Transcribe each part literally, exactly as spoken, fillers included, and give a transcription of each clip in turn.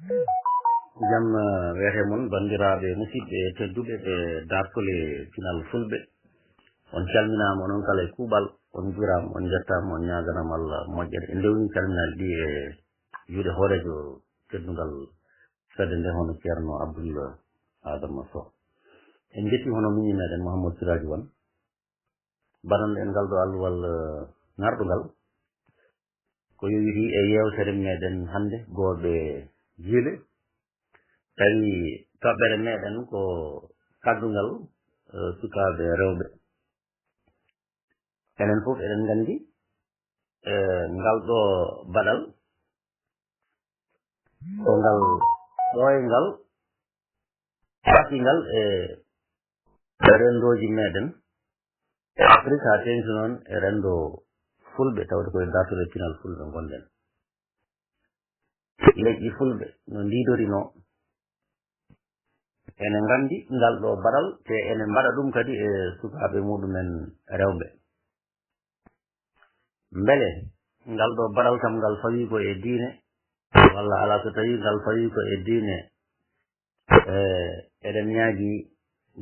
Jam, eh, wiyete mon, banndiraaɓe musidɓe tedduɓe ɓe daartole pinal fulɓe. On calminaama, onon kala e kuuɓal, on njuuraama, on njettaama, on ñaaganaama Allah moƴƴere. En ndewni calminaali ɗi e juuɗe hooreejo teddungal fedde nde, hono Ceerno Abdul Adama Sow. En njetti hono miñi meɗen Mouhamadou Siraju Wan, baɗanɗo en ngal ɗo alluwal, eh, ŋarɗungal. Ko yowitii e yeewtere meɗen hannde, gooɓe jiile. Tawi toɓɓere meɗen ko kaddungal, eh, sukaaɓe rewɓe. Enen fof eɗen nganndi, eh, ngal ɗo baɗal, ko ngal ɓooyngal, ɓatingal e renndooji meɗen e Afrik, haa teeŋti noon e renndo fulɓe, tawde koye daartol e pinal fulɓe ngonɗen. Leƴƴi fulɓe no ndiidorinoo, ene nganndi ngal ɗo baɗal, te ene mbaɗa ɗum kadi e sukaaɓe muɗumen rewɓe. Mbele ngal ɗo baɗal kam, ngal fawii ko e diine, walla alaa? So tawii ngal fawii ko e diine, e, eɗen ñaagi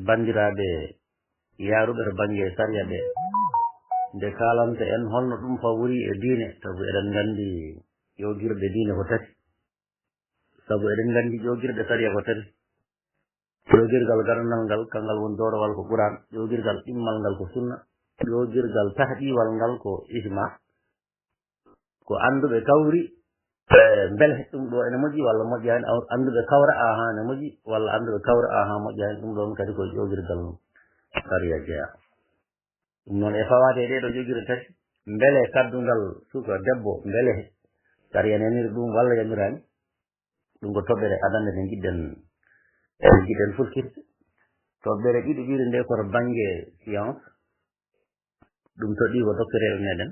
banndiraaɓe yaaruɓe to bannge sariya ɓe, nde kaalanta en holno ɗum fawori e diine, sabu eɗen nganndi ƴoogirɗe diine ko tati. Sabu eɗen nganndi ƴoogirɗe sariya ko tati. Ƴoogirgal ganndal ngal, kanngal woni doorowal ko Quraan, ƴoogirgal ɗimmal ngal ko sunna, ƴoogirgal tahɗiwal ngal ko ijma. Ko annduɓe kawri, e, mbele ɗum ɗo ene moƴƴi walla moƴƴaani, aw-, annduɓe kawra, aha, ne moƴƴi, walla annduɓe kawra, aha, moƴƴaani, ɗum ɗoon kadi ko ƴoogirgal sariya jeyaa. Ɗum noon, e fawaade e ɗee ɗo ƴoogirɗe tati, mbele kaddungal suka debbo, mbele sariya naniri ɗum walla yamiraani? Ɗum ko toɓɓere adannde nde njiɗɗen, nde njiɗɗen fulkitde. Toɓɓere ɗiɗaɓire nde ko to bannge science. Ɗum toɗɗii ko doctoreeɓe meɗen,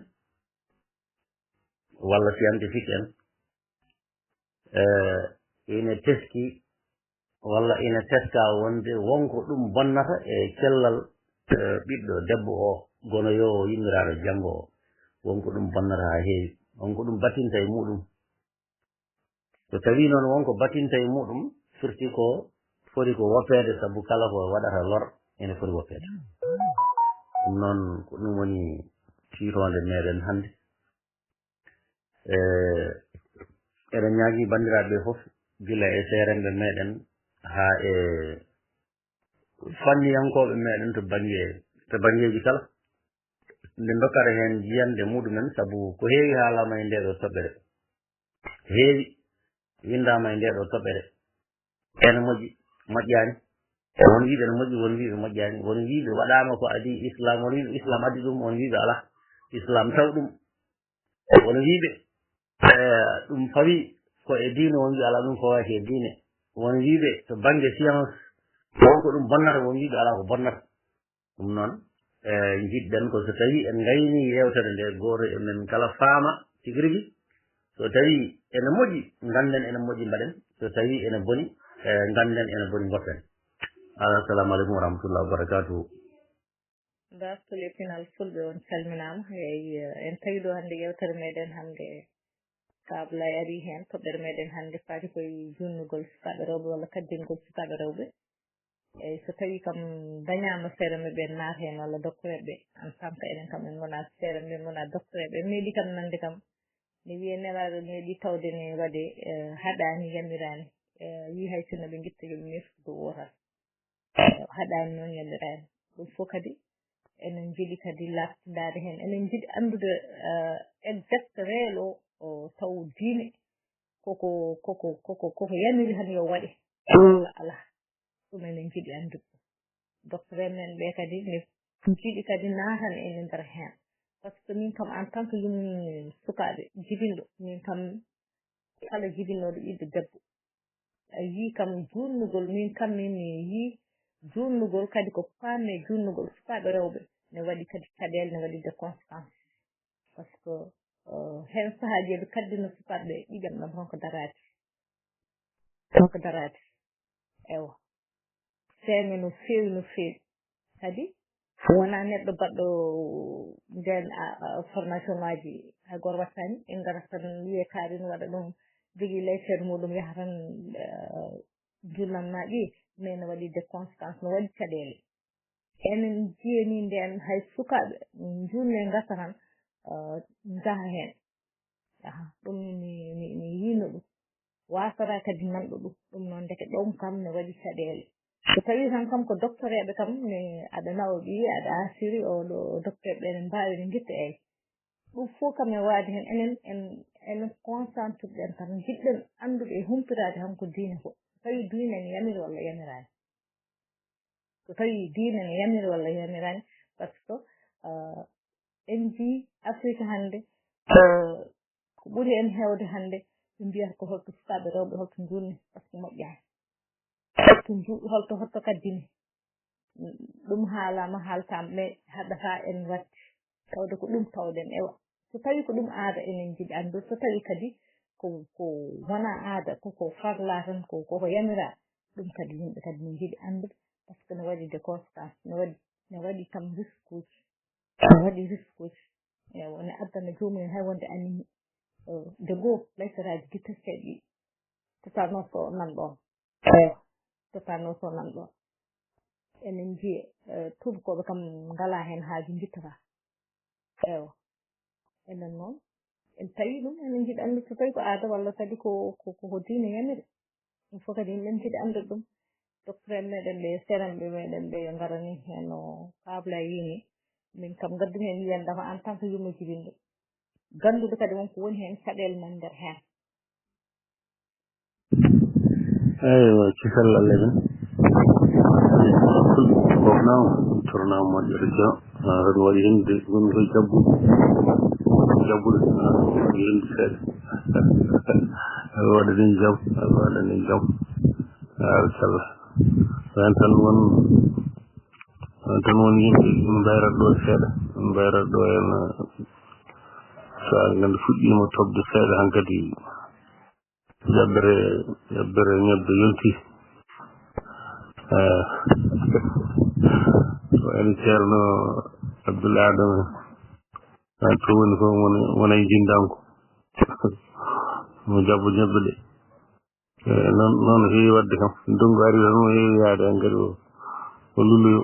walla scientifique en. Eh, ine teski, walla ine teska wonde wonko ɗum bonnata e cellal, eh, ɓiɗɗo debbo o, gonoyoowo yimmiraaɗo janngo o. Wonko ɗum bonnata haa heewi, wonko ɗum battinta e muɗum. So tawii noon wonko battinta e muɗum, firti ko foti ko woppeede, sabu kala ko waɗata lor ene foti woppeede. Ɗum noon, ko ɗum woni tiitoonde meɗen hannde. E, eɗen ñaagii banndiraaɓe ɓe fof, gila e seeremɓe meɗen haa e fanniyankooɓe meɗen to bannge, to banngeeji kala, nde ndokkata heen jiyannde muɗumen, sabu ko heewi haalaama e ndee ɗo toɓɓere. Ko heewi winndaama e ndee ɗo toɓɓere. Ene moƴƴi, moƴƴaani. Won wiiɓe ene moƴƴi, won wiiɓe moƴƴaani. Won wiiɓe waɗaama ko adii Islam, won wiiɓe Islam addi ɗum, won wiiɓe alaa, Islam taw ɗum. Won wiiɓe, eh, ɗum fawii ko e diine, won wiiɓe alaa, ɗum fawaaki e diine. Won wiiɓe to bannge science, won ko ɗum bonnata, won wiiɓe alaa ko bonnata. Ɗum noon, eh, njiɗɗen ko so tawii en ngaynii yeewtere nde, gooto e men kala faama tigi rigi. So tawii ene moƴƴi, ngannden ene moƴƴi, mbaɗen. So tawii ene boni, eh, ngannden ene boni, ngoppen. Assalamu aleykum wa rahmatullahi wa barakatuhu. Daartol e pinal fulɓe, on calminaama. Eey, eh, en tawi ɗo hannde yeewtere meɗen hannde, Ka Ablaye arii heen, toɓɓere meɗen hannde faati koye juutnugol sukaaɓe rewɓe walla kaddingol sukaaɓe rewɓe. Eey, so tawii kam dañaama seeremɓe ɓe naata heen walla doktoreeɓe, en tant que enen kam en ngonaa seeremɓe, en ngonaa doktoreeɓe, en meeɗii kam nande kam, ne wiyee nelaaɗo meeɗii tawde ne waɗee, eh, haɗaani, yamiraani, eh, wii hay sinno ɓe ngitta yo ɓe meetu ko wootal. Eh, haɗaani noon, yamiraani. Ɗum fof kadi enen njiɗi kadi laaɓtindaade heen. Enen njiɗi anndude, eh, exact réel o, o taw diine koko, koko, koko, koko yamiri tan yo waɗe walla alaa. Ɗum enen njiɗi anndude. Docteur en ɓe kadi ne njiɗi kadi naatan en e nder heen. Par ce que min kam, en tant que yummi sukaaɓe jibinɗo, min kam kala jibinooɗo ɓiɗɗo debbo, a yii kam juutnugol, min kam min mi yii juutnugol kadi ko faami e juutnugol sukaaɓe rewɓe ne waɗi kadi caɗeele, ne waɗi des conséquences. Par ce que, euh, heen sahaaji eɓe kaddina sukaaɓe ɓe ƴiƴam ɗam honko daraade. Honko daraade. Ewa. Seeŋa no feewi, no feewi. Kadi wonaa neɗɗo baɗɗo ndeen, a, a, formation ŋaaji, hay gooto wattaani, en ngarat tan wiyee kaari no waɗa ɗum, jogii lecture muɗum, yaha tan, eh, jullan ma ƴeew, mais no waɗi des conséquences, no waɗi caɗeele. Enen jiyani nden hay sukaaɓe julne ngasa tan, eh, njaha heen. Aha, ɗum ni mi, mi, mi yiino ɗum. Waasata kadi nanɗo ɗum. Ɗum noon ndeke ɗoon kam ne waɗi caɗeele. So tawii tan kam ko doktoreeɓe kam ne aɗa nawa ɓiyi, aɗa asiri o ɗo doktoreeɓe ne mbaawi ne ngitta eyi. Ɗum fof kam e waade heen enen, en, en concentre ɗen tan, njiɗɗen anndude e humpitaade tan ko diine ko. So tawii diine ne yamiri walla yamiraani. So tawii diine ne yamiri walla yamiraani, par ce que, euh, en njii Afrique hannde, euh, ko ɓuri en heewde hannde, ɓe mbiyata ko holto sukaaɓe rewɓe, holto njuulni, par ce que moƴƴaani. Holto nju-, holto, holto kaddini. Ɗum haalaama, haaltaama, mais haɗataa en waɗde. Tawde ko ɗum tawɗen, ewa. So tawii ko ɗum aada enen njiɗi anndude, so tawii kadi ko, ko wonaa aada, ko, ko farlaa tan, ko, ko, ko yamiraa, ɗum kadi yimɓe kadi ne njiɗi anndude, par ce que ne waɗi des conséquences, ne waɗi, ne waɗi kam risque uji, ne waɗi risque uji. Ewa, ne addana joomum en hay wonde anémie, eh, de goo, layteraaji gitteteeɗi ɗi, tétanos o nan ɗoon. Ewa, tétanos o nan ɗoon. Enen njiya, eh, tuubakooɓe kam ngalaa heen haaju, ngittataa. Ewa. Enen noon, en tawi ɗum, enen njiɗi anndude so tawi ko aada walla kadi ko, ko, ko, ko diine yamiri. Ɗum fof kadi yimɓe njiɗi anndude ɗum. Docteur en meɗen ɓe, seerenɓe meɗen ɓe yo ngarani heen no Paabla wiini. Min kam ngaddu heen yiyannde ma en tant que yumma jibinɗo. Gannduɗo kadi won ko woni heen caɗeele men nder heen. Eywa, kisal Allah men. Fof naam, tornaama moƴƴere Dia. Ah, hono waɗi heen de, won koye jabbude. Jabbude, ah, waɗi heen de seeɗa. Allah waɗani en jam, Allah waɗani en jam. Ah, inchallah. Ɓen tan won, ɓen tan won yimɓe mbayrat ɗo seeɗa. Mbayrat ɗo en, ah, so a nganndi fuɗɗiima toɓde seeɗa hankadi. Jabbere, jabbere ñebbe yonti. Eh, ko en Ceerno Abdul Adama. Ah, to woni ko wona, wona e jindanko. Mo jabbo ñebbe de. Eh, noon, noon heewi waɗde kam. Ndongu ari tan mo heewi yaade hankadi o, o luluyo.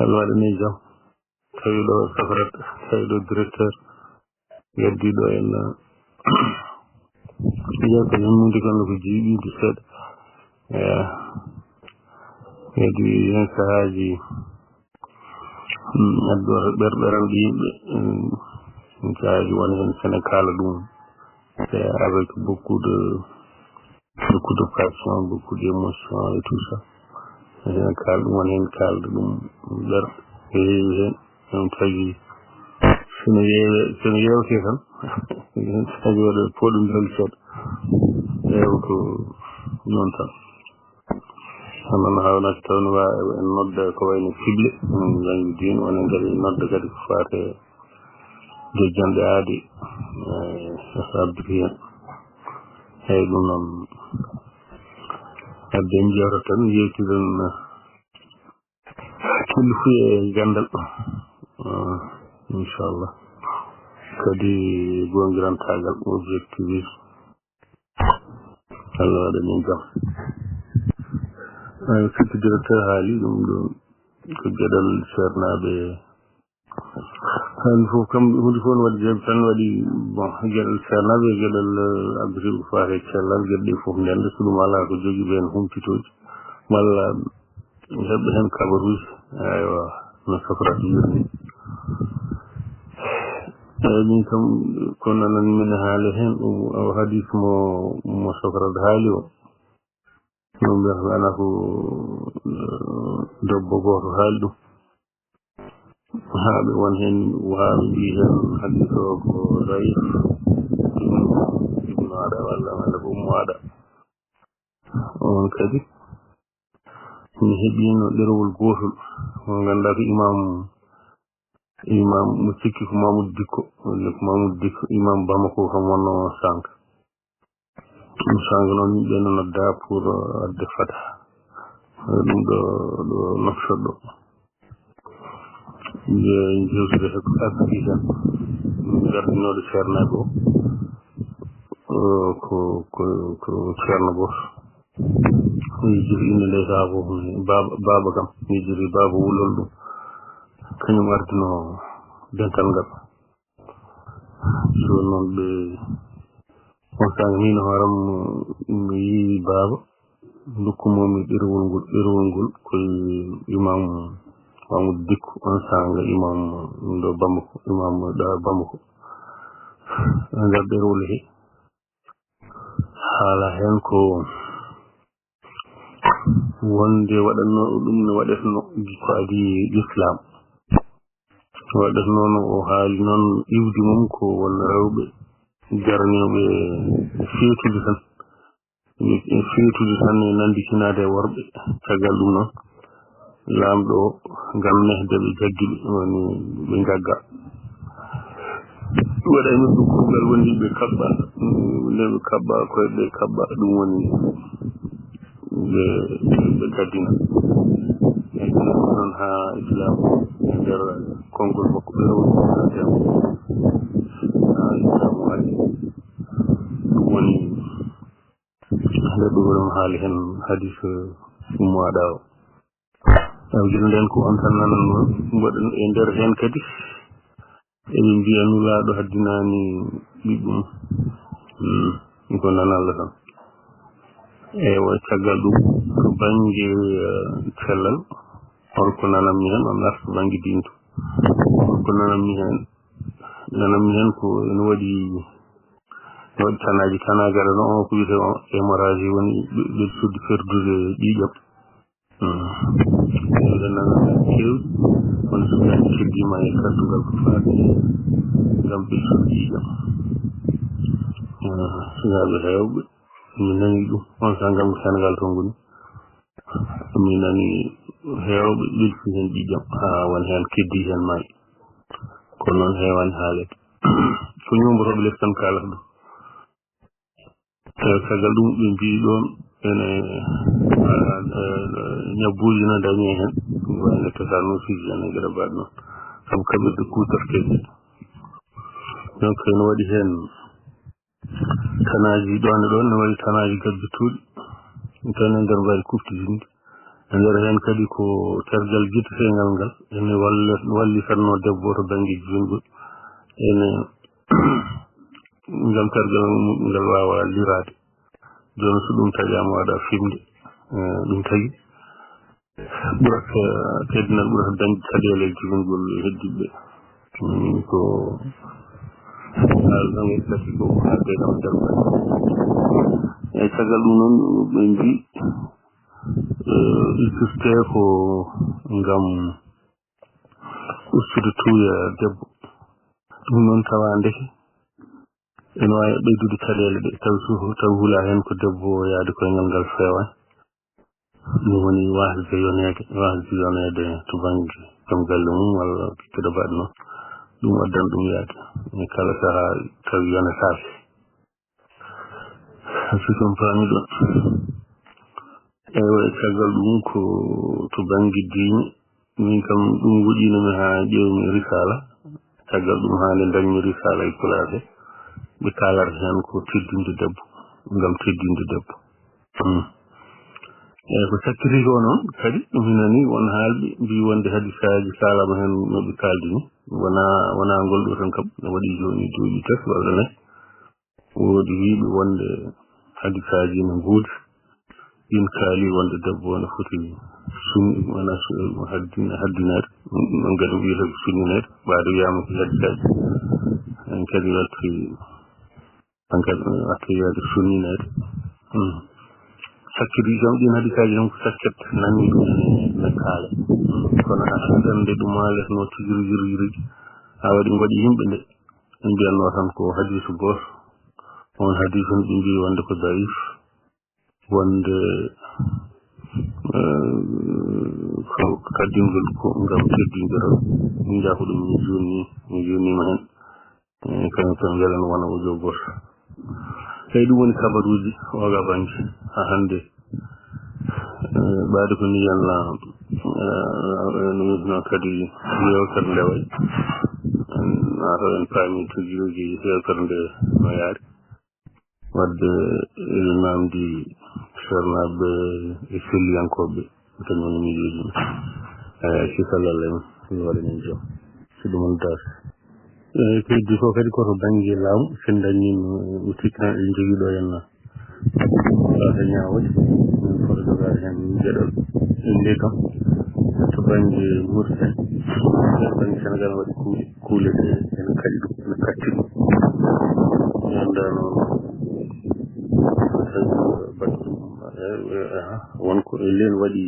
Allah waɗani jam. Tawi ɗo safrat, tawi ɗo directeur, yeddi ɗo en, eh, yewtere men mundi kono ko jiiɓiide seeɗa. Eh, kadi heen sahaaji, mm, addu ɓerɓeral ɓe yimɓe, mm, heen sahaaji won heen Senegal ɗum, c'est avec beaucoup de beaucoup de passion, beaucoup d'émotion et tout ça. Enen kaalɗum, won heen kaalɗo ɗum nder ko heewi heen. Ɗum tagi, so no yeewe, so no yeewte tan, enen tagi waɗa poɗum tan seeɗa. Eewa, ko noon tan. Hono no haawnata taw no waawi en nodda ko wayno kible, en njanngi diine, won en kadi nodda kadi ko faati e jojjanɗe aadi, eh, so abbi heen. Eeyi, ɗum noon, adden jewta tan, yewtiren, eh, kilfuye e ganndal. Eh, inchallah. Kadi goongirantaagal, objectivisme. Allah waɗa min jam. Eh, surtout directeur haali ɗum ɗo, ko geɗal seernaaɓe. Hannde fof kam, huunde fof no waɗi jabi tan waɗi, bon, geɗal seernaaɓe, geɗal, eh, abbitiiɓe ko faati e cellal, geɗe ɗe fof ndenda, so ɗum alaa ko jogii ɓeen humpitooji, walla heɓɓe heen kabaruuji, aywa, no safrata yurni. Eeyi, min kam, ko nanan min haali heen, ɗum o hadis mo, mo safrata haali o. Ɗum ɓe alaa ko, eh, debbo gooto haali ɗum. Haa ɓe won heen wahaaɓe mbiyi heen hadiis o ko da'if. Ibnu, Ibnu Ada walla, walla ko Ummu Ada. On kadi mi heɓiino ɗerewol gootol. Mo ngannduɗaa ko imam, imam mo sikki ko Mamoudou Dicko, walla ko Mamoudou Dicko, imam Bamako kam wonnoo sànq. Ɗum sànq noon yimɓe no nodda pour, euh, adde fata. Ɗum ɗo, ɗo Nouakchott ɗo. Nde jewtude ko asdi tan. Gardinooɗo seernaaɓe o. ko, ko, ko ceerno gooto. Mi yejjiti innde nde sahaa fof, mi baaba, baaba kam. Mi yejjiti baaba wulol ɗum. Kañum ardino dental ngal. Jooni noon ɓe, on saanga min hooram mi yii baaba. Ndokku mo mi ɗerewol ngol, ɗerewol ngol ko imam Mamoudou Dicko, on saanga imam ɗo Bamako, imam ɗo Bamako. E nder ɗerewol he, haala heen ko wonde waɗatno ɗum no waɗatno ko adii Islam. Waɗatno no o haali noon iwdi mum ko won rewɓe jarnooɓe feetude tan. Ɓe feetude tan e nannditinaade e worɓe. Caggal ɗum noon, laamɗo o, ngam nehde ɓe jaggi ɓe, woni ɓe njagga. Waɗa e maɓɓe kuugal woni ɓe kaɓɓa, nde ɓe kaɓɓa, koye ɓe kaɓɓa, ɗum woni ɓe, ɓe gaddina. E ɗum noon haa Islam e nder konngol makko ɓe rewti haa Islam waɗi. Ɗum woni nde ɗum ɗon haali heen hadis ummo aɗa o. Taw gila nden ko on tan nanan noon, mboɗon e nder heen kadi, eɓe mbiya nulaaɗo haddinaani ɓiɓɓe mum. Hmm, ko nan Allah tan. Eywa, caggal ɗum, to bannge, eh, cellal, holko nananmi heen, on arta bannge diine to. Holko nananmi heen? Nananmi heen ko ene waɗi, ene waɗi tanaaji, tanaaji aɗa no on ko wiyetee on hémorragie, woni ɓe, ɓe suddi perdude ƴiiƴam. Hmm. Ene nana keewɗi, kono so ɓe keddiima e kaddungal ko faati ngam ɓe suddi ƴiiƴam. Ah, sukaaɓe heewɓe, mi nani ɗum, on sahaa ngam ko Senegaal to ngoni. Mi nani heewɓe ɓilti heen ƴiiƴam, haa won heen keddi heen maayi. Ko noon heewaani haalede. Ko ñoombotooɓe les tan kaalata ɗum. E caggal ɗum, ɓe mbiyi ɗoon ene, ah, eh, ñabbuuji no dañee heen, wayno tétanosiji en e geɗe mbaɗ noon. Sabu kaɓirɗe kuutorteeɗe. Donc, ene waɗi heen tanaaji ɗoon e ɗoon, ne waɗi tanaaji gabbittooɗi, tan e nder mbaadi kuftidinndi. E nder heen kadi ko tergal gitteteengal ngal, ene walla, wallitatnoo debbo to bannge juutngol. Ene, ngam tergal mum ngal waawa liraade. Jooni so ɗum taƴaama waɗa fimde, eh, ɗum tagi. Ɓurata teddinal, ɓurata dañde caɗeele e jibingol heddiɓe. Mm, ko haala ɗon e tati ko haalde kam nder mbaɗi. E caggal ɗum noon, ɓe mbi, eh, ittirte ko ngam ustude tuuya debbo. Ɗum noon tawa ndeke ene waawi ɓeydude caɗeele ɗe, taw su-, taw hula heen ko debbo yaade koyngal ngal feewaani. Ɗum woni waasde yoneede, waasde yoneede to bannge joom galle mum walla geɗe mbaɗ noon. Ɗum addan ɗum yaade. E kala sahaa tawi yonetaake. Si ko on paami ɗon. Eywa, e caggal ɗum ko to bannge diine, min kam ɗum woɗɗiino mi haa ƴeewmi risaala. Caggal ɗum haa nde ndañmi risaala e pulaar he, ɓe kaalata heen ko teddinde debbo, ngam teddinde debbo. Hmm. Eyi, ko sakkiti ko noon kadi, mi nani won haalɓe mbii wonde hadisaaji kaalaama heen no ɓe kaaldini. Wonaa, wonaa ngol ɗoo tan kam, no waɗi jooni duuɓi tati walla nay. Woodi wiiɓe wonde hadisaaji no ngoodi. Ɗin kaali wonde debbo no foti sun-, wona su-, haddin-, haddineede. Ɗum ɗon kadi wiyata ko sunnineede. Ɓaade wiyaama ko hadisaaji. En kadi watti Hankadi, eh, watta wiyeede sunnineede. Hmm. Sakkiti kam ɗin hadisaaji kam ko sakket nani ɗum ene, ene kaala. Hmm. Kono a haɗande ɗum maa lesno tigi rigi rigi rigi. A waɗi ngoɗi yimɓe nde. Ɓe mbiyatno tan ko hadiisu gooto. On hadiisu on ɓe mbii wonde ko daif. Wonde, eh, ko kaddingol ko ngam teddinde tan. Min njaha ko ɗum mi juunni, mi juunniima heen. Eh, kañum tan welan wona audio gooto. Tawi ɗum woni kabaruuji oga bannge haa hannde. Eh, ɓaade ko ni yalla, eh, no wiyetnoo kadi yeewtere nde wayi. En, maa taw en paami tigi rigi yeewtere nde no yaari. Wadde, eh, namdi seernaaɓe e selliyankooɓe, kañum woni miijoji. Eh, si sallallah en, mi waɗa min jam. Si ɗum woni taas. Eh, ko heddi ko kadi ko to bannge laamu, so en dañii no, no tikkinan eɗen jogii ɗo henna. Wata ñaawoje, min foto jogaade heen geɗal. Inde kam, to bannge Mauritanie, to bannge Sénégal waɗi kuule, kuule ɗe ene kaɗi ɗum, ene katti ɗum. Mi anndaa noon, so tawi baɗɗo ɗum, eh, eh, aha, won ko e leen waɗi,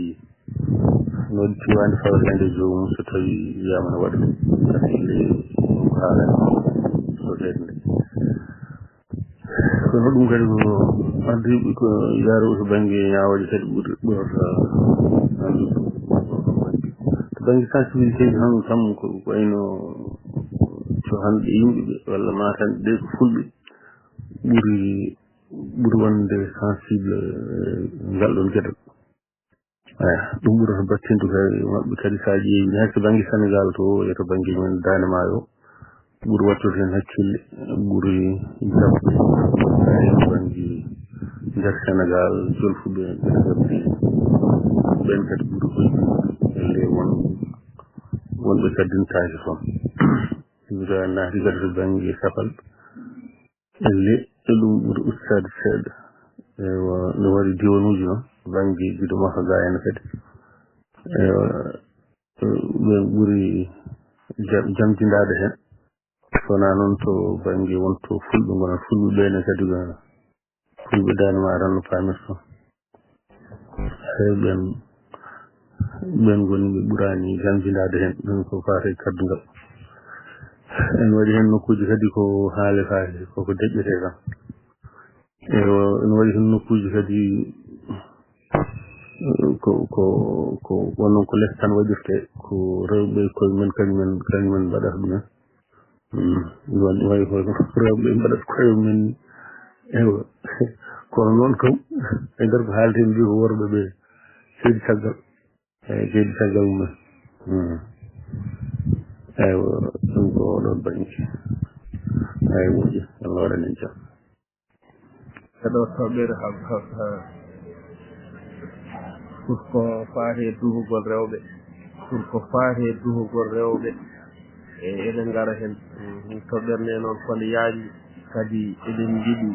no waɗi tiwaande fawre hannde joomum, so tawi wiyaama no waɗa ɗum. Kadi le, ɗum ko haalani, so ɓernde. Kono ɗum kadi ko addi ko yaaro to bannge ñaawooje kadi ɓuri ɓurata anndude. To bannge sensibilité ji noon kam ko ko wayno to hannde yimɓe ɓe walla matanɓe ɓe ko fulɓe ɓuri, ɓuri wonde sensible, eh, ngal ɗon geɗal. Eey, ɗum ɓurata battindu kay maɓɓe kadi, so a ƴeewi, hay so bannge Senegaal to, e to bannge men Daande Maayo, ɓuri wattude heen hakkille, ɓuri jaɓde, eey, bannge nder Senegaal, jolfuɓe ɓe ɓe jaɓde, ɓeen kadi ɓuri hoyɗude, elle won, wonɓe kaddintaake toon. Nde a naati kadi to bannge Safal, elle, e ɗum ɓuri ustaade seeɗa. Eywa, no waɗi diwanuuji noon, bannge Gido Mafa Gaayana kadi. Eywa, ɓe ɓuri jam-, jamjindaade heen. So wonaa noon to bannge won to fulɓe ngonata, fulɓe ɓee ne kadi ko fulɓe Daande Maayo tan no paamirtoo. Eey, ɓeen, ɓeen ngoni ɓe ɓuraani jamjindaade heen, ɗum ko faati e kaddungal. Ene waɗi heen nokkuuji kadi ko haaletaake, ko ko deƴƴetee tan. Eey, ene waɗi heen nokkuuji kadi, ko, ko, ko, won noon ko les tan waɗirtee, ko rewɓe koye men, kañum en, kañum en mbaɗata ɗum en. Mm, ɗum waɗi, wayi ko rewɓe mbaɗata koye mum en. Eywa. Kono noon kam, e nder ko haalten mbi ko worɓe ɓe ceedi caggal. Eyi, ceedi caggal mum en. Mm. Eywa, ɗum ko oɗo bannge. Eyi, moƴƴi. Allah waɗan en jam. E ɗo toɓɓere ha, ha, ha, pour ko faati e duhugol rewɓe, pour ko faati e duhugol rewɓe, e eɗen ngara heen. Mm, toɓɓere nde noon ko nde yaaji, kadi eɗen njiɗi,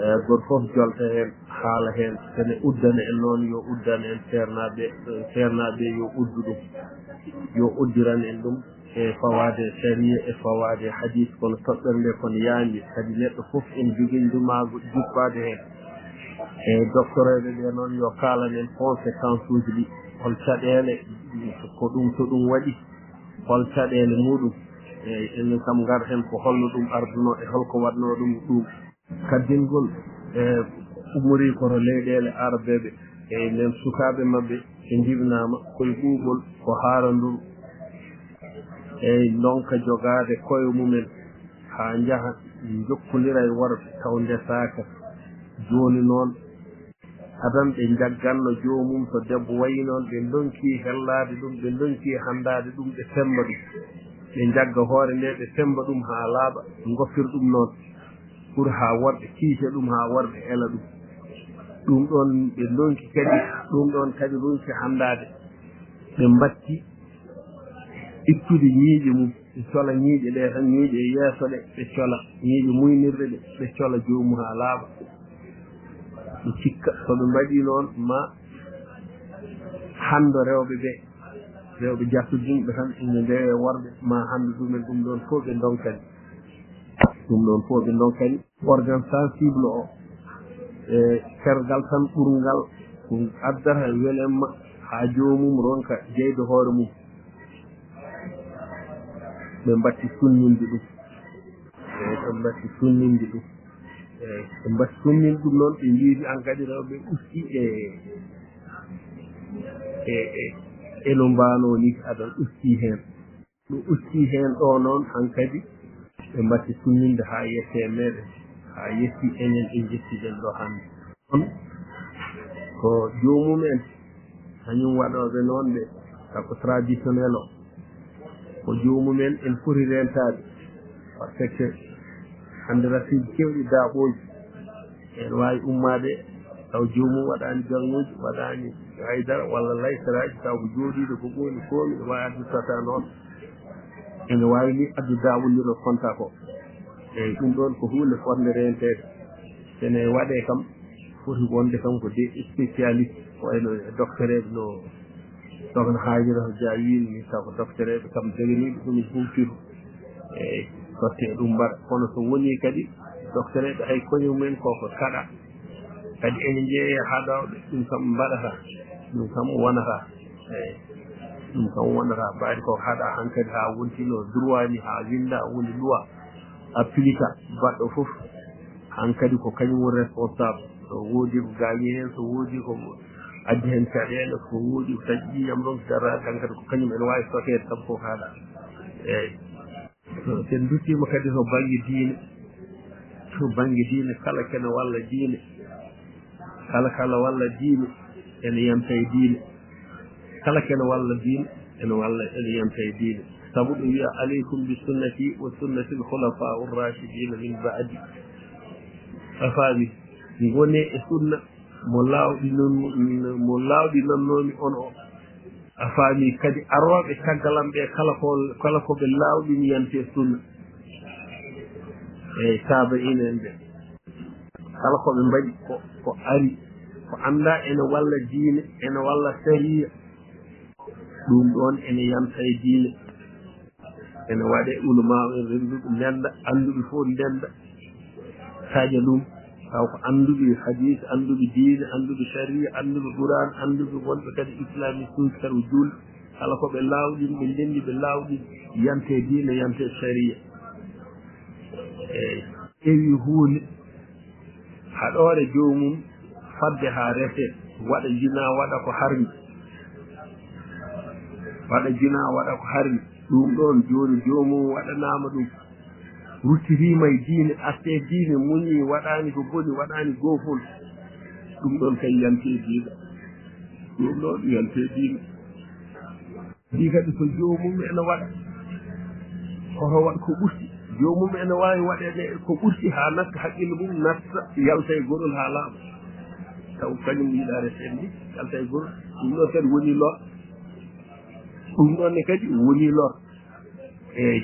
e, gooto fof jolta heen, haala heen, ene uddana en noon, yo uddan en seernaaɓe, e, seernaaɓe yo uddu ɗum, yo uddiran en ɗum. E fawaade e sariya, e fawaade e hadiis, kono toɓɓere nde ko nde yaanji. Kadi neɗɗo fof ene jogii ndumaagu jippaade heen. E doktoreeɓe ɓe noon yo kaalan en conséquence uji ɗi, hol caɗeele, ko ɗum, so ɗum waɗi, hol caɗeele muɗum. E enen kam ngar heen ko holno ɗum ardunoo e holko waɗnoo ɗum ɗum. Kaddingol, e, ummorii ko to leyɗeele Arabeeɓe, e nen sukaaɓe maɓɓe ɓe njibinaama koye ɓuuɓol ko haaranduru, e ndonka jogaade koye mumen haa njaha njokkondira e worɓe taw ndesaaka. Jooni noon, adan ɓe njagganno joomum, so debbo wayi noon, ɓe ndonki hellaade ɗum, ɓe ndonki hanndaade ɗum, ɓe semmba ɗum. Ɓe njagga hoore nde, ɓe semmba ɗum haa laaɓa, ngoppir ɗum noon. Pour haa worɓe kiica ɗum, haa worɓe ela ɗum. Ɗum ɗoon ɓe ndonki kadi, ɗum ɗoon kadi ronki hanndaade. Ɓe mbatti ittude ñiiƴe mum, ɓe cola ñiiƴe ɗe tan, ñiiƴe yeeso ɗe, ɓe cola ñiiƴe muynirɗe ɗe, ɓe cola joomum haa laaɓa. Ɓe cikka, so ɓe mbaɗii noon, ma hanndo rewɓe ɓe, rewɓe jattude yimɓe tan, ene ndewe worɓe, ma hanndo ɗumen, ɗum ɗoon fof ɓe ndonkani. Ɗum ɗoon fof ɓe ndonkani. Organe sensible o, e tergal tan ɓurngal ko addata welemma haa joomum ronka jeyde hoore mum. Ɓe mbatti sunninde ɗum. E ɓe mbatti sunninde ɗum. E ɓe mbatti sunninde ɗum noon, ɓe mbiiti an kadi rewɓe usti e, e, e, e no mbaanoo ni, adan usti heen. Ɗum usti heen ɗo noon hankadi, ɓe mbatti sunninde haa yettee meɗen, haa yetti enen en njettiɗen ɗo hannde. Ɗum ko joomum en, kañum waɗooɓe noon ɓe, sabu traditionnel o, ko joomum en, en foti rentaade, parce que hannde rasiiji keewɗi daaɓooji, Ene waawi ummaade taw joomum waɗaani ganguuji, waɗaani haydara walla layseraaji, taw ko jooɗiiɗo ko ɓooyi koomi, ene waawi addu tata noon. Ene waawi ni addu daawol ni ɗo fonta ko. Eeyi, ɗum ɗoon ko huunde fotnde reenteede. Ene waɗee kam, foti wonde kam ko des spécialistes, ko wayno docteur eɓe no Sokhna Hajirata Dia wiini, taw ko docteur eɓe kam joganiiɓe ɗum e humpito. Eeyi, tottee ɗum mbaɗa. Kono so wonii kadi, docteur eɓe hay koñe mumen koko kaɗa. Kadi ene njeeya haɗooɓe, ɗum kam mbaɗata. Ɗum kam wonata. Eeyi, ɗum kam wonata. Mbaadi ko haɗa hankadi haa wonti no droit ni, haa winda woni loi. Applica, baɗɗo fof. Hankadi ko kañum woni responsable. So woodi ko gaañi heen, so woodi ko addi heen caɗeele, so woodi ko taƴi ƴiiƴam ɗon, so daraade, hankadi ko kañum ene waawi sokeede kam ko haɗa. Eeyi. So en nduttiima kadi to bannge diine, to bannge diine, kala kene walla diine, kala, kala walla diine, ene yanta e diine. Kala kene walla diine, ene walla, ene yanta e diine. Sabu ɗum wiya, "Aleykum bi sunnati wa sunnati al-khulafa ar-rashidin min ba'di." A faami? Ngone e sunna mo laawɗi non, mo laawɗi nannoomi on o. A faami? Kadi arooɓe caggal am ɓe kala ko, kala ko ɓe laawɗi mi yante sunna. Eeyi, saaba ina en ɓe. Kala ko ɓe mbaɗi ko, ko ari, ko annda ene walla diine, ene walla sariya. Ɗum ɗoon ene yanta e diine. Ene waɗe ulama en rennduɓe ndenda, annduɓe fof ndenda, taƴa ɗum, taw ko annduɓe hadis, annduɓe diine, annduɓe sharia, annduɓe Qur'an, annduɓe wonɓe kadi islamistuuji, kadi ko juulɓe. Kala ko ɓe laawɗin, ɓe ndenndi, ɓe laawɗin, yante diine, yante sharia. Eeyi, ƴeewi huunde, haɗoore joomum fadde haa rese, waɗa jinaa, waɗa ko harmi. Waɗa jinaa, waɗa ko harmi. Ɗum ɗoon, jooni joomum waɗanaama ɗum. Ruttitiima e diine, arti e diine, muñi, waɗaani ko boni, waɗaani goofol. Ɗum ɗoon kay yante diine. Ɗum ɗoon yante diine. Ɗi kadi so joomum ene waɗa, hoto waɗ ko ɓurti. Joomum ene waawi waɗeede ko ɓurti haa natta haqqille mum, natta, yalta e gorol haa laaɓa. Taw kañum yiɗaare seeɗa ni, yalta e gorol. Ɗum ɗoon kadi woni lor. Ɗum ɗoon ne kadi woni lor. Eeyi.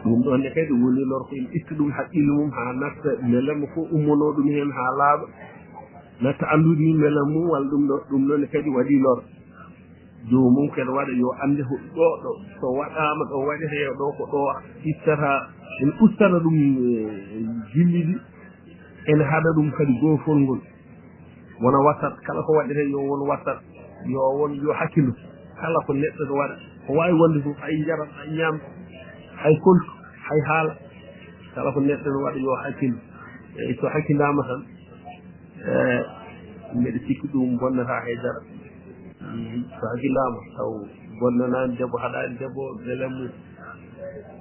Ɗum ɗoon ne kadi woni lor, ko en itta ɗum haqqille mum haa natta, mbele mo fof ummonoo ɗum heen haa laaɓa. Natta anndude ni mbele mum walla ɗum ɗo, ɗum ɗoon ne kadi waɗi lor. Joomum kadi waɗa yo annde ko ɗo, ɗo, so waɗaama ɗo waɗetee ɗo, ko ɗo ittata, ene ustana ɗum, eh, jilli ɗi, ene haɗa ɗum kadi goofol ngol. Wona wasat, kala ko waɗetee yo won wasat, yo won, yo hakkilu. Kala ko neɗɗo ɗo waɗa, ko waawi wonde fof, hay njaram, hay ñaam, hay koltu, hay haala. Kala ko neɗɗo ɗo waɗa yo hakkilu. Eeyi, so hakkindaama tan, Eh, mbeɗa sikki ɗum bonnataa hay dara. Mm, so hakkilaama, taw bonnanaani debbo, haɗaani debbo, beele mum.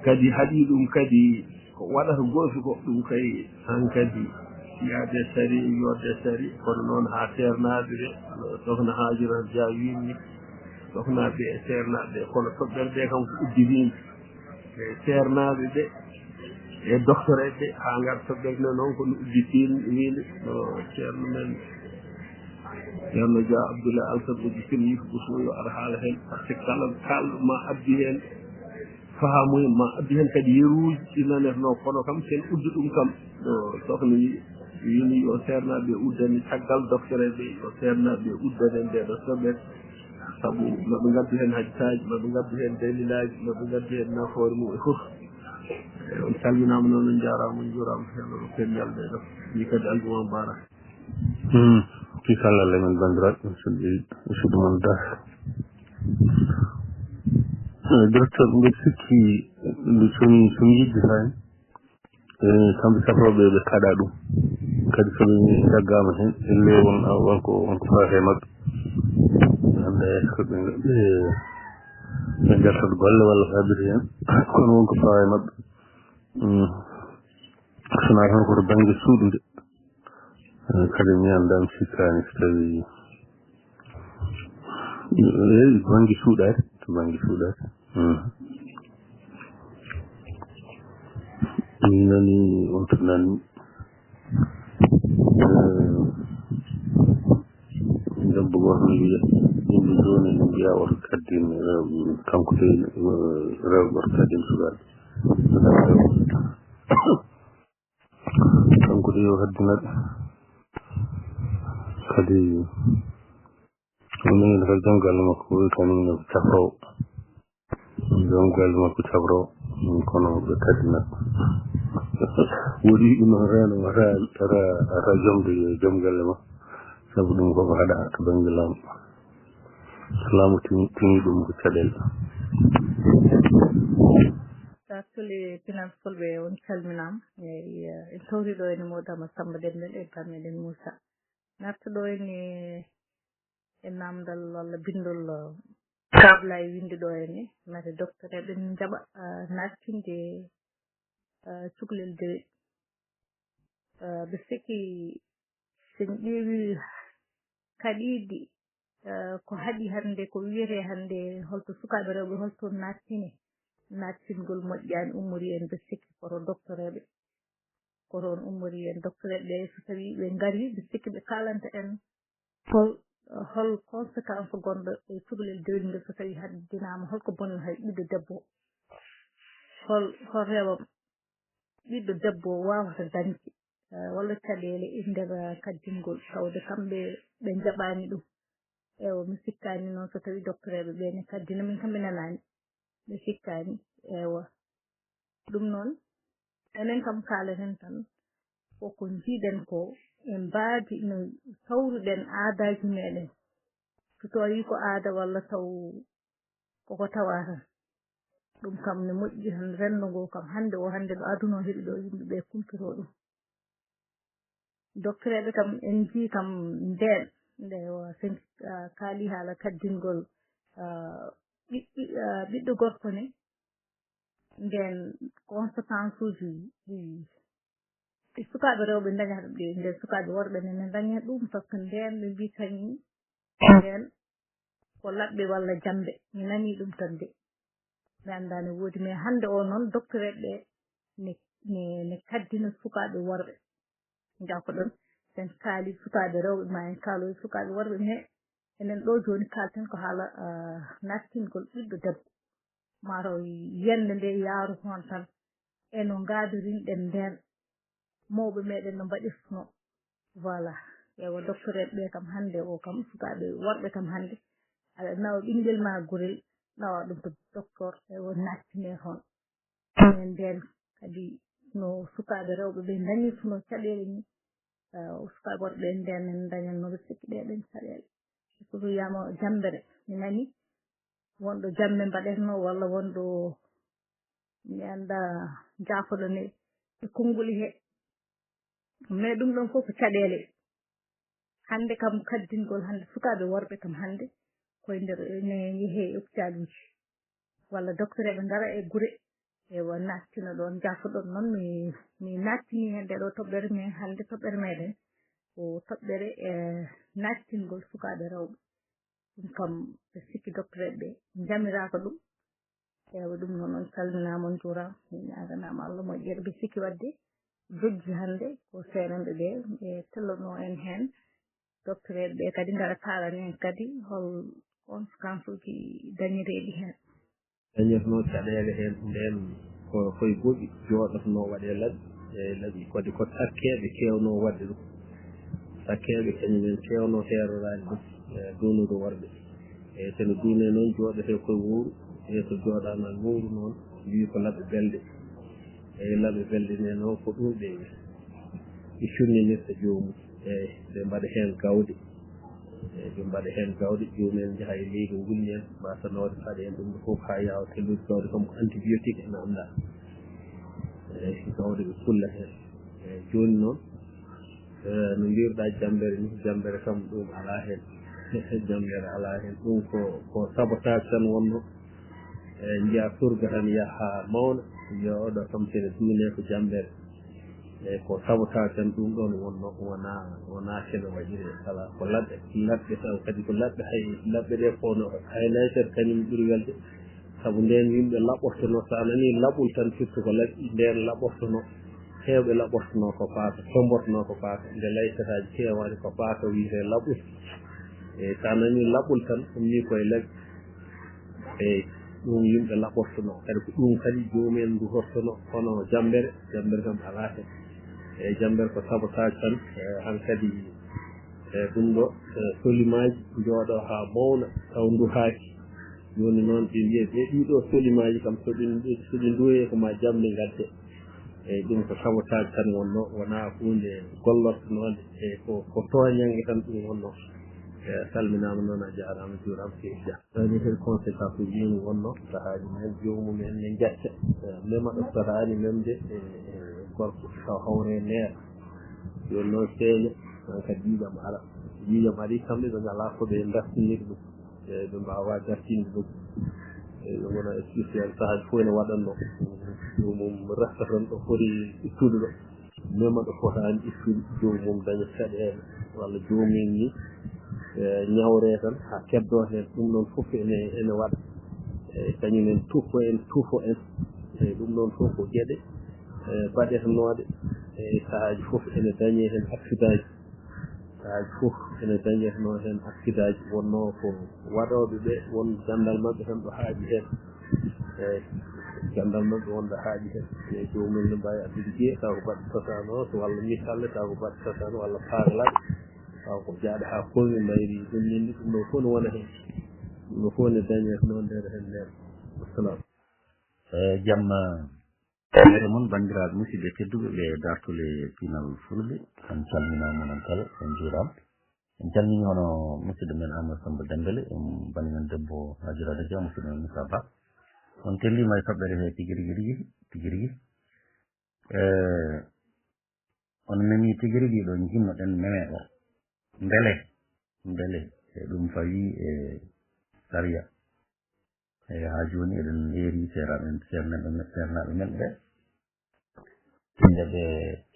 Kadi haɗi ɗum kadi ko waɗata goofi ko, ɗum kay hankadi yaade sari, yodde sari, kono noon haa seernaaɓe ɓe, no Sokhna Hajirata Dia wiini, sohnaaɓe e seernaaɓe, kono toɓɓere nde kam ko udditiinde. E seernaaɓe ɓe, e docteur en ɓe, haa ngarta ɓe, no noon ko no udditiinde, wiinde no ceerno men, ceerno Dia Abdoulaye Alassane Ɓoggui Seniif Bousso yo ar haala heen, par ce que kala kaalɗo ma addu heen fahaamuya, ma addu heen kadi yeruuji ɗi nanetnoo, kono kam sen uddu ɗum kam. No sokhna wi-, wiini yo seernaaɓe uddane caggal docteur en ɓe, yo seernaaɓe uddane nde ɗo soɓe. Sabu maɓe ngaddu heen hajjitaaji, maɓe ngaddu heen dalilaaji, maɓe ngaddu heen nafoore mum e fof. E, on calminaama noon, on njaaraama, on njuuraama, Ceerno Rokhaya Ñalɗo e ɗo. Ni kadi aljuma mubarak. Hmm. Ki kala lemen banndiraaɓe, musidɓe, musidɗo mon Dah. Eh, directeur, mbeɗa sikki, ndu somi, somi yejjitaani. Eh, kamɓe safrooɓe ɓe kaɗa ɗum. Kadi so ɓe caggaama heen, elle won, won ko, won ko fawata e maɓɓe. Ɓe annda est-ce que ɓe, ɓe, ɓe njaltat golle walla ko habiti heen. Kono won ko fawa e maɓɓe. Mm. So wonaa tan ko to bannge suuɗnde. Eh, kadi mi anndaa, mi sikkaani so tawii, eeyi, bannge suuɗaade, to bannge suuɗaade. Hmm. Mi nani on to nani. Bugo on wiya, yimɓe jooni ne mbiya oto kaddin rewɓe, kanko de, eh, rewɓe oto kaddin sukaaɓe. Kanko de yo haddinat. Kadi, o nani ka joom galle makko, o wi kañum ne ko cafroowo. Joom galle makko cafroowo, kono ɓe kaddinat. Woodi ɗum reeno wata, wata, wata jomde e joom galle ma. Sabu ɗum koko haɗa to bannge laamu. So laamu tini, tini ɗum ko caɗeele. Dartule Pinal Fulɓe, on calminaama. Eey, eh, en tawri ɗo ene Moodama Samba Demba e bammeɗen Moussa. Nartuɗo ene e naamndal walla binndol, eh, kaabla e winnde ɗo ene, mate docteur eɓe njaɓa, eh, nattinde, eh, cukalel dewe. Eh, ɓe sikki, so en ƴeewi kaɗiiɗi, eh, ko haɗi hannde, ko wiyetee hannde, holto sukaaɓe rewɓe, holto nattine, nattingol moƴƴaani, ummori en, ɓe sikki koto docteur eɓe, koto on ummori en, docteur eɓe, so tawii ɓe ngarii, ɓe sikki ɓe kaalanta en hol, hol conséquence gonɗo e cukalel dewel ngel, so tawii haddinaama, holko bonnata e ɓiɗɗo debbo, hol, hol rewam ɓiɗɗo debbo waawata dañde, eh, walla caɗeele e nder, eh, kaddingol, tawde kamɓe ɓe njaɓaani ɗum. Ewa, mi sikkaani noon so tawii docteur eɓe ɓe ne kaddina, min kam mi nanaani. Mi sikkaani. Ewa. Ɗum noon, enen kam kaalaten tan, ko ko njiiɗen ko, en mbaadi no tawruɗen aadaaji meɗen. So tawii ko aada walla taw koko tawaa tan. Ɗum kam ne moƴƴi tan, renndo ngo kam hannde o, hannde ɗo aduna o heɓi ɗo, yimɓe ɓe kumpitoo ɗum. Docteur eɓe kam, en njii kam ndeen, nde o sen, ah, kaali haala kaddingol, ah, ɓiɗɗi, ah, ɓiɗɗo gorko ne, ndeen conséquence uji ɗi, ɗi sukaaɓe rewɓe ndañata ɗum, ɗi, ndeen sukaaɓe worɓe ne, ne ndaña ɗum, par ce que ndeen ɓe mbii kañum, ndeen ko laɓɓe walla jammbe. Mi nanii ɗum tan de. Mi anndaa ne woodi, mais hannde o noon, docteur eɓe ne, ne, ne kaddina sukaaɓe worɓe. Njaafo-ɗon, sen kaali sukaaɓe rewɓe, ma en kaalo e sukaaɓe worɓe, mais enen ɗo jooni kaalten ko haala, ah, nattingol ɓiɗɗo debbo. Mataw yiyannde nde yaaru toon tan, e no ngaadorinɗen ndeen, mawɓe meɗen no mbaɗirtunoo. Voilà. Ewa, docteur eɓe kam hannde o kam, sukaaɓe worɓe kam hannde, aɗa nawa ɓinngel ma gorel, nawa ɗum to docteur, ewa, nattine toon. Enen ndeen kadi no sukaaɓe rewɓe ɓe ndañirtunoo caɗeele ni, eh, sukaaɓe worɓe ɓe ndeen en ndañatnoo ɓe sikki ɗee ɗen caɗeele. So wiyaama jammbere, mi nani wonɗo jamme mbaɗatnoo walla wonɗo, mi anndaa, jaafoɗo ne e konnguli he. Mais ɗum ɗon fof ko caɗeele. Hannde kam kaddingol, hannde sukaaɓe worɓe kam hannde koye nder ne yehee e hôpitaluuji. Walla docteur eɓe ngara e gure, ewa, nattina ɗoon, jaafoɗon noon. Mi, mi nattini heen nde ɗo toɓɓere, mais hannde toɓɓere meɗen ko toɓɓere, e, nattingol sukaaɓe rewɓe. Ɗum kam, ɓe sikki docteur eɓe njamiraaka ɗum. Ewa, ɗum noon, on calminaama, on njuuraama, on ñaaganaama Allah moƴƴere. Ɓe sikki waɗde jojji hannde ko seerenɓe ɓe, ɓe tellonoo en heen. Docteur eɓe kadi ngara kaalana en kadi hol conséquence uji dañeteeɗi heen. Dañatnoo caɗeele heen ndeen ko koye goɗi jooɗatnoo waɗee laɓi, e laɓi kadi ko sakkeeɓe keewnoo waɗde ɗum. Sakkeeɓe kañum en keewnoo heeroraade ɗum, e duunude worɓe. E so no duunee noon jooɗetee koye wowru, e so jooɗaama e wowru noon, wii ko laɓɓe belɗe. E laɓɓe belɗe ne noon ko ɗum ɓe, ɓe cunninirta joomum. Eey, ɓe mbaɗa heen gawde. Eey, ɓe mbaɗa heen gawde, joomum en njaha e leydi ngulli en, mbasa nawde paɗe en, ɗum ɗo fof haa yaawa tellude gawde kam ko antibiotique ene anndaa. Eey, gawde ɓe kulla heen. Eey, jooni noon, eey, no mbiruɗaa jammbere ni, jammbere kam ɗum alaa heen. Jammbere alaa heen. Ɗum ko, ko sabotage tan wonnoo. E, njiya surga tan yaha mawna, wiya oɗo kam kene duune ko jammbere. E, ko sabotage tan ɗum ɗon wonno, wona, wona kene waɗire kala ko laɓɓe, laɓɓe taw kadi ko laɓɓe, hay laɓɓe ɗe fof no, hay laytere kañum ɓuri welde, sabu nden yimɓe laɓɓortono, sa nani laɓɓol tan firti ko laɓɓi, nden laɓɓortono, heewɓe laɓɓortono ko paaka, tombortono ko paaka, nde laytataji keewani ko paaka wiyete laɓɓol. Eyi, so a nanii laɓɓol tan, ummi koye leggal. Eyi, ɗum yimɓe laɓɓortonoo. Kadi ko ɗum kadi joomum en ndutortonoo, kono jammbere, jammbere kam alaa heen. Eyi, jammbere ko sabotage tan, eyi, hankadi, eyi, ɗum ɗo, eyi, solimaaji njooɗo haa mawna, taw nduhaaki. Jooni noon, ɓe mbiya ɓe ɗiɗo solimaaji kam, so ɗi, so ɗi nduwoyii ko ma jamɗe ngadde. Eyi, ɗum ko sabotage tan wonnoo, wonaa huunde gollortonoonde. Eyi, ko, ko tooñannge tan ɗum wonnoo. Eyi, a salminaama noon, a jaaraama, juuraama, seydi Dia. Ɗum kadi conséquence uji ɗum wonnoo, sahaaji men, joomum en ne njacca. Eyi, mema ɗo fotaani memde, e, e, gorko, taw hawre neer. Jooni noon seeña, tan kadi ƴiiƴam ara. Ƴiiƴam ari, kamɓe ɓe ngalaa ko ɓe dartiniri ɗum. Eyi, ɓe mbaawaa dartinde ɗum. Eyi, ɓe ngona spécial, sahaaji fof ene waɗatnoo. Joomum resta tan ɗo foti ittude ɗo. Mema ɗo fotaani ittude, joomum daña caɗeele, walla joomum ni, e, ñawre tan, haa keddoo heen. Ɗum ɗoon fof ene, ene waɗa. Eyi, kañum en tufo en, tufo en. Eyi, ɗum ɗoon fof ko geɗe, eyi, baɗetenooɗe. Eyi, sahaaji fof ene dañee heen accident ji. Sahaaji fof ene dañetnoo heen accident ji, wonnoo ko waɗooɓe ɓe, won ganndal maɓɓe tan ɗo haaɗi heen. Eyi, ganndal maɓɓe won ɗo haaɗi heen. Eyi, joomum en ne mbaawi addude giye, taw ko baɗɗo tosaano, so walla misalle, taw ko baɗɗo tosaano, walla paagalaɗo, taw ko jaaɗo haa koyɗe mbayri ɗum, min ɗum ɗo fof ne wona heen. Ɗum ɗo fof ne dañetnoo nder heen nder. Wassalam. Eyi, jamma. Yeru mon, banndiraaɓe musidɓe tedduɓe ɓe daartol e pinal fulɓe, en calminaama onon kala, en njuuraama. En calminii hono musidɗo men Amadou Samba Dembele, em, bani men debbo Hajirata Dia, musidɗo men Moussa Ba. On telliima e toɓɓere he tigi rigi rigi, tigi rigi. Eh, on memi tigi rigi ɗo njinnoɗen meme ɗo. Mbele, mbele, e ɗum fawi e sariya. Eyi, haa jooni eɗen leeri seeraaɓe, seernaaɓe men, seernaaɓe men ɓe. Innde ɓe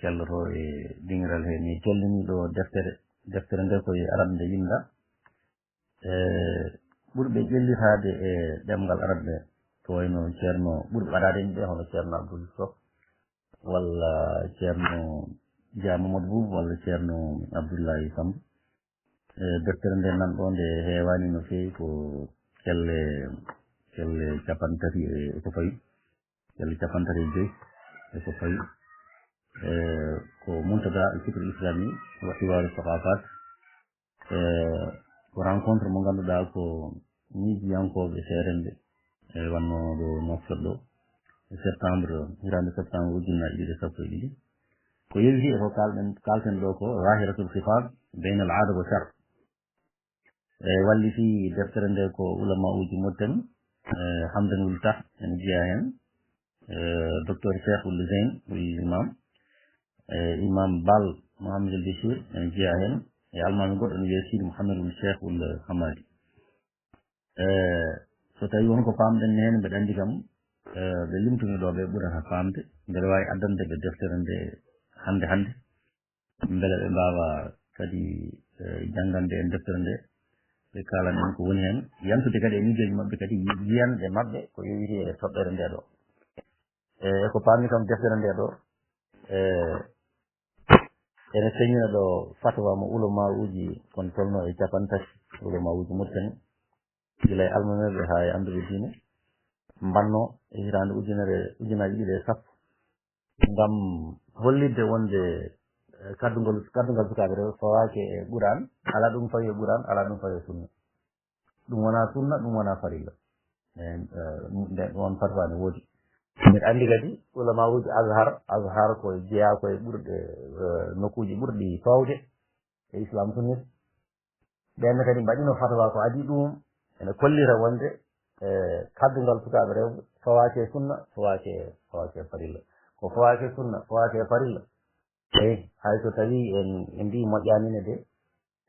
cellotoo e diŋiral hee, mi jallini ɗo deftere. Deftere nde ko e arab nde winnda. E ɓurɓe ƴellitaade e ɗemngal arab ɓe, ko wayno Ceerno, ɓurɓe ɓadaade e ɓe, hono Ceerno Abdoul Sow, walla Ceerno Dia Mamadou Boubou, walla Ceerno Abdoulaye Samb. E deftere nde nan ɗo, nde heewaani no feewi, ko kelle, kelle cappanɗe tati e ko fawi, kelle cappanɗe tati e joy e ko fawi. E ko Muntada al Fikr al Islami wa Hiwaru Thaqafat. E ko rencontre mo ngannduɗaa ko miijiyankooɓe seerenɓe, e wannoo ɗo Nouakchott ɗo, e septembre, hitaande septembre ujunnaji ɗiɗi e sappo e ɗiɗi. Ko yowiti e ko kalɗen, kalten ɗo ko Zahiratul Khitab bayna al Aada wa Shar. E walliti deftere nde ko ulama'uuji Mauritanie, e Hamdan Wul Tah ene jeyaa heen, e Docteur Cheikh Wul Zeyn Wul Imam, e Imam Bal Mohamed El Bechir ene jeyaa heen, e almaami goɗɗo ene wiyee Sidi Mohamed Wul Cheikh Wul Hamadi. E so tawii won ko paamɗen heen, mbeɗa anndi kam, e ɓe limtumi ɗo ɓe ɓurata faamde, mbeɗa waawi addande ɓe deftere nde hannde hannde, mbele ɓe mbaawa kadi, e, janngande en deftere nde, ɓe kaalana en ko woni heen, yantude kadi e miijooji maɓɓe kadi, yi-, yiyanɗe maɓɓe ko yowiti e toɓɓere nde ɗo. E ko paami kam deftere nde ɗo, e, ene feññina ɗo fatwa mo ulama'uuji kon tolno e cappanɗe tati ulama'uuji Mauritanie, gila e almameeɓe haa e annduɓe diine, mbanno e hitaande ujunere, ujunaaji ɗiɗi e sappo, ngam hollitde wonde, e, kaddungol, kaddungal sukaaɓe rew fawaake e Qur'an, alaa ɗum fawi e Qur'an, alaa ɗum fawi e sunna. Ɗum wonaa sunna, ɗum wonaa farilla. E, e, nde, on fatwa ne woodi. Mbiɗa anndi kadi ulama'uuji Azhar, Azhar ko jeyaa ko e ɓurɗe, e, nokkuuji ɓurɗi toowde e Islam sunnit. Ɓeen kadi mbaɗino fatwa ko adii ɗum, ene kollira wonde, e, kaddungal sukaaɓe rewɓe fawaake e sunna, fawaake, fawaake e farilla. Ko fawaake e sunna, fawaake e farilla. Eyi, hay so tawii en, en mbii moƴƴaani ne de,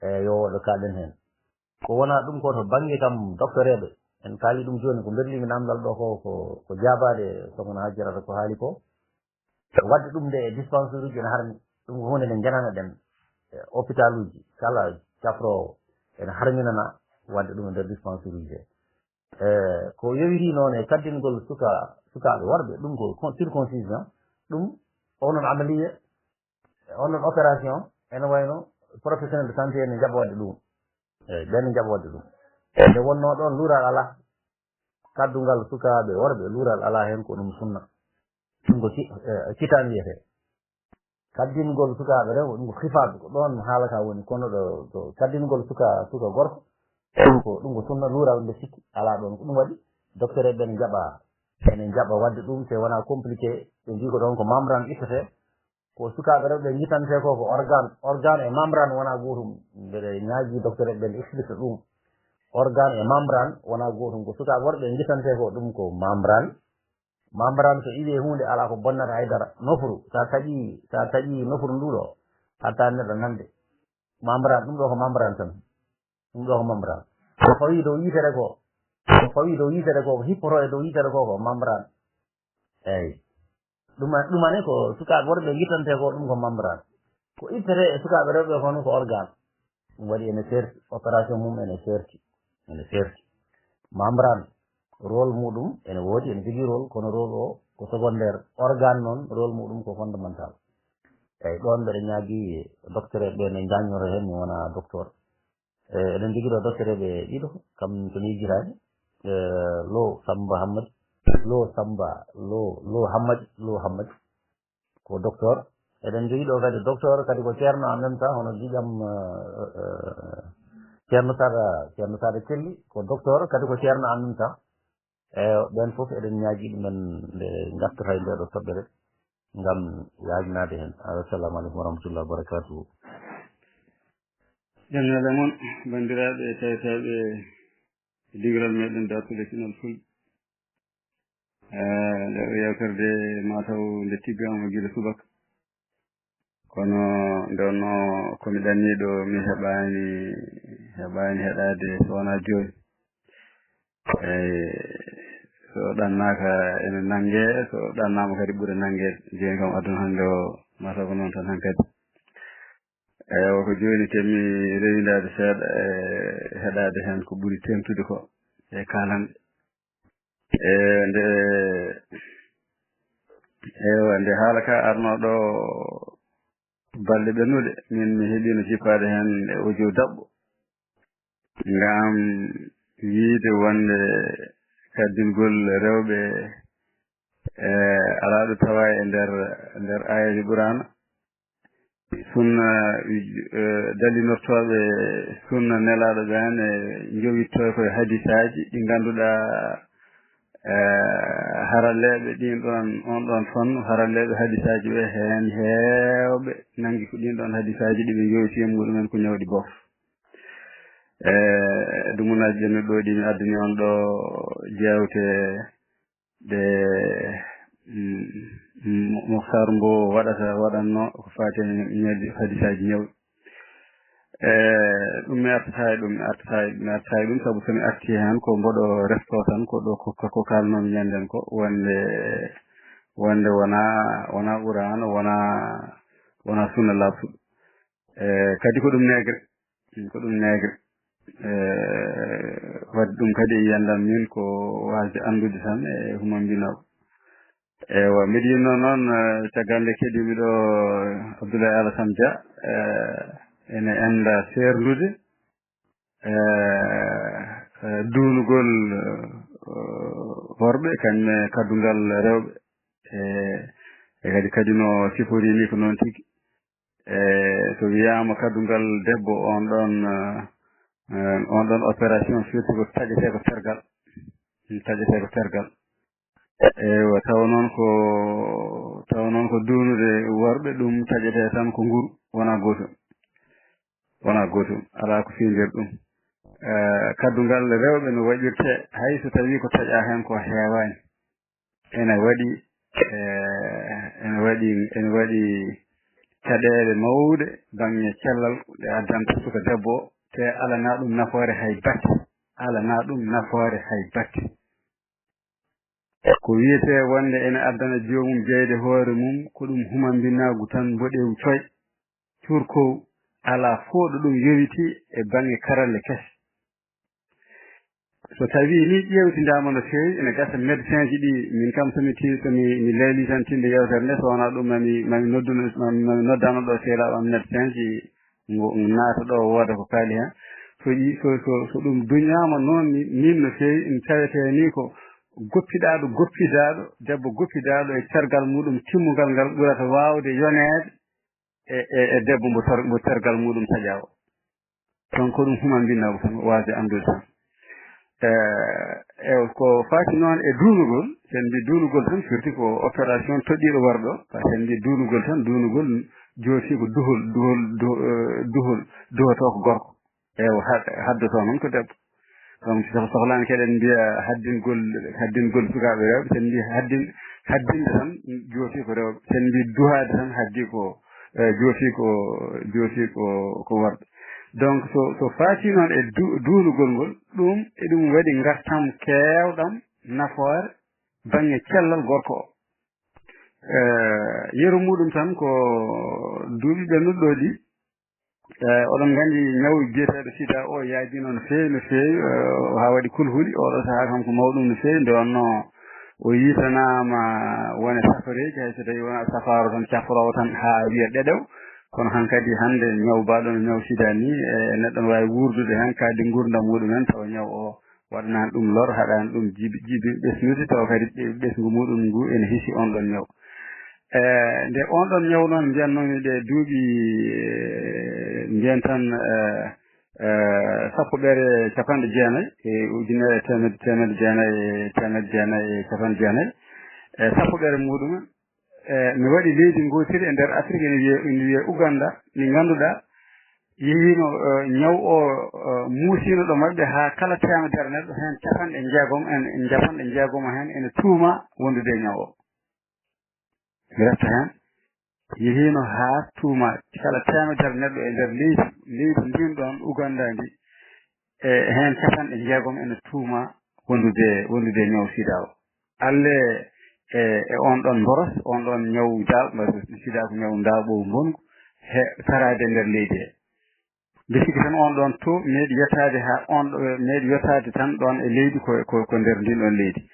e, yo woɗɗo kaaɗen heen. Ko wonaa ɗum ko to bannge kam doktoreeɓe, en kaali ɗum jooni, ko mberlimi naamndal ɗo ko, ko, ko jaabaade Sokhna Hajjarata ko haali ko. Waɗde ɗum nde e dispensaire uji ene harmi, ɗum ko huunde nde njananaɗen, e, hôpital uji, kala cafroowo ene harminana waɗde ɗum e nder dispensaire uji he. E, ko yowiti noon e kaddingol suka-, sukaaɓe worɓe, ɗum ko con-, circoncision, ɗum onon amaliya, onon opération, ene wayno professionnel de santé ene njaɓa waɗde ɗum. Eyi, ɓen njaɓa waɗde ɗum. Nde wonnoo ɗoon, luural alaa. Kaddungal sukaaɓe worɓe, luural alaa heen, ko ɗum sunna. Ɗum ko ki-, eh, kitaan wiyetee. Kaddingol sukaaɓe rewɓe, ɗum ko xifaadu, ko ɗoon haala ka woni. Kono ɗo, ɗo kaddingol suka, suka gorko, ɗum ko, ɗum ko sunna, luural mbe sikki alaa ɗoon. Ko ɗum waɗi, docteur en ɓen njaɓa, ene njaɓa waɗde ɗum, te wonaa compliqué, ɓe mbii ko ɗoon ko membrane ittetee. Ko sukaaɓe rewɓe njitantee ko, ko organe, organe e membrane wonaa gootum. Mbeɗe ñaagii docteur en ɓen explique ɗum. Organe e membrane wonaa gootum. Ko sukaaɓe worɓe njitantee ko, ɗum ko membrane. Membrane so iwii huunde, alaa ko bonnata hay dara. Nofru, so a taƴii, so a taƴii nofru nduu ɗoo, haɗtaa neɗɗo nande. Membrane, ɗum ɗoo ko membrane tan. Ɗum ɗoo ko membrane. Ko fawii dow yitere ko, ko fawii dow yitere ko, ko hippotoo e dow yitere ko, ko membrane. Eyi. Ɗum, ɗum ne ko sukaaɓe worɓe ngittantee ko, ɗum ko membrane. Ko ittetee e sukaaɓe rewɓe ko, ko organe. Ɗum waɗi ene seerti, opération mum ene seerti. Ene seerti. Membrane, rôle muɗum ene woodi, ene jogii rôle, kono rôle o ko secondaire. Organe noon, rôle muɗum ko fondamental. Eyi, ɗoon mbeɗa ñaagii docteur ɓe ne njaañnoro heen, mi wonaa docteur. E, eɗen jogii ɗo docteur ɓe ɗiɗo, kam to mi yejjitaani. E, Lo Samba Hammadi, Lo Samba, Lo, Lo Hammadi, Lo Hammadi. Ko docteur. Eɗen jogii ɗo kadi docteur, kadi ko ceerno en même temps, hono giƴam, eh, eh, ceerno Sada, ceerno Sada Kelli, ko docteur, kadi ko ceerno en même temps. Eyo, ɓeen fof eɗen ñaagii ɗumen nde ngartata e ndee ɗoo toɓɓere ngam yaajnaade heen. Assalamu aleykum wa rahmatullahi wa barakatuhu. Jam ñalle mon, banndiraaɓe e tawetooɓe e dingiral meɗen dartude Kinol Fulɓe. Eh, nde o yewtere de mataw nde tiggaama gila subaka. Kono nde wonno ko mi ɗanniiɗo, mi heɓaani, heɓaani heɗaade so wonaa jooni. Eyi, so ɗannaaka ene nannge, so ɗannaama kadi ɓuri nannge. Jooni kam aduna hannde o, mataw ko noon tan hankadi. Ewa, ko jooni te mi rewindaade seeɗa e heɗaade heen ko ɓuri teeŋtude ko e kaalanɗe. E nde, ewa, nde haala ka arnoo ɗo balɗe ɓennuɗe, min mi heɓiino jippaade heen e audio daɓɓo. Ngam yiide wonde kaddingol rewɓe, e, alaa ɗo tawa e nder, nder aayeeje Quraana. Sunna, eh, dalinortooɓe sunna nelaaɗo ɓeen, eh, njowitto koye hadisaaji ɗi ngannduɗaa, eh, haralleeɓe ɗiin ɗoon, oon ɗoon fannu, haralleeɓe hadisaaji ɓe heen heewɓe nanngi ko ɗiin ɗoon hadisaaji ɗi ɓe njowiti e muɗumen ko ñawɗi bof. Eh, dumunaaji ɓennuɗi ɗo ɗi mi addani on ɗo jeewte ɗe, mm, mm, Moftaar Mbow waɗata, waɗatno ko faati e ñawɗi, hadisaaji ñawɗi. E, ɗum mi artataa e ɗum, mi artataa e, mi artataa e ɗum, sabu so mi artii heen ko mboɗo reftoo tan, ko ɗo ko, ko, ko kaalnoomi ñannden ko, wonde, wonde wonaa, wonaa Quraana, wonaa, wonaa sunna laaɓtuɗo. E, kadi ko ɗum neegre. Ko ɗum neegre. Eh, wadde ɗum kadi e yiyannde am min ko waasde anndude tan e humambinooɓe. Ewa, mbiɗa yiɗnoo noon, eh, caggal nde keɗiimi ɗo, eh, Abdoulaye Alassane Dia, eh, ene annda seerndude, eh, eh, duunugol, eh, worɓe, kañum e kaddungal rewɓe. E, e kadi, kadi no siforii ni ko noon tigi. E, so wiyaama kaddungal debbo, on ɗon, eh, on ɗon opération, surtout ko taƴetee ko tergal. Ɗum taƴetee ko tergal. Eywa, tawa noon ko, tawa noon ko duunude worɓe, ɗum taƴetee tan ko nguru, wonaa gootum. Wonaa gootum, alaa ko fiyndir ɗum. Eh, kaddungal rewɓe no waɗirtee, hay so tawii ko taƴaa heen ko heewaani. Ene waɗi, eh, ene waɗi, ene waɗi caɗeele mawɗe baŋŋe cellal ɗe addanta suka debbo o, te alanaa ɗum nafoore hay batte, alanaa ɗum nafoore hay batte. Ko wiyetee wonde ene addana joomum jeyde hoore mum, ko ɗum humammbinaagu tan, mboɗeewu coy, curkow, alaa fof ɗo ɗum yowitii e baŋŋe karalle kese. So tawii nii ƴeewtindaama no feewi, ene gasa médecin ji ɗi, min kam so mi ti-, so mi, mi leelii tan tinde yewtere nde, so wonaa ɗum mami, mami nodduno, mami, mami noddano ɗo seelaaɓe am médecin ji, ngo, ngo naata ɗo wooda ko kaali heen. So yi-, so, so, so ɗum duñaama noon ni, niin no feewi, ina tawetee ni ko goppidaaɗo, goppidaaɗo, debbo goppidaaɗo e tergal muɗum timmungal ngal ɓurata waawde yoneede e, e, e debbo mbo tor-, mbo tergal muɗum taƴaa o. Donc ko ɗum human mbinnaagu tan, waasde anndude tan. Eh, e ko faati noon e duunugol, sen mbi duunugol tan firti ko opération toɗɗiiɗo warɗo, ka sen mbi duunugol tan, duunugol joofi ko duhol, duhol, du-, eh, duhol, duhotoo ko gorko. Ewa, ha-, haddotoo noon ko debbo. Donc, so sohlaani keɗen mbiya haddingol, haddingol sukaaɓe rewɓe, sen mbi haddin-, haddinde tan joofi ko rewɓe. Sen mbi duhaade tan haddi ko, eh, joofi ko, joofi ko, ko worɓe. Donc, so, so faati noon e du-, duunugol ngol, ɗum, eɗum waɗi ngartam keewɗam nafoore baŋnge cellal gorko o. Eh, yeru muɗum tan ko duuɓi ɓennuɗo ɗi, eh, oɗon nganndi ñaw biyeteeɗo sida o yaajino no feewi, no feewi, eh, haa waɗi kulhuli. Oɗo sahaa kam ko mawɗum no feewi, nde wonno o yitanaama wone safareeji, hay so tawi wona safaaro tan, cafroowo tan haa wiya ɗeɗew. Kono hankadi hannde ñaw baaɗo no ñaw sida ni, eh, neɗɗo no waawi wuurdude heen, kadi nguurndam muɗum en, tawa ñaw o waɗanaani ɗum lor, haɗaani ɗum jibi-, jibi ɓesnude, tawa kadi ɓe-, ɓesngu muɗum ngu ene hisi on ɗon ñaw. Eh, nde on ɗon ñaw noon mbiyatnoomi ɗe duuɓi, eh, mbiyen tan, eh, eh, sappo ɓere capanɗe jeenayi e ujunere teemedde, teemedde jeenayi e teemedde jeenayi e capanɗe jeenayi, e sappo ɓere muɗum, eh, mi waɗi leydi ngootiri e nder Afrik, ene wiye, ene wiye Uganda, ndi ngannduɗaa yehiino, eh, ñaw o, eh, muusiino ɗo maɓɓe haa kala teemedere neɗɗo heen capanɗe jeegom en, capanɗe jeegom heen ene tuuma wondude e ñaw o. Mi refta heen. Yehiino haa tuuma kala teemedere neɗɗo e nder leydi, leydi ndin ɗon Uganda ndi, e heen capanɗe jeegom ene tuuma wondude, wondude e ñaw sida o. Alle e, e on ɗon mboros, on ɗon ñaw daaw-, sida ko ñaw ndaaɓoowu mbongu, he taraade e nder leydi he. Mbi sikki tan on ɗon to meeɗi yettaade haa on ɗo, meeɗi yettaade tan ɗon e leydi ko, ko, ko nder ndin ɗon leydi.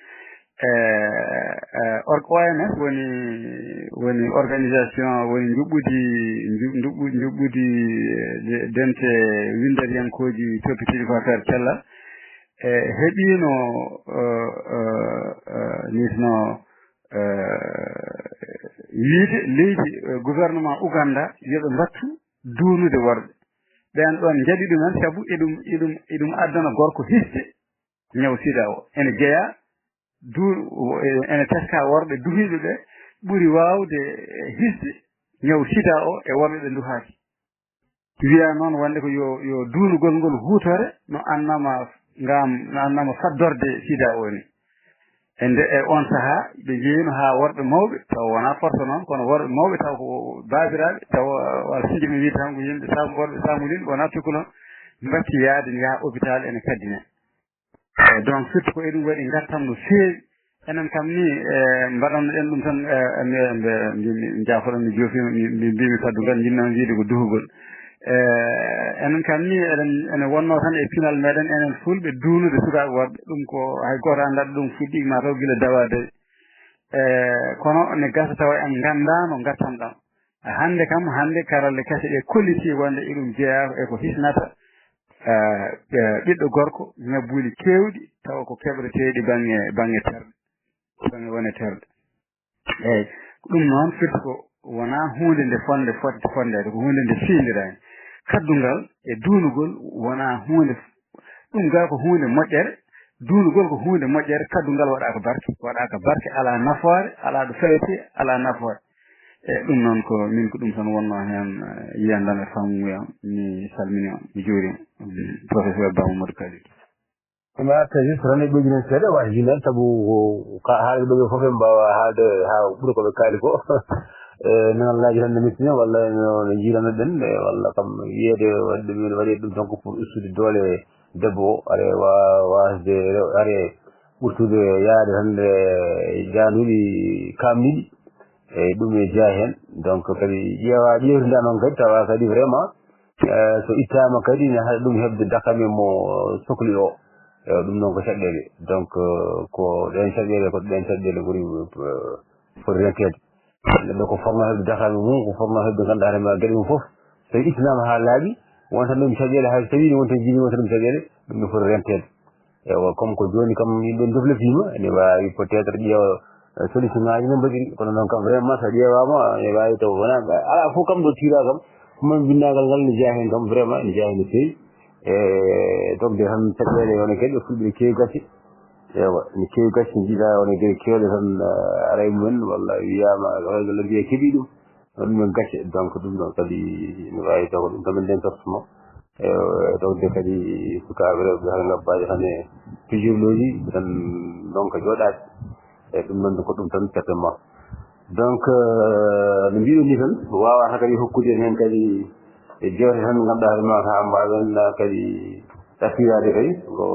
Eh, eh, or-, O M S woni, woni organisation, woni njuɓɓudi, nju-, njuɓɓu-, njuɓɓudi, eh, de-, dente winnderiyankooji toppitiiɗi ko affaire cellal. Eh, heɓiino, eh, eh, eh, nisno, eh, wiide leydi, eh, gouvernement Uganda yo ɓe mbattu duunude worɓe. Ɓeen ɗoon njaɓi ɗumen sabu eɗum, eɗum, eɗum addana gorko hisde ñaw sida o. Ene jeyaa du-, ene teskaa worɓe duhiiɓe ɓe ɓuri waawde, eh, hisde ñaw sida o e worɓe ɓe nduhaaki. Wiyaa noon wonde ko yo, yo duunugol ngol huutore no annama ngam, no annama faddorde sida o ni. E nde, e on sahaa, ɓe njeeyino haa worɓe mawɓe, taw wonaa force noon, kono worɓe mawɓe, taw ko baabiraaɓe, taw, wala sinji mi wiide tan ko yimɓe saabu worɓe saamuliiɓe, wonaa tukkulo, mbatti yaade yaha hôpital ene kaddine. Eh, donc, surtout ko eɗum waɗi ngartam no feewi. Enen kam ni, eh, mbaɗanno ɗen ɗum tan, eh, mbi-, mbi-, mbi-, mi jaafoɗon, mi joofiima, mi, mi mbiimi kaddugal, njinnoo wiide ko duhugol. Eh, enen kam ni, eɗen, ene wonnoo tan e pinal meɗen, enen fulɓe, duunude sukaaɓe worɓe. Ɗum ko hay gooto anndaa ɗum fuɗɗii, ma taw gila dawa dawi. Eh, kono ne gasa tawa en nganndaano ngartam ɗam. Hannde kam, hannde karalle kese ɗe kollitii wonde iɗum jeyaa e ko hisnata, eh, eh, ɓiɗɗo gorko, ñabbuuli keewɗi, tawa ko keɓreteeɗi baŋnge, baŋnge terɗe, baŋnge wone terɗe. Eeyi, ɗum noon firti ko wonaa huunde nde fonde fot-, fondeede, ko huunde nde fiindiraa en. Kaddungal e duunugol wonaa huunde, ɗum gaa ko huunde moƴƴere, duunugol ko huunde moƴƴere, kaddungal waɗaaka barke, waɗaaka barke, alaa nafoore, alaa ɗo fewetee, alaa nafoore. E ɗum noon ko min ko ɗum tan wonnoo heen, eh, yiyannde am e faamuyam. Mi salminii on, mi juuriima. Professeur Ba Mamadou Kalidou. Mi arta juste tan e ɓoydude seeɗa, waɗi yimɓe sabu ko ka-, haalɓe ɗo ɓe fof ɓe mbaawa haalde haa ɓuri ko ɓe kaali ko. E, nanallaaji tan no mettino, walla no, no njiirano ɗen, e, walla kam yiyeede waɗi ɗum, waɗi ɗum tan ko pour ustude doole debbo o, are wa-, waasde rew-, are ɓurtude yaade tan e jaanuuji kaamniiɗi. Eeyi, ɗum e jeyaa heen. Donc, kadi ƴeewa, ƴeewtinda noon kadi, tawa kadi vraiment, eh, so ittaama kadi, ne haɗa ɗum heɓde dakame mo sokli o. Eeyi, ɗum noon ko caɗeele. Donc, eh, ko ɗeen caɗeele, ko ɗeen caɗeele ngoni, eh, foti renteede. Neɗɗo ko fotnoo heɓde dakame mum, ko fotnoo heɓde, ngannduɗaa hoore ma geɗe mum fof. So ittinaama haa laaɓi, Wonta ɗum caɗeele, hay so tawii wonta jiimi, wonta ɗum caɗeele, ɗum no foti renteede. Ewa, comme ko jooni kam yimɓe ndefletiima, ene waawi peut-être ƴeewa, eh, solution ŋaaji no mbaɗiri, kono noon kam vraiment so ƴeewaama, ene waawi taw wonaa, alaa fof kam ɗo tiiraa kam, ɗum noon binndaagal ngal ne jeyaa heen kam vraiment, ene jeyaa heen no feewi. E donc de tan caɗeele wona geɗe fulɓe keewi gacce. Ewa, ene keewi gacce, njiɗaa wona geɗe keewɗe tan, eh, ara e mumen, walla wiyaama, walla mbiya keɓii ɗum. Ɗum en gacce, donc ɗum ɗon kadi no waawi taw ko ɗum tan min nden toftuma. E, donc de kadi sukaaɓe rewɓe tan ngabbaaji tan e pijirlooji, tan donc jooɗaade. E ɗum ɗon ko ɗum tan certainement. Donc, eh, no mbiɗon ni tan, waawata kadi hokkude en heen kadi e jeewte tan ngannduɗaa hoore maa haa mbaawen kadi ɗaffiraade kadi ko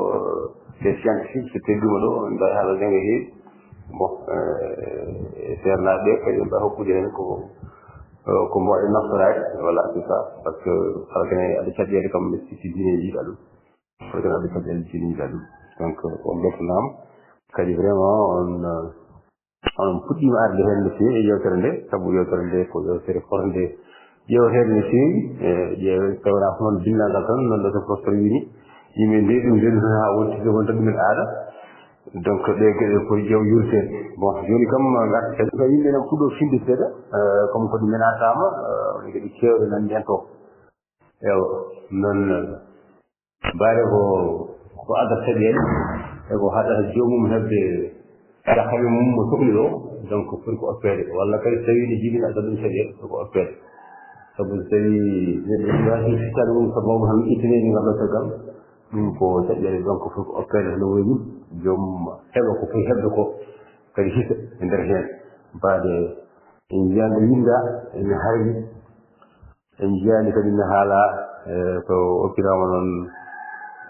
des scientifiques so tedduma ɗo, en mbaɗi haala janngo heewi. Bon, eh, seernaaɓe ɓe kadi en mbaɗi hokkude heen ko, ko mboɗe naftoraade, voilà, c'est ça. Parce que kala kene aɗa caɗeele kam, mi sikki diine yiɗa ɗum. Kala kene aɗa caɗeele diine yiɗa ɗum. Donc, on ɗofnaama. Kadi vraiment, on, eh, on puɗɗiima arde heen no feewi e yeewtere nde, sabu yeewtere nde ko yeewtere fotnde ƴeewteede no feewi, e ƴeewe tawra ko noon binndangal tan, noon ɗo so professeur wini, yimɓe nde ɗum nde ɗum haa wonti ɗo wonta ɗum en aada. Donc, ɗe geɗe ko ƴeew yurteede. Bon, jooni kam, ngarta kadi ko yimɓe nan puɗɗo finde seeɗa, eh, comme ko ɗum en aataama, eh, geɗe keewɗe nan ndeen to. Ewa, noon, eh, mbaɗe ko, ko adda caɗeele, e ko haɗata joomum heɓde cakkaɓe mum mo sohli o, donc foti ko oppeede. Walla kadi so tawii ne jibina adda ɗum caɗeele, foti ko oppeede. Sabu so tawii neɗɗo waasi fittaade mum sabu mawɗo tan ittinee ngal ɗo caggal, ɗum ko caɗeele, donc foti ko oppeede no woni joom heɓa ko foti heɓde ko, kadi hisa e nder heen. Mbaɗe en njiyande winda, ene harmi. En njiyaani kadi ne haalaa, eh, so okkiraama noon,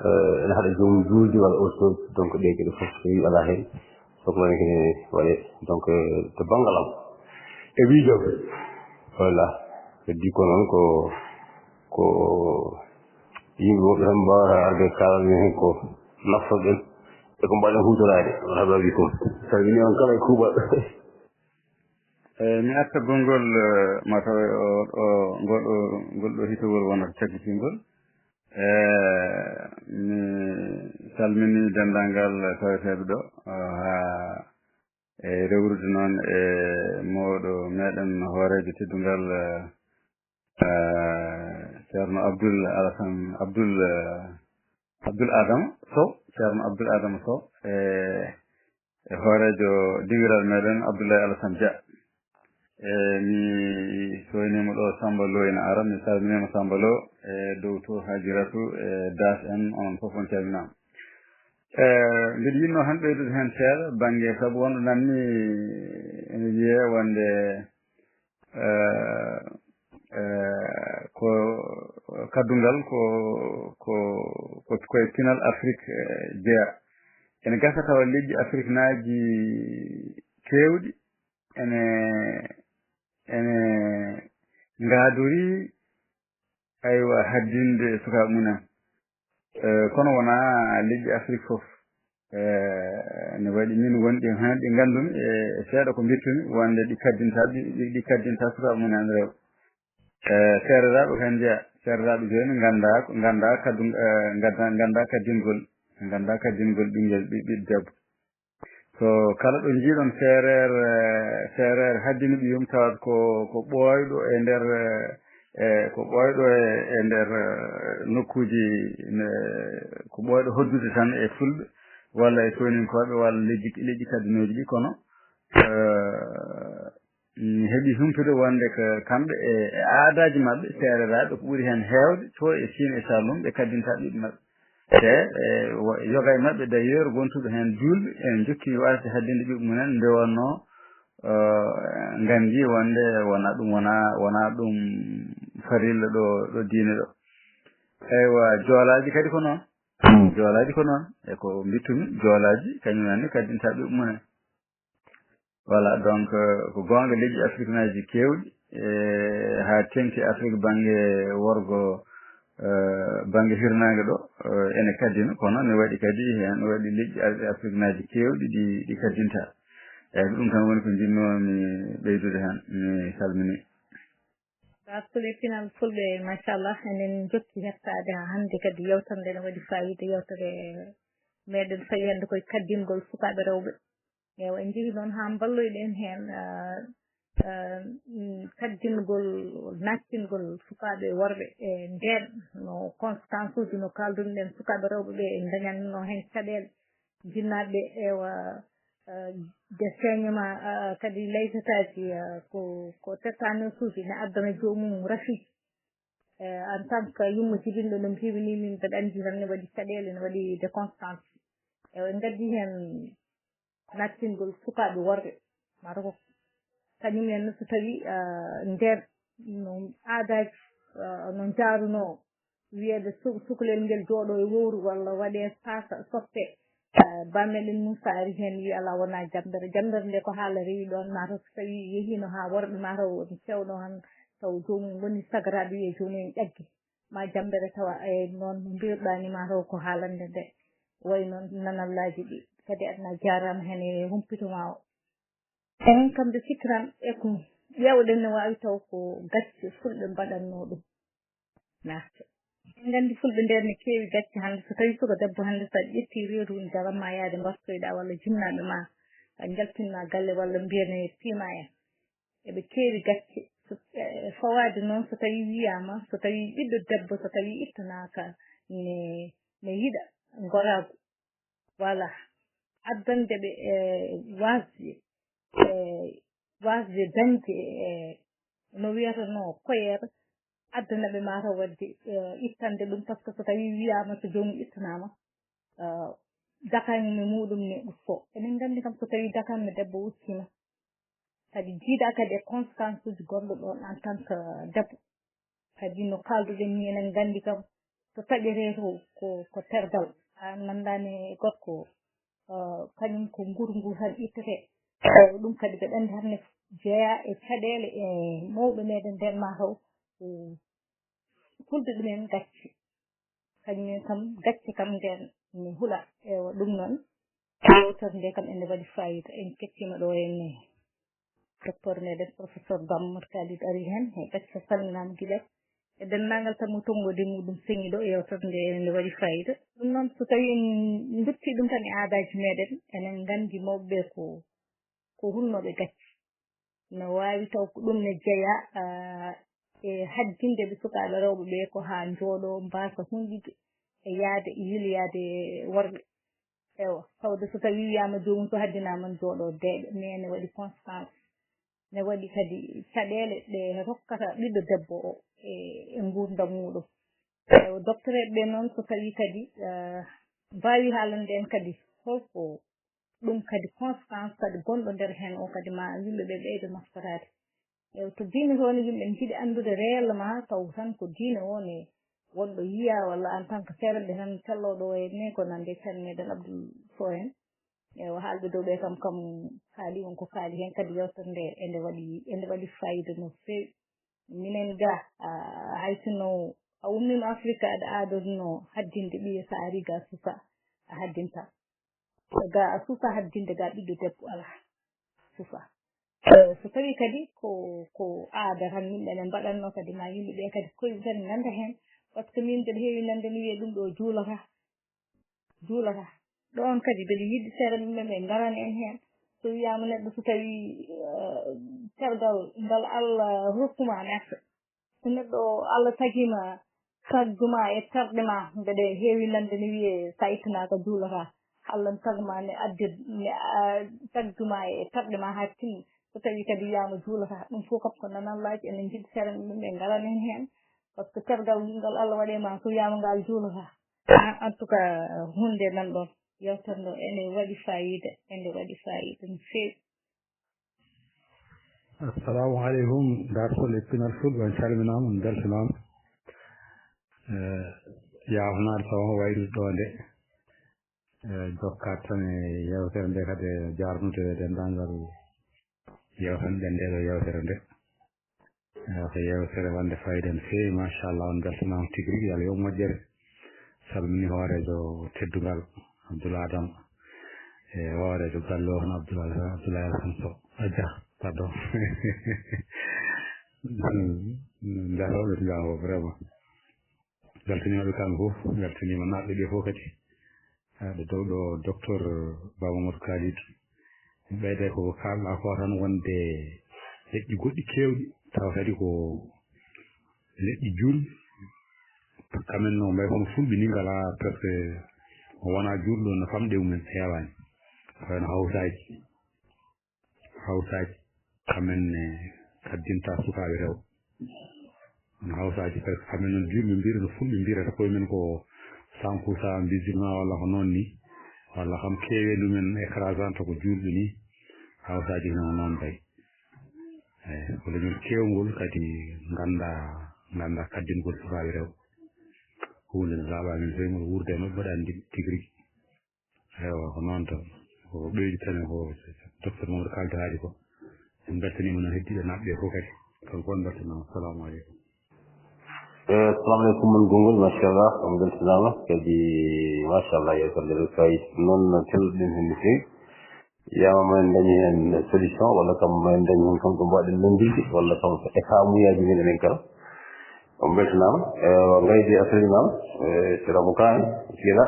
eh, ene haɗa joomum juulde walla autre chose. Donc, ɗee geɗe fof so tawii alaa heen, soklani kene waɗee. Donc, eh, to banngal am, e miijo am, voilà. Heddii ko noon ko, ko yimɓe woɓɓe tan mbaawata arde kaalana en heen ko naftorɗen e ko mbaɗen huutoraade. Wala haɓaaɓi ko. Salmini on kala e kuuɓal. Eyi, mi arta konngol, eh, mataw o, o, ngol ɗo, ngol ɗo hitowol wonata caggitingol. Eh, mi salmini denndaangal taweteeɓe ɗo, eh, haa e rewrude noon e mawɗo meɗen hooreejo teddungal, eh, eh, Ceerno Abdul Alasan, Abdul, eh, Abdul Adama Sow, Ceerno Abdul Adama Sow, e, e hooreejo dingiral meɗen Abdoulaye Alassane Dia. E, mi soyniima ɗo Samba Lo ina ara, mi salminiima Samba Lo e dow to Hajiratu e Das en, onon fof on calminaama. E, mbiɗa yiɗnoo tan ɓeydude heen seeɗa bannge, sabu wonɗo nanmi ene wiyee wonde, eh, eh, ko kaddungal ko, ko, ko, ko e pinal Afrik, eh, jeyaa. Ene gasa tawa leƴƴi afriknaaji keewɗi ene, ene ngaadori, aywa, haddinde sukaaɓe mumen. Eh, kono wonaa leƴƴi Afrik fof. Eh, ne waɗi min wonɗi heen ɗi nganndumi e, e seeɗa ko mbittumi, wonde ɗi kaddinta, ɗi, ɗi, ɗi kaddinta sukaaɓe mumen rewɓe. Eh, seereraaɓe ko heen njeyaa. Seereraaɓe jooni nganndaa, nganndaa kaddu, eh, nganndaa, nganndaa kaddingol, nganndaa kaddingol ɓinngel ɓi-, ɓiɗɗo debbo. So kala ɗo njiiɗon seereer, eh, seereer haddini ɓiyum, tawat ko, ko ɓooyɗo e nder, eh, eh, ko ɓooyɗo e, e nder, eh, nokkuuji, ne, ko ɓooyɗo hoddude tan e Fulɓe, walla e Sooninkooɓe, walla leƴƴi, leƴƴi kaddinooji ɗi, kono, eh, mi heɓi humtude wonde ko kamɓe e, e aadaaji maɓɓe, seereraaɓe ko ɓuri heen heewde, to e Siin e Saalum, ɓe kaddinta ɓiɓɓe maɓɓe. Te, e, wo-, yoga e maɓɓe, d'ailleurs, wontuɓe heen juulɓe, en njokki waasde haddinde ɓiɓɓe mumen, nde wonnoo, eh, nganndi wonde wona ɗum, wona, wona ɗum farilla ɗo, ɗo diine ɗo. Eywa, joolaaji kadi ko noon. Mm. Joolaaji ko noon. E ko mbittumi, joolaaji, kañum en ne kaddinta ɓiɓɓe mumen. Voilà, donc, euh, ko goonga, leƴƴi afriknaaji keewɗi, e, haa teŋti Afrik bannge worgo, euh, bannge hirnaange ɗo, euh, ene kaddina, kono ne waɗi kadi heen, waɗi leƴƴi ar-, afriknaaji keewɗi ɗi, ɗi kaddinta. Eeyi, ko ɗum tan woni ko njiɗnoo mi ɓeydude heen. Mi salminii. Hakkunde pinal fulɓe, machallah, enen jokki hettaade haa hannde kadi. Yewtere nde ne waɗi faayiida, yewtere meɗen fawi hannde koye kaddingol sukaaɓe rewɓe. Ewa, en njehi noon haa mballoyɗen heen, ah, ah, mm, kaddingol, nattingol sukaaɓe worɓe e ndeen, no conséquence uji no kaaldunoɗen sukaaɓe rewɓe ɓe, en ndañatno heen caɗeele. Jinnaaɓe, ewa, ah, de saignement, ah, kadi laytataaji, ah, ko, ko tétanos uji ne addana joomum rafi. Eh, en tant que yumma jibinɗo, no mbiimi ni, min mbeɗa anndi tan ne waɗi caɗeele, ne waɗi de constance. Ewa, en ngaddi heen nattingol sukaaɓe worɓe. Mata ko kañum en so tawi, ah, nder no aadaaji, ah, no njaarunoo, wiyeede su-, sukalel ngel jooɗo e wowru walla waɗee saasa soppe. Ah, bammeɗen Moussa ari heen, wi alaa, wonaa jammbere. Jammbere nde ko haala rewi ɗoon, mata so tawi yehiino haa worɓe, mata o cewɗo han, taw joomum woni sagaraaɓe, wiye joomum en ƴaggi. Ma jammbere tawa e noon no mbirɗaa ni, mata o ko haalande nde. Wayi noon nanallaaji ɗi. Kadi adna jaaraama heen e humpito ma o. Enen kam nde sikkiran e ko ƴeewɗen ne waawi taw ko gacce fulɓe mbaɗatnoo ɗum. Naaste. En nganndi fulɓe nder ne keewi gacce hannde. So tawi suka debbo hannde so a ƴetti reedu, daram ma yaade mbartoyɗa walla jinnaaɓe ma, a njaltinma galle walla mbiyen e piima en. Eɓe keewi gacce. So, eh, fawaade noon so tawi wiyaama, so tawi ɓiɗɗo debbo, so tawi ittanaaka ne, ne yiɗa ngoraagu. Voilà. Addande ɓe, eh, waasde, eh, waasde dañde, eh, no wiyatanoo koyeer, addana ɓe mataw waɗde, eh, ittande ɗum, par ce que so tawi wiyaama so joomum ittanaama, eh, dakamme muɗum ne usto. Enen nganndi kam so tawi dakamme debbo ustiima, kadi jiidaa kadi e conséquence uji gonɗo ɗoon en tant que debbo. Kadi no kaalduɗen ni, enen nganndi kam so taƴetee to ko, ko tergal. Aan nanndaani e gorko, eh, kañum ko nguuru ngu tan ittetee. Eh, ɗum kadi mbeɗa anndi hannde jeyaa e caɗeele e mawɓe meɗen nden mataw, eh, hulde ɗumen gacce. Kañum en kam, gacce kam nden ne hula. Ewa, ɗum noon, yewtere nde kam ene waɗi faayiida. En kettiima ɗo henne docteur meɗen, professeur Bam Mamadou Khalid ari heen. He gacce salminaama gila. E denndaangal tan mo tonngoode muɗum seŋi ɗo, yewtere nde ene waɗi faayiida. Ɗum noon, so tawi en ndutti ɗum tan e aadaaji meɗen, enen nganndi mawɓe ɓe ko, ko hulnooɓe gacce. No waawi taw ko ɗum ne jeyaa, ah, e haddinde ɓe sukaaɓe rewɓe ɓe ko haa njooɗoo, mbaasa hunɗude e yahde e yiloyaade e worɓe. Ewa, tawde so tawi wiyaama joomum so haddinaama ne jooɗoo deeƴa, mais ne waɗi conséquence. Ne waɗi kadi caɗeele ɗe rokkata ɓiɗɗo debbo o e, e nguurndam muɗum. Ewa, docteur ɓe noon so tawi kadi, ah, mbaawi haalande en kadi holko ɗum kadi conséquence kadi gonɗo nder heen o kadi ma yimɓe ɓe ɓeydo naftoraade. E to diine to woni yimɓe ne njiɗi anndude réellement taw tan ko diine o ne wonɗo yiya walla en tant que seerenɓe tan cellooɗo o henne ko nande ceerno meɗen Abdoul Sow en. E o haalɓe dow ɓe kam, kam kaali on ko kaali heen kadi yewtere nde ende waɗi, ende waɗi fayida no feewi. Minen ga, ah, hay sinno a ummima Afrique aɗa aadorno haddinde ɓiye, so a ari ga susa a haddinta. Ga a susa haddinde ga ɓiɗɗo debbo alaa. Susa. Eh, so tawi kadi ko, ko aada tan yimɓe ne mbaɗatno kadi ma yimɓe ɓe kadi koyɓe tan nanda heen. Par ce que min mbeɗa heewi nande ne wiye ɗum ɗo juulata. Juulata. Ɗoon kadi mbeɗa yiɗi seeɗa ɓe ɓe ngarani en heen. So wiyaama neɗɗo so tawi, eh, tergal ngal Allah rokkuma neɗɗo. So neɗɗo o Allah tagima, tagduma e terɗe ma, mbeɗa heewi nande ne wiye sa ittanaaka juulata. Allah ne tagma ne addi, ne, ah, tagduma e terɗe ma haa timmi. So tawi kadi wiyaama juulata, ɗum fof kam ko nanallaaji, enen njiɗi seeɗa ɓe ɓe ngarani en heen. Par ce que tergal ngal Allah waɗe ma, so wiyaama ngal juulata. En, en tout cas, huunde nan ɗon. Yewtere ndo ene waɗi fayida, ende waɗi fayida no feewi. Assalamu aleykum, Daartol e Pinal Fulɓe, on calminaama, on mbeltanaama. Eh, yaafnaade tawa ko wayrude ɗo nde. Eh, jokkaat tan e yewtere nde kadi e jaarnude denndaangal yewtanɓe nde ɗo yewtere nde. Eh, ko yewtere wonde fayida no feewi, machallah, on mbeltanaama tigi rigi, Yalla yo moƴƴere. Salmini hooreejo teddungal, Abdoul Adama, e hooreejo galle o, hono Abdoul Al-, Abdoulaye Alassane Sow. A Dia, pardon. Njaarooɓe to njaaroo vraiment. Weltaniima ɓe kamɓe fof, weltaniima naatɓe ɓe fof kadi. Haa ɗo dow ɗo docteur Baba Mamadou Kalidou. Ɓeyde ko kaalɗaa ko tan wonde leƴƴi goɗɗi keewɗi, tawa kadi ko leƴƴi juulɓe. Kamen no mbay kono fulɓe ni ngalaa presque mo wonaa juulɗo no famɗe mumen heewaani. Ko wayno Hawsaaji. Hawsaaji kamen ne kaddinta sukaaɓe rewɓe. Kono Hawsaaji presque kamen noon juulɓe mbiyata no fulɓe mbiyata koye men ko cent pour cent musulman walla ko noon ni. Walla kam keewe ɗumen écrasante ko juulɓe ni. Hawsaaji no noon mbay. Eyi, ko leñol keewngol kadi ngannda, ngannda kaddingol sukaaɓe rewɓe. Huunde nde laaɓaa min feewngol wuurde e maɓɓe mbaɗa anndi tigi rigi. Ewa, ko noon tan. Ko ɓeydi tan e ko docteur Mamadou Kalde haali ko. En mbeltaniima noon heddiiɓe naatɓe fof kadi. Kanko on mbeltanaama. Assalamu aleykum. Eh, assalamu aleykum, mon gongol, machallah, on mbeltanaama. Kadi, machallah, yeewtere nde ɗo fayida. Noon no telluɗen heen no feewi. Wiyama ma en dañi heen solution, walla kam ma en dañi heen kam ko mbaɗen nanngilde, walla kam e faamuyaaji men enen kala. On mbeltanaama. Ewa, Ngayde a salminaama. Eh, Sera Bukani, Sera.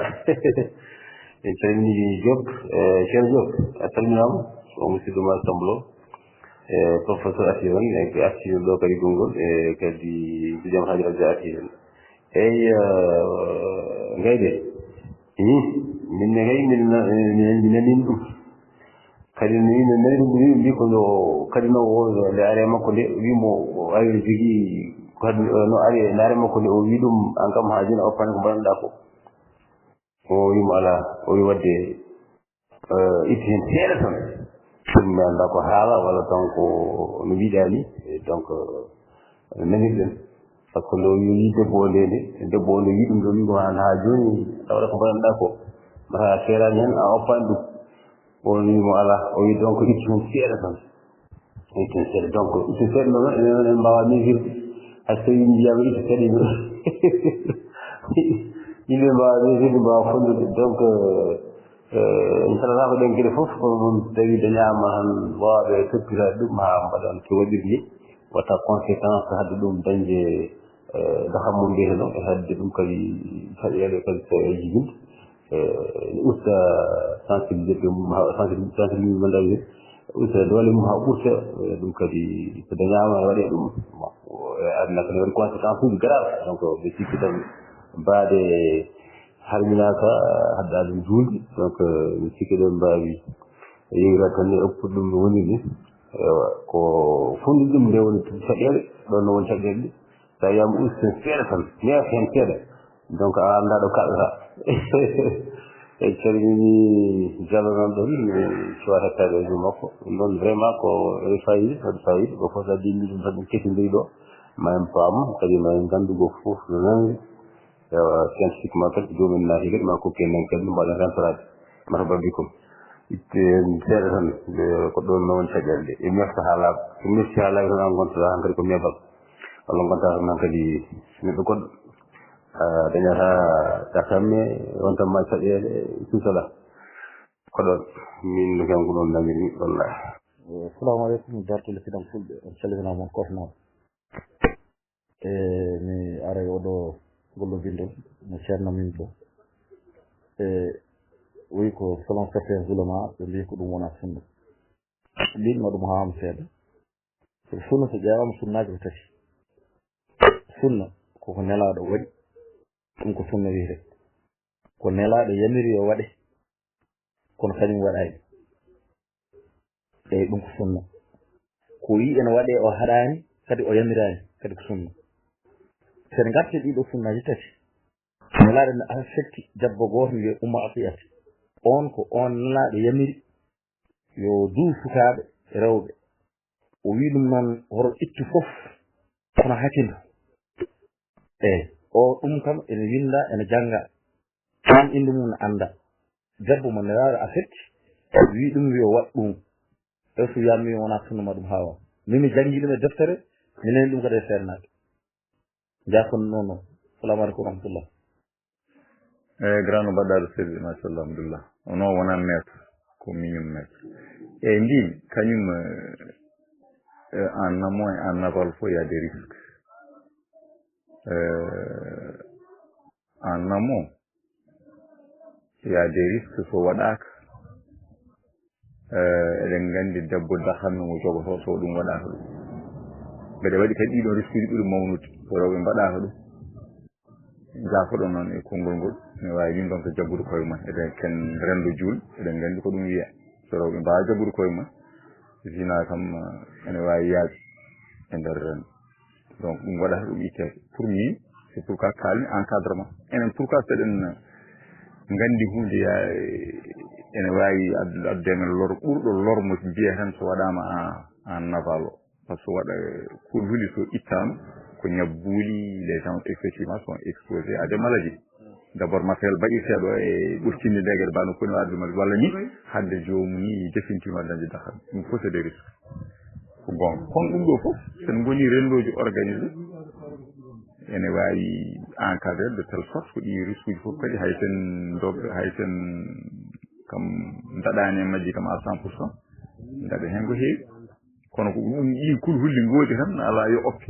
En calmini Diop, eh, Cheikh Diop, a salminaama. O musidɗo ma Samblo. Eh, professeur Asiyon, e ko artino ɗo kadi konngol, e kadi Gujam Haaji Raja Asiyon. Eyi, eh, Ngayde. Ih, min ne kay, min na-, min, min nanino ɗum. Kadi no yimɓe nani ɗum, ɓe mbi ko no, kadi no o, nde ari e makko nde, wi mo, o ari o jogii, kadi, eh, no ari, nde ari e makko nde, o wi ɗum, an kam haa jooni a oppaani ko mbaɗanɗaa ko. O wi mo alaa, o wi waɗde, eh, itti heen seeɗa tan. Ɗum mi anndaa ko haala walla tan ko no mbiɗaa ni, eh, donc, eh, nanirɗen. Par ce que nde o wi debbo o nde, nde, debbo o nde wi ɗum ɗo, wi ko an haa jooni, a waɗa ko mbaɗanɗaa ko. Mata a seeraani heen, a oppaani ɗum. O wi mo alaa, o wi donc itti heen seeɗa tan. Itti heen seeɗa. Donc, itti seeɗa noon, enen noon en mbaawaa miijirde. Hay so tawii mbiyaama itti seeɗa, yimɓe mbaawaa miijirde, mbaawaa fonndude. Donc, eh, eh, en calataako ɗeen geɗe fof, kono noon so tawii dañaama tan waawɓe toppitaade ɗum haa mbaɗa no waɗiri ni, waɗta conséquence hade ɗum dañde, eh, dakam mum mbiyetee noon, e hade ɗum kadi caɗeele kadi so e jibinde. Eh, usta sensibilisation mum, ha, sensibilisation mum, mum, usta doole mum haa ɓurta, eh, ɗum kadi so dañaama waɗee ɗum. Bon, e aduna kadi waɗi conséquence uji grave. Donc, ɓe cikki tan mbaade harminaaka, hadda ɗum juulde. Donc, eh, ɓe cikki ɗon mbaawi yeewiraade tan e oppude ɗum no woni ni. Ewa, ko fonndude ɗum nde woni caɗeele, ɗon no woni caɗeele ɗe. Sa wiyama ustu heen seeɗa tan, neefa heen seeɗa. Donc, a anndaa ɗo kaɗɗata. En calmini Diallo nan ɗon, min cuwata kaɗeejo makko. Ɗum ɗon vraiment ko ene fayida, ko ene fayida. Ko fof so addi min ɗum tan ɗum kesindiri ɗo. Ma en paam, kadi ma en nganndu ko fof no nanri. Ewa, scientifiquement kadi, joomum naati kadi, ma kokke nan kadi, mbaɗen rentoraade. Marhaban bikum. Itte seeɗa tan, nde ko ɗon noon caɗeele ɗe. E mefta haa laaɓa. So mefti haa laaɓi tan, an ngontoɗaa han kadi ko meebal. Walla ngontaa tan han kadi neɗɗo goɗɗo. A dañata takamme, wonta ma caɗeele, suusaɗa. Ko ɗon, min no kam ko ɗon nanirmi, wallahi. Assalamu aleykum, dartule Fidan Fulɓe. On calminama, on kofnama. E mi aray oɗo gollobinɗo no ceerno min ɗo. E o wi ko selon certains ulama, ɓe mbi ko ɗum wona sunna. Mbinno ɗum haa am seeɗa. Sabu sunna so ƴeewaama, sunnaaji ko tati. Sunna ko ko nelaaɗo waɗi, ɗum ko sunna wiyetee. Ko nelaaɗo yamiri yo waɗe, kono kañum waɗaani. Eyi, ɗum ko sunna. Ko o yii ene waɗee, o haɗaani, kadi o yamiraani, kadi ko sunna. So en ngartii ɗii ɗoo sunnaaji tati, nelaaɗo ne affecti jabbo gooto wiyee Ummu Atiyata. Oon ko oon nelaaɗo yamiri yo duw sukaaɓe rewɓe. O wii ɗum noon, horo ittu fof, kono hakindu. Eyi, o ɗum kam ene winnda, ene jannga. Aan innde mum ne annda. Debbo mo nelaaɗo affecti, wii ɗum yo waɗ ɗum. E so wiyaama mi wonaa sunna ma ɗum haawa. Min mi janngi ɗum e deftere, mi nani ɗum kadi e seernaaɓe. Njaafon noon noon. Salaamu aleykum wa rahmatullah. Eyi, grand no mbaɗɗaa ɗo sirri, machallah, alhamdulillah. Ono wonaa maître, ko miñum maître. Eyi, mbiimi, kañum, eh, Euh, en amont et en aval fof, il y a des risques. Euh, en amont, il y a des risques, so waɗaaka. Eh, eɗen nganndi debbo dahanno mo jogotoo so ɗum waɗaaka ɗum. Mbeɗa waɗi kadi ɗiɗon riskuuji ɓuri mawnude, so rewɓe mbaɗaaka ɗum. Njaafoɗon noon e konngol ngol, ne waawi min ɗon ko jaggude koye mum. Eɗen ken renndo juul, eɗen nganndi ko ɗum wiya. So rewɓe mbaawa jaggude koye mum, zina kam, eh, ene waawi yaade e nder renndo. Donc, ɗum waɗata ɗum itteede. Pour min, c'est pourquoi kaalmi encadrement. Enen, pourquoi so eɗen nganndi huunde ya, ene waawi ad-, addude men lor, ɓurɗo lor mo mbiya tan so waɗaama en, en aval o. Par ce que waɗa, ko luli so ittaama, ko ñabbuuli, les gens effectivement sont exposés à des maladies. D'abord, matériel baɗirteeɗo e ɓurtinde nde geɗe mbaɗa no koni waɗde mal walla ni, hadde joomum ni jafintima dañde dahal. Ɗum fof c'est des risques. Ko goonga. Kono ɗum ɗo fof, sen ngoni renndooji organisé, ene waawi encadré de telle sorte ko ɗi risque uji fof kadi hay sen dog, hay sen kam ndaɗani e majji kam à cent pour cent, ndaɗa heen ko heewi. Kono ko ɗum ɗi kulhulli ngoodi tan, alaa yo oppe.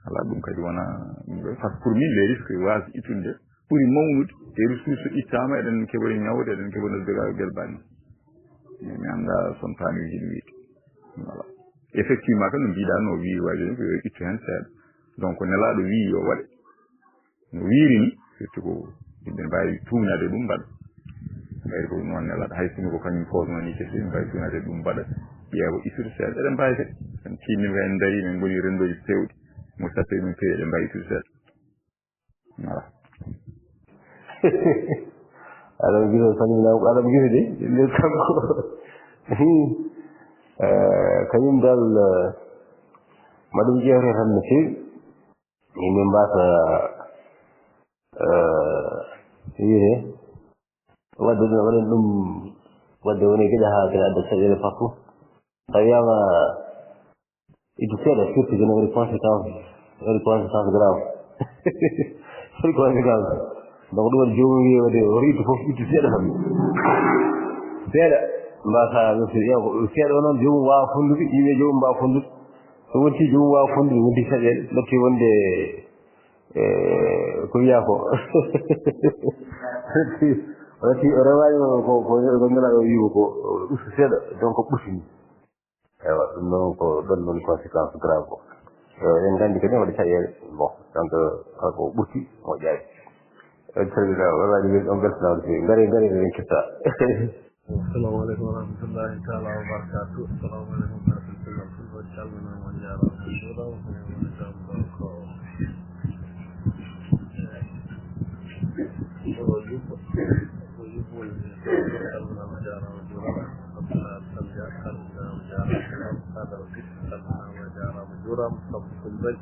Alaa, ɗum kadi wona ɗum ɗo. Par ce que pour min, les risques waasde ittude ɓuri mawnude. E risque so ittaama, eɗen keɓori ñawde, eɗen keɓori noddude gal banni. Mi, mi anndaa son paami wiide ɗum wiide. Voilà. Effectivement, ko no mbiɗa, no wiiri waɗde ko yo ittu heen seeɗa. Donc, nelaaɗo wii yo waɗe. No wiiri ni, surtout ko yimɓe mbaawi tuugnaade ɗum mbaɗa. Ɓayri ko ɗum noon nelaaɗo. Hay sinno ko kañum poosno ni kesi, mbaawi tuugnaade ɗum mbaɗa. Ƴeewa ittude seeɗa. Eɗen mbaawi kadi. En tiimin ko en ndarii, min ngoni renndooji peewɗi. Mo sappe ɗum peewi, eɗen mbaawi ittude seeɗa. Voilà. Aɗa gisa, salminaama ko aɗa gisa de, nde kanko. Eh, kañum dal, eh, ma ɗum ƴeewte tan no feewi. Yimɓe mbaasa, eh, wiyete, waɗde ɗum, waɗen ɗum, waɗde woni geɗe haa kene adda caɗeele partout. Tawi wiyaama, ittu seeɗa, surtout que no waɗi conséquence, waɗi conséquence grave. Waɗi conséquence. Donc, ɗum waɗi joomum wiye waɗi, o ittu fof, ittu seeɗa tan. Seeɗa. Mbasa, seeɗa o noon, joomum waawa fonndude, yimɓe joomum mbaawa fonndude. So wonti joomum waawa fonndude, wonti caɗeele, natti wonde, e, ko wiya ko. Natti, o natti, o rewani ko, ko, ko, ko ngala o wiwo ko, ustu seeɗa, donc ɓurtini. Ewa, ɗum noon ko ɗon woni conséquence grave o. Eh, en nganndi kadi waɗi caɗeele. Bon, donc, eh, ko ɓurti, moƴƴaani. En calminaa, wallahi, min on mbeltanaama no feewi. Ngare, ngare, eɗen ketta. Assalamu aleykum wa rahmatullahi taala wa barakatuh. Assalamu aleykum wa rahmatullahi wa barakatuh. Calminaama, on njaaraama, on njuuraama. Ko woni kam ɗo ko, eh, ko yubbo. Ko yubbo woni, calminaama, njaaraama, njuuraama. Abdoulaye Sall Dia, calminaama, njaaraama, njuuraama. Sadara Sis, calminaama, njaaraama, njuuraama. Sabu ko mbaɗi.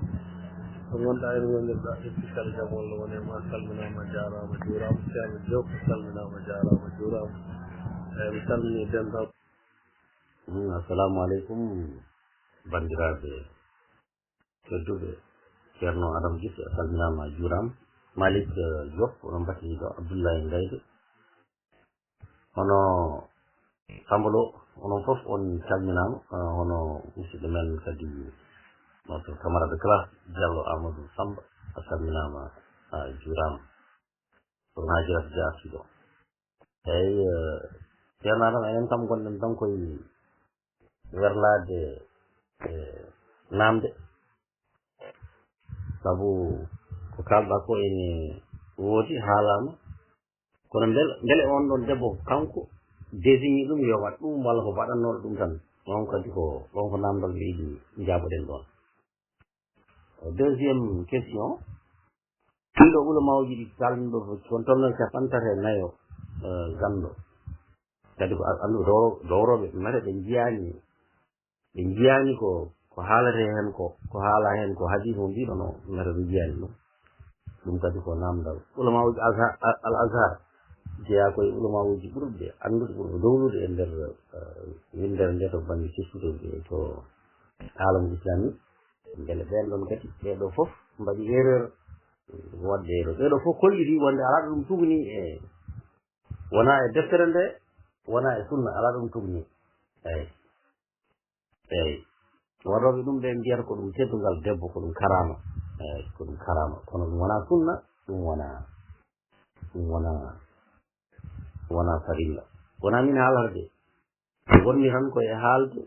Ko ngonɗaa heen wonirɗaa, ƴetti kala jam walla wonee ma, calminaama, njaaraama, njuuraama. Ceerno Diop, calminaama, njaaraama, njuuraama. Eey, mi salminii denndaangal. Hmm, assalamu aleykum, banndiraaɓe tedduɓe. Ceerno Adam Gis, a salminaama, a juuraama. Malik, eh, Diop, onon mbattidiiɗo, Abdoulaye Ngayde. Hono Samba Lo, onon fof on calminaama. Ah, hono musidɗo men kadi, notre camarade de classe, Diallo Amadou Samba, a salminaama, a juuraama. Kono Hajirata Dia Sido. Eey, eh, Ceerno Adam, enen kam ngonɗen tan koye werlaade, eh, naamnde. Sabu ko kaalɗaa ko ene woodi, haalaama. Kono mbele, mbele on ɗon debbo kanko désigné ɗum yo waɗ ɗum walla ko baɗannooɗo ɗum tan? Ɗon kadi ko, ɗon ko naamndal ɓe yiɗi njaaboɗen ɗon. Deuxième question, ɗiɗo ulamawuji ɗi kalmi ɗo fof, ko tolno e capanɗe tati e nayo, eh, ganndo. Kadi ko a-, annduɓe dowro-, dowroɓe, mete ɓe njiyaani, ɓe njiyaani ko, ko haalate heen ko, ko haala heen ko hadis mo mbiɗo no, mete ɓe njiyaani ɗum. Ɗum kadi ko naamndal. Ulamawuji Azhar, Al, Al Azhar, jeyaa ko e ulamawuji ɓurɓe anndude, ɓurɓe dowlude e nder, eh, winndere nde to bannge sirkude to aalamul islami. Mbele ɓeen ɗon kadi, ɓee ɗoo fof mbaɗi erreur waɗde erreur. Ɓee ɗoo fof kolliti wonde alaa ɗo ɗum tugni e, wonaa e deftere nde, wonaa e sunna, alaa ɗo ɗum tugni. Eey. Eey. Waɗooɓe ɗum ɓe mbiyata ko ɗum teddungal debbo, ko ɗum karaama. Eey, ko ɗum karaama. Kono ɗum wonaa sunna, ɗum wonaa, ɗum wonaa, wonaa farilla. Wonaa min haalata de. Wonmi tan ko e haalde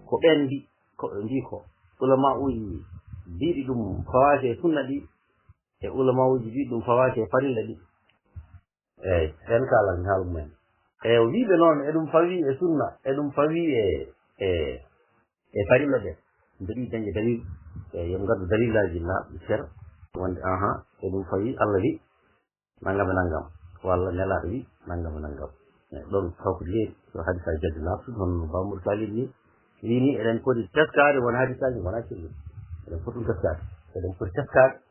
ko ɓeen mbi-, ko ɓe mbii ko. Ulama'uuji mbiiɗi ɗum fawaaki e sunna ɗi, e ulama'uuji mbiiɗi ɗum fawaaki e farilla ɗi. Eey, ɓeen kaalani haala mumen. E o wiiɓe noon, eɗum fawii e sunna, eɗum fawii e, e, e farilla ɗe. Mbeɗi dañde dalil, e, yo ɓe ngaddu dalilaaji laaɓɗi cer, wonde, aha, eɗum fawii, Allah wi, nanngam e nanngam, walla Nelaaɗo wi, nanngam e nanngam. E, ɗoon taw ko leeri, so hadisaaji jaggi laaɓtude, hono no Bamuru Salih ni, wii ni, eɗen poti teskaade won hadisaaji wonaa celluɗi. Eɗen poti ɗum teskaade. Eɗen poti teskaade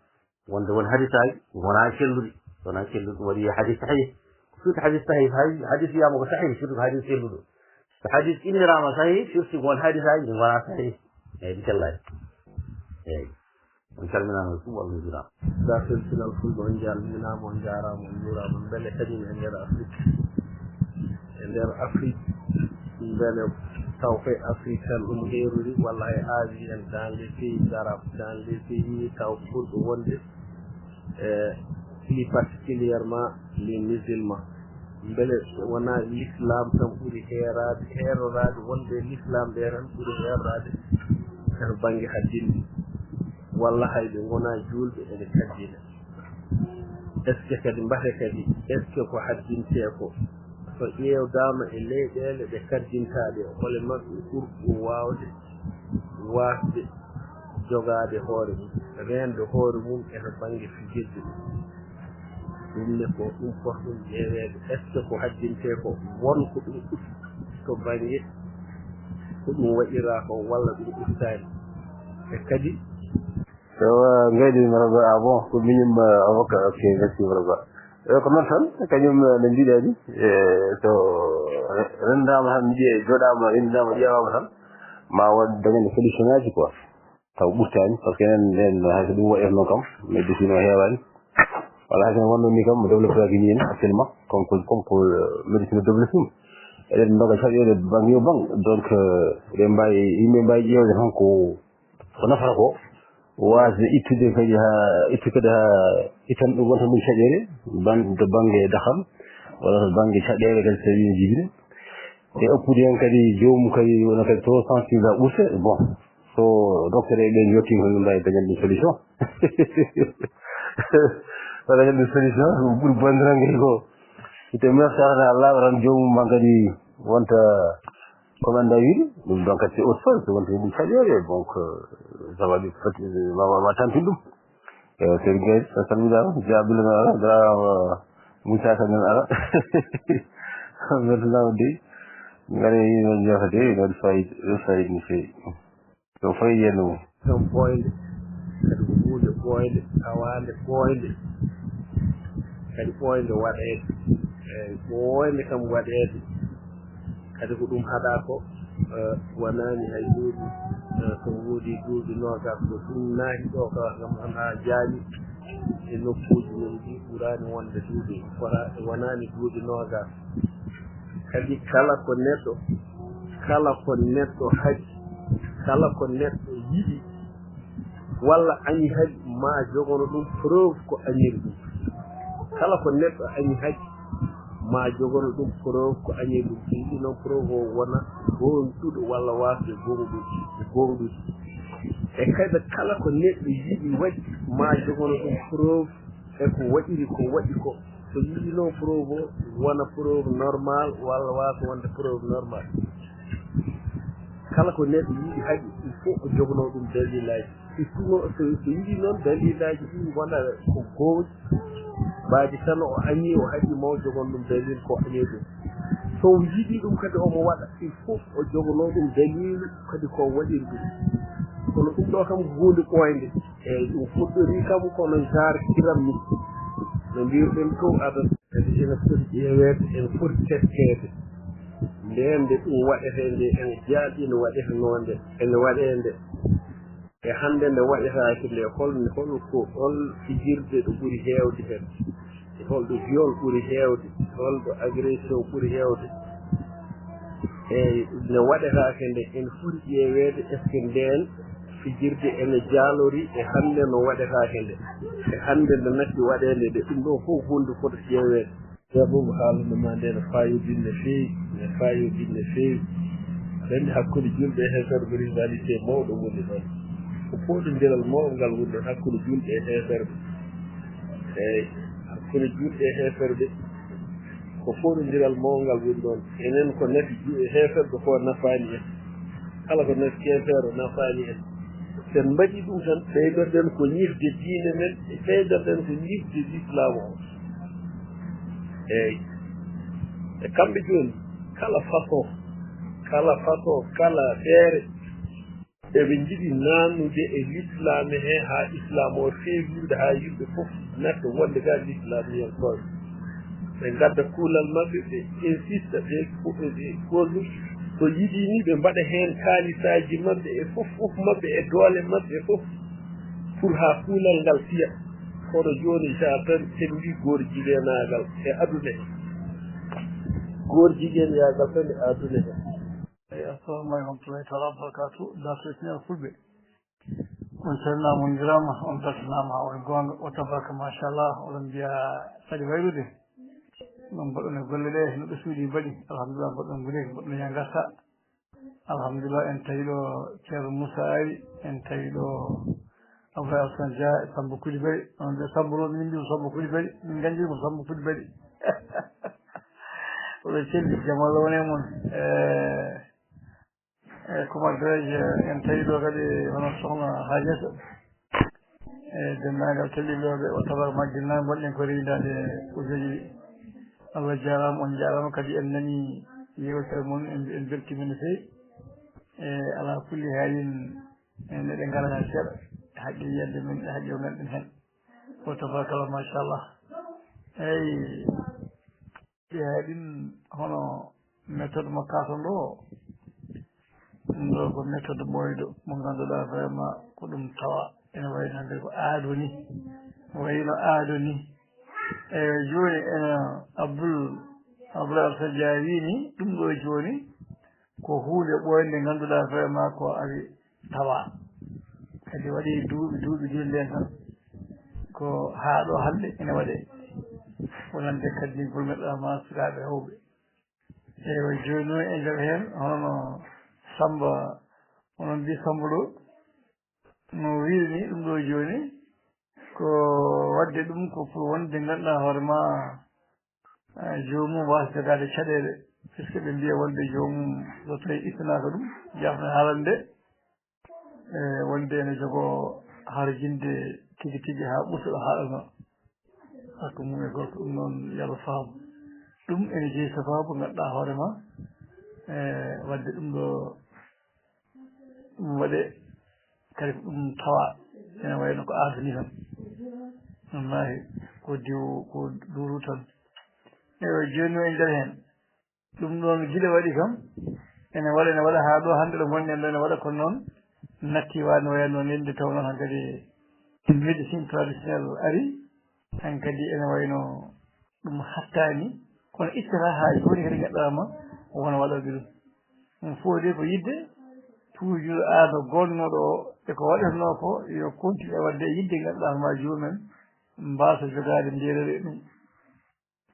wonde won hadisaaji wonaa celluɗi, wonaa celluɗi, ɗum waɗi hadis sahih. Ko firti hadis sahih, hay hadis wiyaama ko sahih, firti ko hadis celluɗo. So hadis inniraama sahih, firti ko won hadisaaji ɗi ngonaa sahih. Eey, ɗi cellaani. Eey. On calminaama e fuu, walla on njuuraama. Dartel Pinal Fulɓe, on calminaama, on njaaraama, on njuuraama. Mbele kañum e nder Afrik, e nder Afrik, mbele taw koye Afrik tan ɗum heerori, walla e Asie en, dans les pays arabes, dans les pays taw ɓurɓe wonde, e plus particulièrement les musulmans. Mbele wonaa l'islam tan ɓuri heeraade, heeroraade, wonde l'islam ɓe tan ɓuri heeroraade e to bannge haddinde, walla hay ɓe ngonaa juulɓe ene kaddina? Est-ce que kadi mbate kadi, est-ce que ko haddintee ko, so ƴeewdaama e leyɗeele ɗe kaddintaa ɗe, hole maɓɓe ɓurɗo waawde, waasde jogaade hoore mum, reende hoore mum e to bannge fijirde ɗum? Ɗum ne ko ɗum foti ɗum ƴeeweede, est-ce que ko haddintee ko won ko ɗum usti to bannge ko ɗum waɗiraa ko walla ɗum ustaani? E kadi, Ewa, ngaydi, maraba, ah, bon, ko miñum, eh, avocat, ok, merci, maraba. Ewa, ko noon tan, kañum, eh, no mbiɗa ni, eh, so re-, renndaama tan, mbiye, joɗaama, renndaama, ƴeewaama tan, ma waɗ dañande solution aji, quoi. Taw ɓurtaani, parce que enen, nden, hay so ɗum waɗi noon kam, mais décision heewaani. Wala hay so wonno ni kam, mo développé aji ni en, actuellement, comme, comme, comme, euh, médecine développé ɗum. Eɗen ndoga caɗeele bang yo bang. Donc, euh, eɗen mbaawi, yimɓe mbaawi ƴeewde tan ko ko nafata ko, waasde ittude kadi haa, ittude kadi haa, ittan ɗum, wonta ɗum caɗeele, ban-, to bannge daham, walla to bannge caɗeele kadi, so tawii ne jibina. E oppude heen kadi, joomum kadi wona kadi trop sensible haa ɓurta. Bon, so docteur en ɓeen yottii ko, ɓe mbaawi dañande ɗum solution. Wala dañande ɗum solution, ko ɓuri bonde tan kadi ko. Ite merci Allah, Allah tan joomum man kadi wonta Comme anda wiide ɗum, donc c'est autre chose, wonta ɗum caɗeele, donc, euh, ça va ɗum foti, ma, ma, ma tampin ɗum. Eh, Seydi Gaye, a salminaama, Dia Abdoulaye noon ara, Dara, euh, Moussa Kane noon ara. Maintenant de, ngare yino jeefa de, no fayde, no fayde no feewi. No fayde no. Kam ɓooynde, kadi ko huunde ɓooynde, tawaande ɓooynde, kadi ɓooynde waɗeede. Eey, ɓooynde kam waɗeede. Kadi ko ɗum haɗaa ko, eh, wonaani hay duuɓi, eh, so woodi duuɓi noogas, ko ɗum naati ɗo ka ngam ana jaali e nokkuuji men ɗi ɓuraani wonde duuɓi, wona-, wonaani duuɓi noogas. Kadi kala ko neɗɗo, kala ko neɗɗo haɗi, kala ko neɗɗo yiɗi, walla añi haɗi, ma jogono ɗum preuve ko añiri ɗum. Kala ko neɗɗo añi haɗi, ma jogono ɗum preuve ko añiri ɗum. So yiɗi noon preuve o wona goonɗuɗo walla waasde goonɗude, goonɗude. E kadi kala ko neɗɗo yiɗi waɗi, ma jogono ɗum preuve e ko waɗiri ko waɗi ko. So yiɗi noon preuve o wona preuve normal walla waasa wonde preuve normal. Kala ko neɗɗo yiɗi haɗi, il faut o jogono ɗum dalilaaji. Surtout so, so yiɗi noon dalilaaji ɗi ngonda ko gooŋɗi, mbaaji tan o añi, o haɗi, ma o jogon ɗum dalil ko añi ɗum. So o yiɗi ɗum kadi omo waɗa, il faut o jogono ɗum dalilu kadi ko waɗiri ɗum. Kono ɗum ɗo kam ko huunde ɓooynde. Eey, ɗum fuɗɗorii kam kono genre kiram ni. No mbiruɗen to adana. Kadi ene foti ƴeeweede, ene foti teskaade. Ndeen nde ɗum waɗetee nde, ene jaaɓi no waɗetenoo nde, ene waɗee nde. E hannde nde waɗetaake nde, hol, hol ko, hol fijirde ɗo ɓuri heewde heen? E hol ɗo viol ɓuri heewde? Hol ɗo agression ɓuri heewde? Eyi, nde waɗetaake nde, ene foti ƴeeweede, est-ce que ndeen fijirde ene jaalori e hannde no waɗetaake nde, e hannde nde natti waɗeede nde? Ɗum ɗoo fof ko huunde foti ƴeeweede. Sababu haalande ma nde ne faayo din no feewi, ne faayo din no feewi. Aɗa anndi hakkunde juulɓe e heeferɓe rivalité mawɗo woni ɗoon. Ko fooɗondiral mawngal woni ɗoon hakkunde juulɓe e heeferɓe. Eeyi, hakkunde juulɓe e heeferɓe. Ko fooɗondiral mawngal woni ɗoon. Enen ko nafi ju-, heeferɓe ko nafaani en. Kala ko nafi keefeero nafaani en. So en mbaɗii ɗum tan, ɓeydoɗen ko ñifde diine men, ɓeydoɗen ko ñifde lislaam o. Eeyi. E kamɓe jooni, kala façon, kala façon, kala feere, eɓe njiɗi naannude e lislaam he, haa islaam o feewi yimɓe, haa yimɓe fof natta wonde ga lislaamiyankooɓe. Ɓe ngadda kuulal maɓɓe, ɓe insista, ɓe, ɓe, ɓe kono so yiɗi ni ɓe mbaɗa heen kaalisaaji maɓɓe e fof, fof maɓɓe e doole maɓɓe fof, pour haa kuulal ngal fiya. Kono jooni, sa tan, en mbi goor jigeenaagal e aduna he. Goor jigeenyaagal tan e aduna he. Eyi, assalamu aleykum wa rahmatullahi taala wa barakatuh. Darto Senior Fulɓe. On calminaama, on njuraama, on beltanaama, on goonga, o tabaka, machallah, oɗon mbiya saɗi waylude. Ɗum mbaɗɗon e golle ɗe, no ɓe suuɗi mbaɗi, alhamdulillah, mbaɗɗon nguli, mbaɗɗon yaa ngarta. Alhamdulillah, en tawi ɗo Ceerno Moussa Ari, en tawi ɗo Abdoulaye Alassane Dia e Samba Coulibaly, on ɓe Samba ɗo, min mbiyi Samba Coulibaly, min nganndi ko Samba Coulibaly. Oɗo celli, jam Allah wone mon. Eh, E, comment dirais-je, en tawi ɗo kadi hono sokhna Hajata. E, denndaangal télé ɗo ɓe o tabar majjinnaango gonɗen ko rewindaade ujoji ɗi. Allah jaaraama, on njaaraama kadi en nani yewtere mon, en, en beltiima no feewi. E, alaa kulli haalin, en eɗen ngara heen seeɗa, e haqqe yiyannde men, e haqqe o nganɗen heen. O tabarakallah, machallah. Eyi, ɓe hay ɗin hono méthode mo katon ɗo, ɗum ɗo ko méthode ɓooyɗo mo ngannduɗaa vraiment ko ɗum tawa ene wayi no hannde ko aado ni, wayno aado ni. Eywa, jooni ene Abdul, Abdul Alfa Dia wii ni ɗum ɗo jooni ko huunde ɓooynde ngannduɗaa vraiment ko ari tawa. Kadi waɗi duuɓi, duuɓi, duuɓi nden tan. Ko haa ɗo hannde ene waɗe. Wonande kadi ngol ngaɗɗaa ma sukaaɓe hewɓe. Eywa, jooni noon e nder heen, hono no Samba, onon mbi Samba ɗo, no wiiri ni, ɗum ɗo jooni, ko waɗde ɗum ko pour wonde ngannduɗaa hoore ma, eh, joomum waasa jogaade caɗeele, puisque ɓe mbiya wonde joomum so tawi ittanaaka ɗum, jaafna haalande, e wonde ene jogoo harjinde tigi tigi haa ɓurta ɗo haaɗanoo. Hakkunde mum e gorko, ɗum noon yo Allah faam. Ɗum ene jeyi sabaabu ngannduɗaa hoore ma, e waɗde ɗum ɗo, ɗum waɗe kadi ko ɗum tawa ene wayi no ko aadani tan. Wallaahi ko diw, ko duuru tan. Eywa, jooni o e nder heen. Ɗum ɗoon gila waɗi kam, ene waɗa, ene waɗa haa ɗo hannde ɗo ngonɗen ɗo ene waɗa, kono noon natti waade no wayatno ni, nde tawnoo hankadi médecine traditionnelle ari, hankadi ene wayno ɗum hattaani, kono ittata haa jooni kadi ngaɗɗaama wona waɗooɓe ɗum. Ɗum fof de ko yiɗde toujours aado gonnooɗo o e ko waɗatnoo ko yo continue waɗde e yiɗde ngaɗɗaama joomum en mbaasa jogaade ndeerere e ɗum.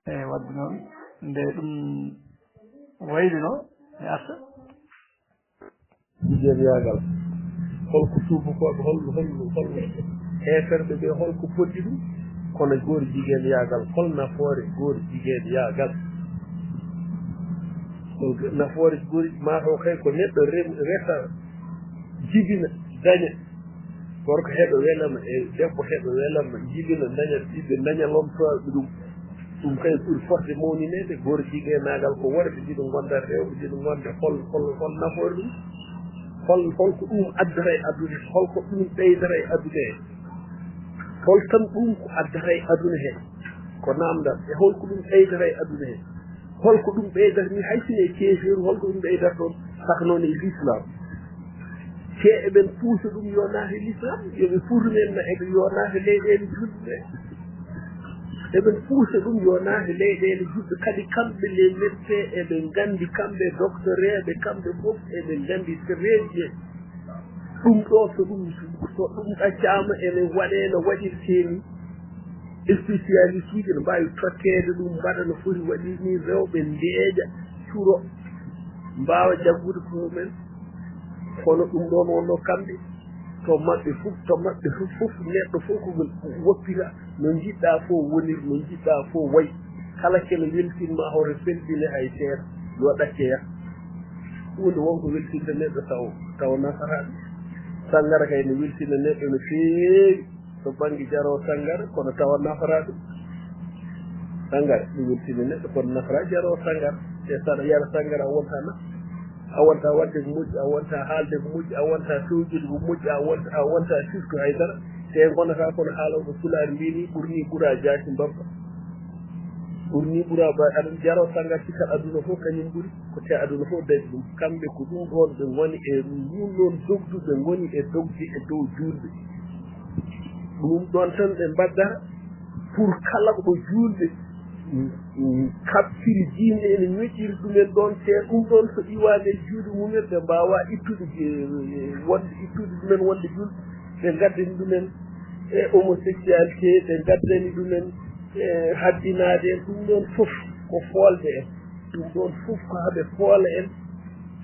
Eyi, waɗde noon, nde ɗum waylino, mi arta. Jigeenyaagal. Holko tuubakooɓe, hol, hol, hol heeferɓe ɓe, holko poddi ɗum? Kono goor jigeenyaagal, hol nafoore goor jigeenyaagal? Hol nafoore goor, maa taw kay ko neɗɗo rem-, resa, jibina, daña. Gorko heɓa welama, e debbo heɓa welama, jibina, daña ɓiɓɓe, daña lomtooɓe ɗum. Ɗum kay ɓuri fotde mawnineede, goor jigeenaagal ko worɓe jiɗi ngonda rewɓe, jiɗi ngonda hol, hol, hol nafoore ɗum? Hol, hol ko ɗum addata e aduna he? Hol ko ɗum ɓeydata e aduna he? Hol tan ɗum ko addata e aduna he? Ko naamndal. E hol ko ɗum ɓeydata e aduna he? Hol ko ɗum ɓeydata ni hay sinno e keefeeru, hol ko ɗum ɓeydata ɗoon? Saka noon e l'islam. Te eɓen puusa ɗum yo naat e l'islam, yo ɓe puusa men na eɓe yo naat e leyɗeele julɓe. Eɓe puusa ɗum yo naate leyɗeele juɗɗe. Kadi kamɓe les médecins eɓe nganndi, kamɓe doctoreeɓe, kamɓe fof eɓe nganndi très bien. Ɗum ɗo so ɗum, so ɗum ɗaccaama ene waɗee no waɗirtee ni. Spécialiste uji ne mbaawi totteede ɗum, mbaɗa no foti waɗir ni, rewɓe ndeeƴa, curo, mbaawa jaggude ko mumen. Kono ɗum ɗoon wonno kamɓe, to maɓɓe fof, to maɓɓe fof, fof neɗɗo fof ko woppita no njiɗɗa fof wonir, no njiɗɗa fof way. Kala kene weltinma hoto felɓine hay seeɗa, yo ɗacce yah. Huunde wonko weltinta neɗɗo taw, taw nafata ɗum. Sanngara kay ne weltina neɗɗo no feewi to bannge jaro sanngara, kono tawa nafata ɗum. Sanngara ne weltina neɗɗo, kono nafata jaro sanngara. Te saɗa yara sanngara a wonta na, a wonta waɗde ko moƴƴi, a wonta haalde ko moƴƴi, a wonta fewjude ko moƴƴi, a wonta, a wonta siftu haydara. Te gonata kono haalooɓe pulaar mbini ɓurni ɓura jaasi mbabba. Ɓurni ɓura ba aɗa jaro sanngara, cikkat aduna fof kañum ɓuri. Ko te aduna fof dañi ɗum. Kamɓe ko ɗum ɗoon ɓe ngoni e ɗum ɗoon dogdu, ɓe ngoni e dogde e dow juulɓe. Ɗum ɗoon tan ɓe mbaddata pour kala ko ɗo juulɓe, mm, mm, kaɓɓiri diine ene ñoƴƴiri ɗumen ɗoon. Te ɗum ɗoon so iwaani e juuɗe mumen, ɓe mbaawa ittude je-, wonde, ittude ɗumen wonde juulɓe. Ɓe ngaddani ɗumen e homosexualité, ɓe ngaddani ɗumen e haddinaade en. Ɗum ɗoon fof ko foolde en. Ɗum ɗoon fof ko haɓe foola en,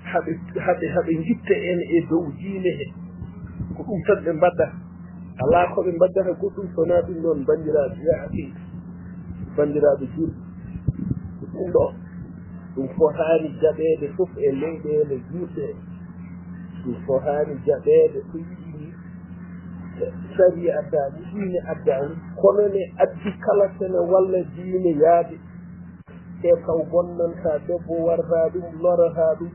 haɓe, haɓe, haɓe ngitta en e dow diine he. Ko ɗum tan ɓe mbaddata. Alaa ko ɓe mbaddata goɗɗum so wonaa ɗum ɗoon, banndiraaɓe, yaa haqiiqa, banndiraaɓe juulɓe. Ko ɗum ɗo, ɗum fotaani jaɓeede fof e leyɗeele juulɗe he. Ɗum fotaani jaɓeede ko yiɗi ni. Sariya addaani, diine addaani, kono ne addi kala kene walla diine yaade. Te taw bonnanta debbo, warata ɗum, lorata ɗum,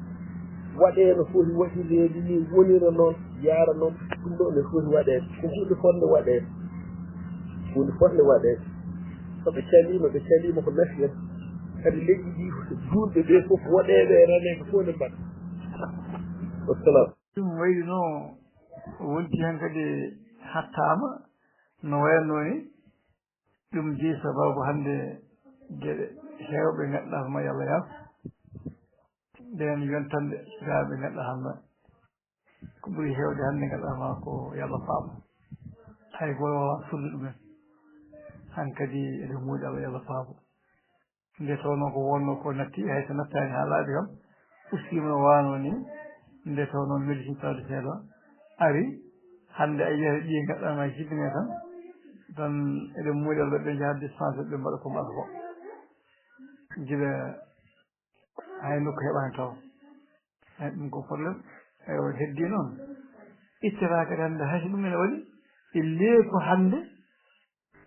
waɗee no foti waɗireede ni, wonira noon, yaara noon. Ɗum ɗo ne foti waɗeede, ko huunde fotnde waɗeede, huunde fotnde waɗeede. So ɓe caliima, ɓe caliima ko nafi en. Kadi leƴƴi ɗi, juulɓe ɓe fof, woɗeeɓe e raneeɓe fof ne mbaɗa. Wassalam. Ɗum wayri no wonti heen kadi hattaama no wayatnoo ni. Ɗum jeyi sabaabu hannde geɗe heewɓe ngannduɗaa ma, yo Allah yaafo. Ndeen yontande sukaaɓe ngannduɗaa hannde ko ɓuri heewde hannde ngannduɗaa ma ko yo Allah faabo. Hay gooto waawaa suurde ɗumen. Hankadi eɗen moodi Allah yo Allah faabo. Nde tawnoo ko wonnoo ko natti, hay so nattaani haa laaɓi kam, ustiima no waanoo ni. Nde tawnoo médecine traditionnelle o ari, hannde a yiyata ɓiye ngaɗɗaa ma jibine tan, tan eɗen muuri Allah ɓe njaha dispensaire ɓe mbaɗa ko mbaɗa ko. Gila hay nokku heɓaani taw. Hay ɗum ko problème. Eywa, heddi noon. Ittata kadi hannde hay so ɗum ene waɗi, e leeku hannde,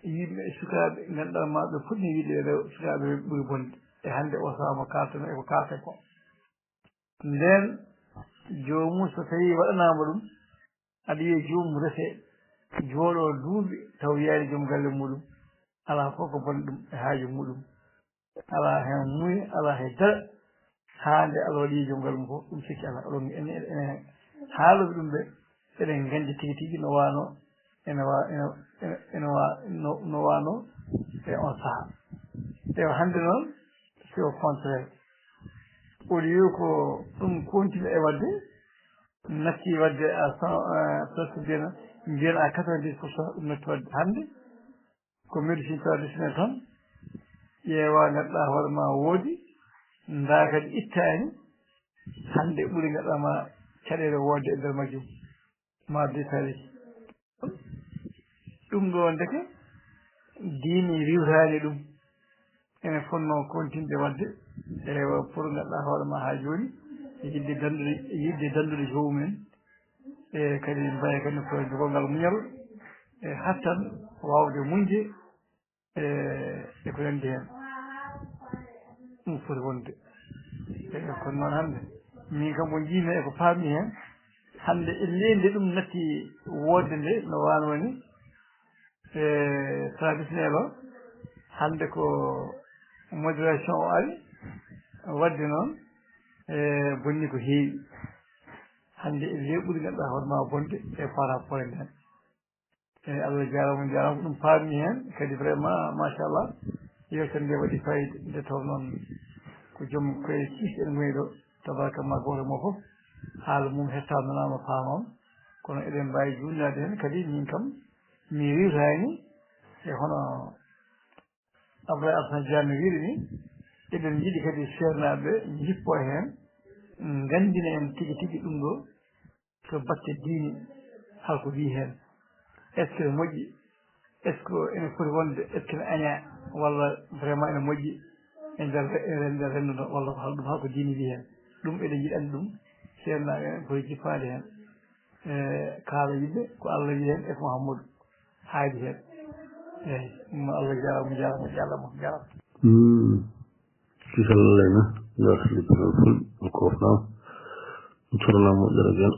yimɓe e sukaaɓe, ngannduɗaa ma ɓe foti ne yiɗi rew-, sukaaɓe ɓuri bonde. E hannde o saama kaaltano e ko kaalten ko. Ndeen, joomum so tawii waɗanaama ɗum, aɗa yiya joomum rese, jooɗoo duuɓi, taw yiyaani joom galle muuɗum. Alaa fof ko boni ɗum e haaju muuɗum. Alaa heen muuya, alaa heen dara. Haa nde Allah waɗi joom galle mum fof, ɗum sikki alaa. Oɗon, ene, ene, ene haalooɓe ɗum ɓe, eɗen nganndi tigi tigi no waanoo, ene wa-, ene, ene, ene wa-, no, no waanoo e on sahaa. Eywa, hannde noon, c'est au contraire. Au lieu ko ɗum continue e waɗde, natti waɗde à cent, euh, presque mbiyen, mbiyen à quatre-vingt-dix pour cent ɗum natti waɗde hannde. Ko médecine traditionnelle tan, ƴeewa, ngannduɗaa hoore ma woodi, ndaa kadi ittaani, hannde ɓuri ngannduɗaa ma caɗeele wonde e nder majjum, ma détaillé. Ɗum ɗo ndeke diine riiwtaani ɗum. Ene fotnoo continde waɗde, ewa, pour ngannduɗaa hoore ma haa jooni, e yiɗde danndude, e yiɗde danndude joomum en, e kadi mbaya kadi ko jogorgal muñal, e hattan waawde muñde, e, e ko nanndi heen. Ɗum foti wonde. E, kono noon hannde, min kam ko njiimi e ko paami heen, hannde e leende ɗum natti woodde nde, no waano ni, e, traditionnel o, hannde ko modération o ari, waɗde noon, e, bonni ko heewi. Hannde e leeɓude ngannduɗaa hoore ma bonde e par rapport e ndeen. Eyi, Allah jaaraama, jaaraama. Ko ɗum paammi heen kadi, vraiment, machallah. Yewtere nde waɗi fayida, nde taw noon ko joom koye kiis en ngoni ɗo. Tabaraka ma, gooto mo fof haala mum hettaananaama, faamaama. Kono eɗen mbaawi juulnaade heen kadi, min kam mi riiwtaani e hono Abdoulaye Alassane Diallo no wiiri ni, eɗen njiɗi kadi seernaaɓe njippoo heen, nganndina en tigi tigi ɗum ɗo to batte diine, hol ko wii heen. Est-ce que ene moƴƴi? Est-ce que ene foti wonde? Est-ce que ene añaa? Walla vraiment ene moƴƴi e nder re-, e nder renndo ngo? Walla ko hol ɗum, hol ko diine wii heen? Ɗum eɗen njiɗi annde ɗum, seernaaɓe en poti jippaade heen. E, kaala yimɓe ko Allah wii heen e ko Muhammadu haali heen. Eyi, ɗum noon Allah jaaraama, jaaraama, jaaraama, jaaraama. Hmm. Kisal Allah ina, yo Allah salliti noon ful, o koofnaama. Curnaama moƴƴere gel.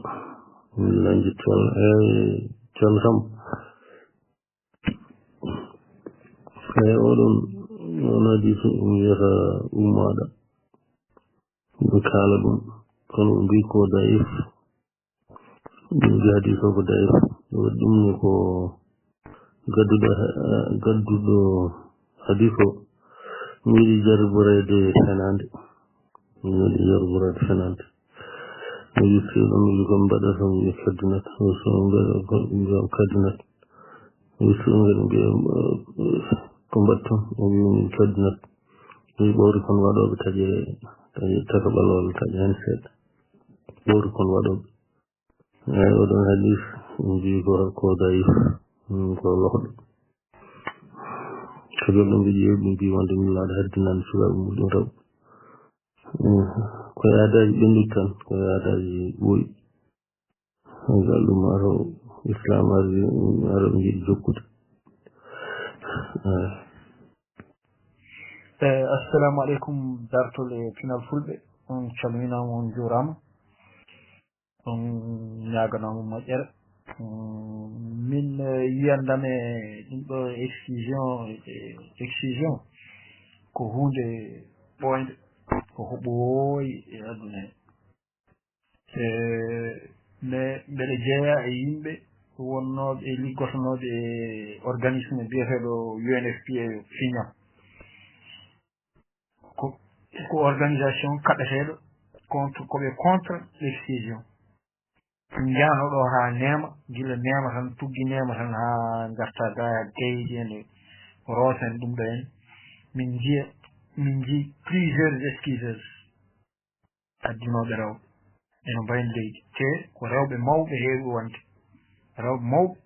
Alhamdulillah, njettu Allah. Eyi, Ceerno Samb. Eyi, oɗon, on hadiisu, mi wiyata ummaɗo. Ɓe kaala ɗum. Kono ɓe mbii ko daif. Ɗum mbii hadiis o ko daif. Waɗi ɗum ne ko gadduɗo, gadduɗo hadiis o. Mi yiɗi jarboreede fenaande. Mi yiɗi jarboreede fenaande. Mi witti ɗum, mi ko mbaɗata, mi kaddinat. So mbaɗa ko, mi kaddinat. Wi suunga ɗum mbiya, eh, ko mbaɗton? O wi min kaddinat. Wi ɓawri kon waɗooɓe taƴe, taƴe tata ɓalwal, taƴe heen seeɗa. Ɓawri kon waɗooɓe. Eyi, oɗon hadiis, min mbii ko, ko dayif, mm, ko lohɗo. Ko jooni ɗum ɓe ƴeewi, ɓe mbii wonde min laaɗa haddinande sukaaɓe muɗum rew. Mm, ko e aadaaji ɓennuɗi tan, ko e aadaaji ɓooyi. Ngal ɗum aro Islam ari, aro ɓe njiɗi jokkude. Eh. Eh, assalamu aleykum, dartol e pinal fulɓe. On calminaama, on njuuraama. On ñaaganaama moƴƴere. Mm, min, eh, yiyandam e ɗum ɗo exclusion, eh, exclusion ko huunde ɓooynde, ko ko ɓooyi e aduna he. E, mais mbeɗa jeeya e yimɓe wonnooɓe e liggotonooɓe e organisme biyeteeɗo U N F P A o, Fiñam. Ko, ko organisation kaɓeteeɗo contre, ko ɓe contre l'excision. Njahno ɗo haa Neema, gila Neema tan, tuggi Neema tan haa ngarta ga Gaydi en, Roos en, ɗum ɗo en. Min njiya, min njii plusieurs excuseuses. Addinooɓe rewɓe ene mbayni leydi, te ko rewɓe mawɓe heewi wonde. Rewɓe mawɓe,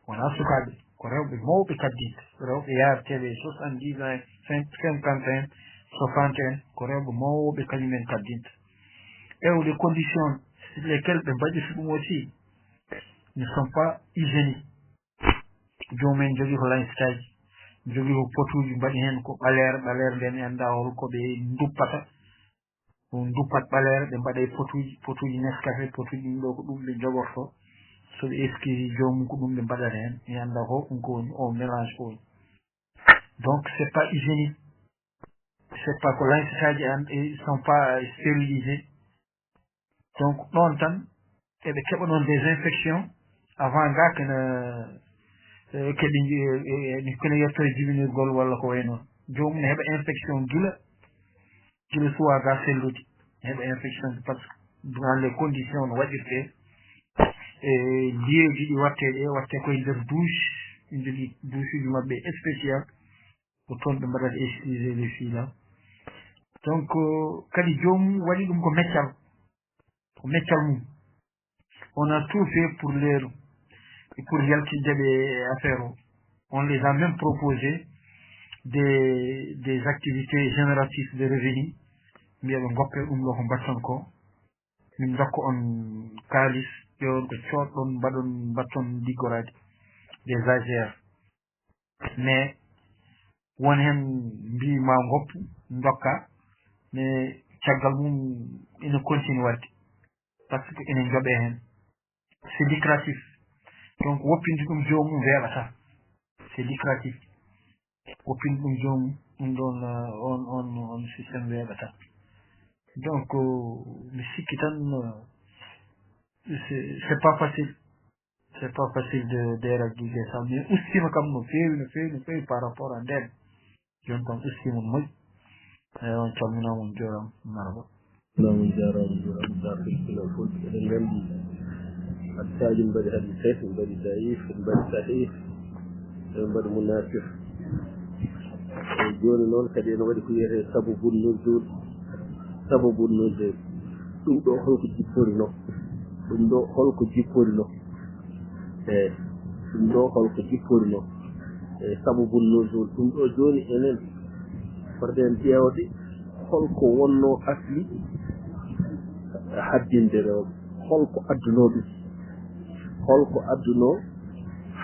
wonaa sukaaɓe, ko rewɓe mawɓe kaddinta. Rewɓe yaareteeɓe e soixante-dix ans, cinquante ans, soixante ans, ko rewɓe mawɓe kañum en kaddinta. Et les conditions sur lesquelles ɓe mbaɗirta ɗum aussi ne sont pas hygiéniques. Joomum en jogii ko lañsetaaji, jogii ko potuuji, mbaɗi heen ko ɓaleere, ɓaleere nde mi anndaa hol ko ɓe nduppata. Ɗum duppat ɓaleere, ɓe mbaɗa e potuuji, potuuji Nescafé, potuuji ɗum ɗo, ko ɗum ɓe jogorto. So ɓe eskii joomum, ko ɗum ɓe mbaɗata heen. Mi anndaa ko ɗum ko woni, o mélange ko woni. Donc, c'est pas hygiénique. C'est pas ko lañsetaaji an, ils sont pas stérilisés. Donc, ɗoon tan, eɓe keɓa ɗoon des infections avant ga kene, eh, keɓe, eh, eh, eh, kene yetto e jibinirgol walla ko wayi noon. Joomum ne heɓa infection gila, gila suwaa ga sellude. Ne heɓa infection par ce que dans les conditions no waɗirtee, e lieuji ɗi waɗtee ɗe, waɗtee koye nder douche, ɓe njogii douche uji maɓɓe spécial, ko toon ɓe mbaɗata excusez les filles là. Donc, euh, kadi joomum waɗi ɗum ko meccal, ko meccal mum. On a tout fait pour leeru, pour yaltinde ɓe e affaire o. On les a même proposé des, des activités génératrices de revenus. Mbiya ɓe ngoppe ɗum ɗo ko mbatton ko. Min ndokka on kaalis, ƴeewon ko coodɗon, mbaɗon, mbatton liggoraade des A G R. Mais won heen mbii ma ngoppu, ndokka, mais caggal mum ina continue waɗde. Par ce que ene njoɓee heen. C'est lucratif. Donc, woppinde ɗum joomum weeɓataa. C'est lucratif. Woppinde ɗum joomum, ɗum ɗoon, euh, on, on, on système weeɓataa. Donc, euh, mi sikki tan, euh, c'est, c'est pas facile. C'est pas facile de de régler ça, mais ustima kam no feewi, no feewi, no feewi par rapport à nden. Jooni tan ustima no moƴƴi. Eyi, on calminaama, on njuuraama, marhaba. Salaamu, on njaaraama, on njuuraama, darto islam fof. Eɗen nganndi hadisaaji, mbaɗi hadis sahih, mbaɗi daif, mbaɗi sahih, eɗen mbaɗi munasir. Eyi, jooni noon kadi ene waɗi ko wiyetee sababun nuzul. Sababun nuzul. Ɗum ɗo holko jipporinoo? Ɗum ɗo holko jipporinoo? Eyi, ɗum ɗo holko jipporinoo? Eyi, sababun nuzul. Ɗum ɗo jooni enen fotɗen ƴeewde holko wonnoo asli haddinde rewɓe. Holko addunoo ɗum? Holko addunoo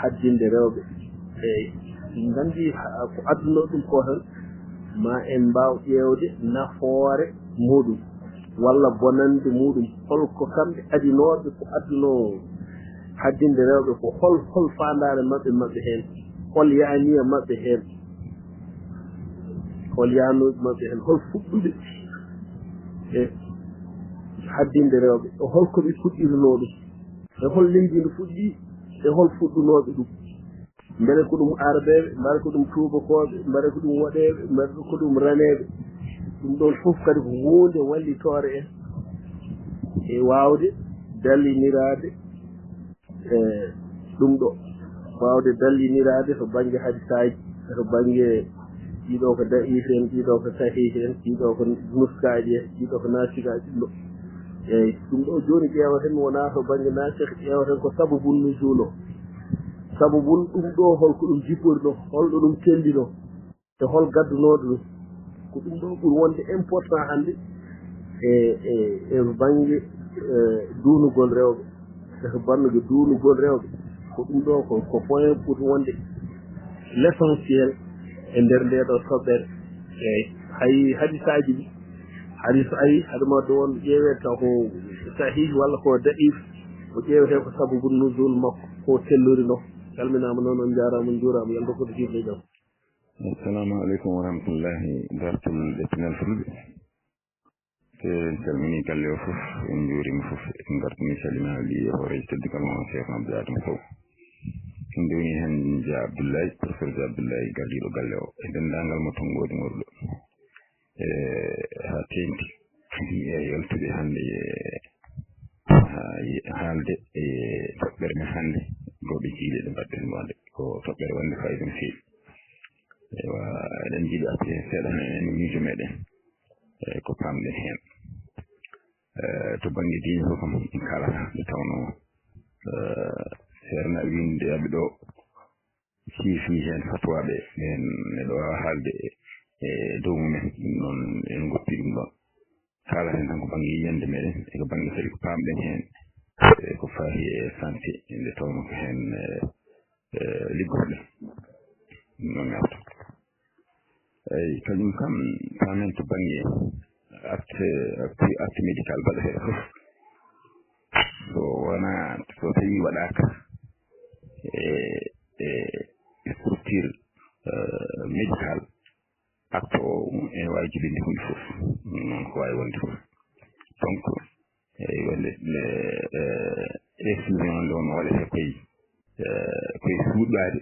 haddinde rewɓe? Eyi, en nganndi ha-, ko addunoo ɗum ko tan, ma en mbaaw ƴeewde nafoore muɗum walla bonannde muɗum. Holko kamɓe adinooɓe ko addunoo haddinde rewɓe ko? Hol, hol faandaare maɓɓe, maɓɓe heen? Hol yaaniya maɓɓe heen? Hol yaanooɓe maɓɓe heen? Hol fuɗɗuɓe e haddinde rewɓe? E holko ɓe fuɗɗirinoo ɗum? E hol leydi ndi fuɗɗii? E hol fuɗɗunooɓe ɗum? Mbele ko ɗum Arabeeɓe, mbele ko ɗum Tuubakooɓe, mbele ko ɗum Woɗeeɓe, mbele ko ɗum Raneeɓe? Ɗum ɗoon fof kadi ko huunde wallitoore en e waawde dalliniraade e ɗum ɗo, waawde dalliniraade to bannge hadisaaji, to bannge ɗiɗo ko da'iif en, ɗiɗo ko sahiih en, ɗiɗo ko nuskaaji en, ɗiɗo ko naasikaaji, ɗum ɗo. Eeyi, ɗum ɗo jooni ƴeewaten wonaa to bannge naasih, ƴeewaten ko sababun nuzul o. Sababun ɗum ɗo, holko ɗum jippori ɗo, holɗo ɗum tellino? E hol gaddunooɗo ɗum? Ko ɗum ɗo ɓuri wonde important hannde e, e, e bannge, e, duunugol rewɓe. E to bannge duunugol rewɓe, ko ɗum ɗo ko, ko point ɓuri wonde l'essentiel e nder nde ɗo toɓɓere. Eeyi, hay hadisaaji ɗi, hadis ay, hade ma ɗo won ƴeewee taw ko sahih walla ko da'if, ko ƴeewetee ko sababun nuzul makko, ko tellori no. Calminaama noon, on njaaraama, on njuuraama, yo Allah rokku en jam. Assalamu aleykum wa rahmatullahi, dartol ɗe pinal fulɓe. Te en calmini galle o fof, en njuurima fof, en ngartini calminaali ɗi e hooreejo teddugal mo Cheikh Abdou Adam Sow. En ndewni heen Dia Abdoulaye, professeur Dia Abdoulaye, gardiiɗo galle o, e denndaangal mo tonngoodi ngorɗo. E haa teeŋti, e yaltude hannde e, haa, e haalde e toɓɓere men hannde, ɗo ɓe jiiɗe ɗe mbaɗɗen wonde ko toɓɓere wonde fayida no feewi. Ewa, eɗen njiɗi artude heen seeɗa heen e miijo meɗen, e ko paamɗen heen. E, to bannge diine fof kam, en kaalata nde tawnoo, e, seernaaɓe winndeyaɓe ɗo, siifi heen fatwaaɓe ɓeen, neɗɗo waawa haalde e, e dow mumen. Ɗum noon, en ngoppi ɗum ɗoon. Kaalaten tan ko bannge yiyannde meɗen, e ko bannge kadi ko paamɗen heen, e ko faahi e santé, nde tawnoo ko heen, e, e, liggorɗen. Ɗum noon yalta. Eeyi, kañum kam, paamen to bannge acte, acte, acte médical baɗeteeɗo fof. So wonaa, so tawii waɗaaka e, e structure, eh, médical, acte o ene waawi jibinde huunde fof. Noon ko waawi wonde fof. Donc, eeyi, wonde, eh, eh, exclusion nde won waɗetee koye, eh, koye suuɗaade.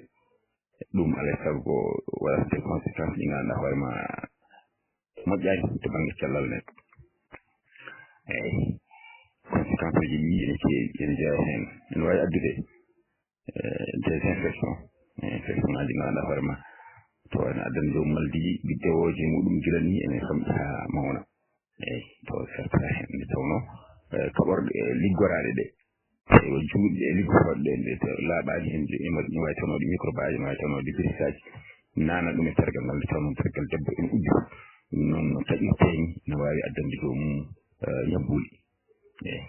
Ɗum alaa e sago ko waɗata des conséquences ɗi ngannduɗaa hoore ma moƴƴaani to bannge cellal neɗɗo. Eeyi, conséquence uji ɗi ene keewi, ene jeyaa heen. Ene waawi addude, eh, des infections, eh, infection ŋaaji ngannduɗaa hoore ma, to ene addana joom maladiiji, ɓiɗɗe wooje muɗum gila ni ene famɗi haa mawna. Eeyi, to serta heen nde tawnoo, eh, kaɓorɗe liggoraaɗe ɗe, ewa, juuɗe ɗe liggotooɗe ɗe, nde to laaɓaani heen, ɗe, ene waawi tawnoode microbe aji, ene waawi tawnoode virus aji, naana ɗum e tergal ngal, nde tawnoo tergal debbo ene ubbi. Ɗum noon no taƴirtee ni, ene waawi addande joomum, eh, ñabbuuli. Eeyi.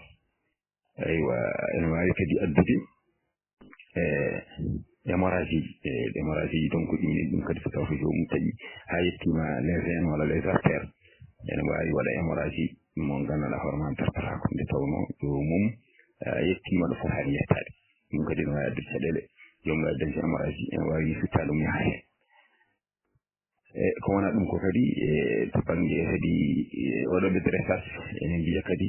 Eywa, ene waawi kadi addude, eh, hémorragie ji. Eh, hémorragie ji, donc, ɗum, ɗum kadi so tawii ko joomum taƴi haa yettiima les veines walla les artères, ene waawi waɗa hémorragie mo ngannduɗaa hoore ma dartataako, nde tawnoo joomum, eh, yettiima ɗo fotaani yettaade. Ɗum kadi ene waawi addude caɗeele, joomum waawi dañde hémorragie, ene waawi ni fittaade ɗum yaha heen. E ko wonaa ɗum ko kadi, e to bannge kadi, e waɗooɓe dressage, ene mbiya kadi,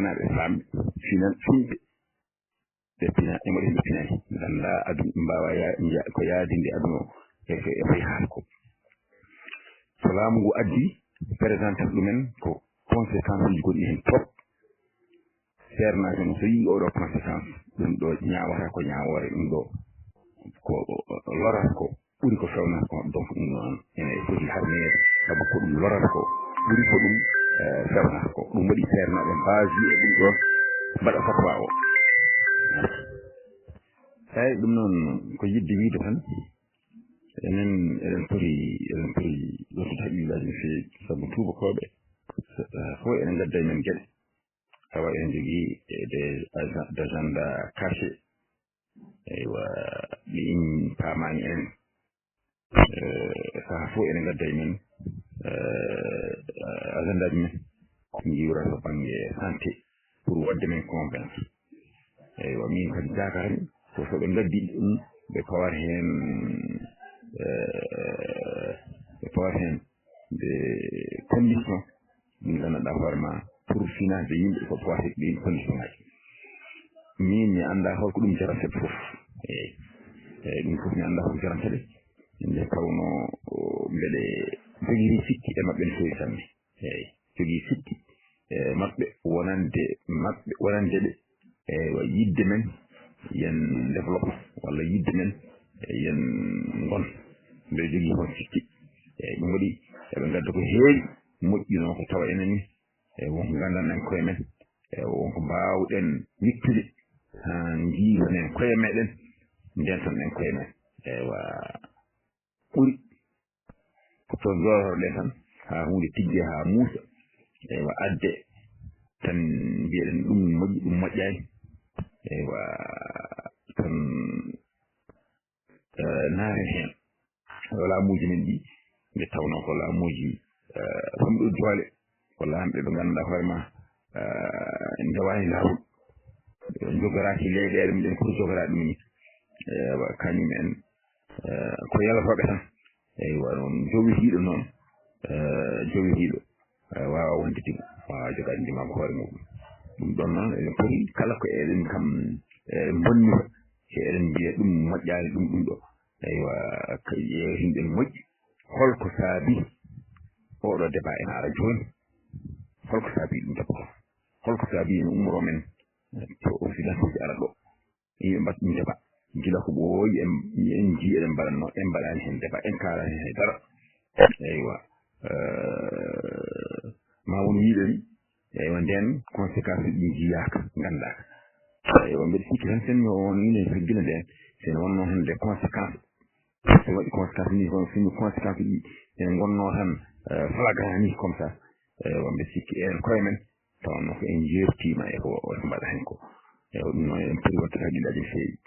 seernaaɓe faamɓe, finan, finɓe, ɓe pina, e mo ɓe pinaani. Ngannda aduna, mbaawa ya-, nja-, ko yaadinde aduna o e ko, e ko yahata ko. So laamu ngu addi, présenter ɗumen ko conséquence uji gonɗi heen trop. Seernaaɓe no so yii oɗo conséquence, ɗum ɗo ñaawata ko ñaawoore, ɗum ɗo ko lorata ko ɓuri ko fewnata ko. Donc ɗum noon ene foti harmineede, sabu ko ɗum lorata ko ɓuri ko ɗum, eh, fewnata ko. Ɗum waɗi seernaaɓe mbaawi e ɗum ɗoon mbaɗa fatwa o. Eeyi, ɗum noon ko yiɗde wiyde tan, enen eɗen poti, eɗen poti yottude haqqillaaji no feewi, sabu tuubakooɓe, eh, fof ene ngadda e men geɗe. Tawa ene jogii e des agents, des agendas cachés. Eywa, ɗi in paamaani enen. Eh, saha fof ene ngadda e men, eh, agenda ji men. Njiwra to bannge santé pour waɗde men convaincre. Eywa, min kadi jaakaani ko so ɓe ngaddi ɗum, ɓe pawat heen, eh, ɓe pawat heen des conditions ɗi nganndanɗaa hoore ma pour finaade yimɓe ko pawat e ɗin condition ngaji. Min mi anndaa holko ɗum jarata fof. Eyyi. Eyyi, ɗum fof mi anndaa holko jarata ɗe. Nde tawno, o, mbeɗe jogiri sikki e maɓɓe no feewi sanne. Eyyi. Jogii sikki e maɓɓe wonande maɓɓe, wonande ɓe. Eywa, yiɗde men yen développe walla yiɗde men yen ngon. Mbeɗe jogii hon sikki. Eyyi, ɗum waɗi eɓe ngadda ko heewi moƴƴi noon ko tawa enen ni, e wonko nganndanɗen koye men, e wonko mbaawɗen yettude haa njiibanen koye meɗen, ndentonɗen koye men. Eywa, ɓuri ko to njooɗorɗen tan haa huunde tijje haa muusa. Eywa, adde tan mbiyeɗen ɗum moƴƴi, ɗum moƴƴaani. Eywa, tan eh, naaren heen. Yo laamuuji men ɗi, nde tawnoo ko laamuuji eh, famɗuɗi doole, ko laamɓe ɓe ngannduɗaa hoore ma eh, ndewaani laawol, njogoraaki leyɗeele mbiɗen pour jogora ɗum ni. Eywa, kañum en eh, ko yalotooɓe tan. Eywa, noon jowitiiɗo noon, eh, jowitiiɗo eh, waawa wonde tigi, waawa jogaade ndima ko hoore muɗum. Ɗum ɗon noon eɗen poti kala ko eɗen kam eh, mbonni ko, eɗen mbiya ɗum moƴƴaani ɗum ɗum ɗo. Eywa, ko yewtinɗen moƴƴi. Holko saabi oɗo débat ena ara jooni? Holko saabi ɗum d'abord? Holko saabi ene ummoro men eh, to occident uji ara ɗo? Yimɓe mbaɗa ɗum débat. Gila ko ɓooyi en, en njii eɗen mbaɗatno, en mbaɗaani heen débat, en kaalaani heen hay dara. Eywa. Eh, ma won wiiɗo ni, eywa, ndeen conséquence ɗi njiyaaka, nganndaaka. Eywa, mbeɗa sikki tan sen mi won ine gila ndeen, sen wonno hannde conséquence. So waɗi conséquence ni, kono sinno conséquence ɗi ene ngonnoo tan eh, flagrant ni comme ça. Eywa, mbeɗa sikki en koye men, tawanno ko en jeertiima e ko o mbaɗa heen ko. Eywa, ɗum noon en poti waɗde haqqillaaji no feewi.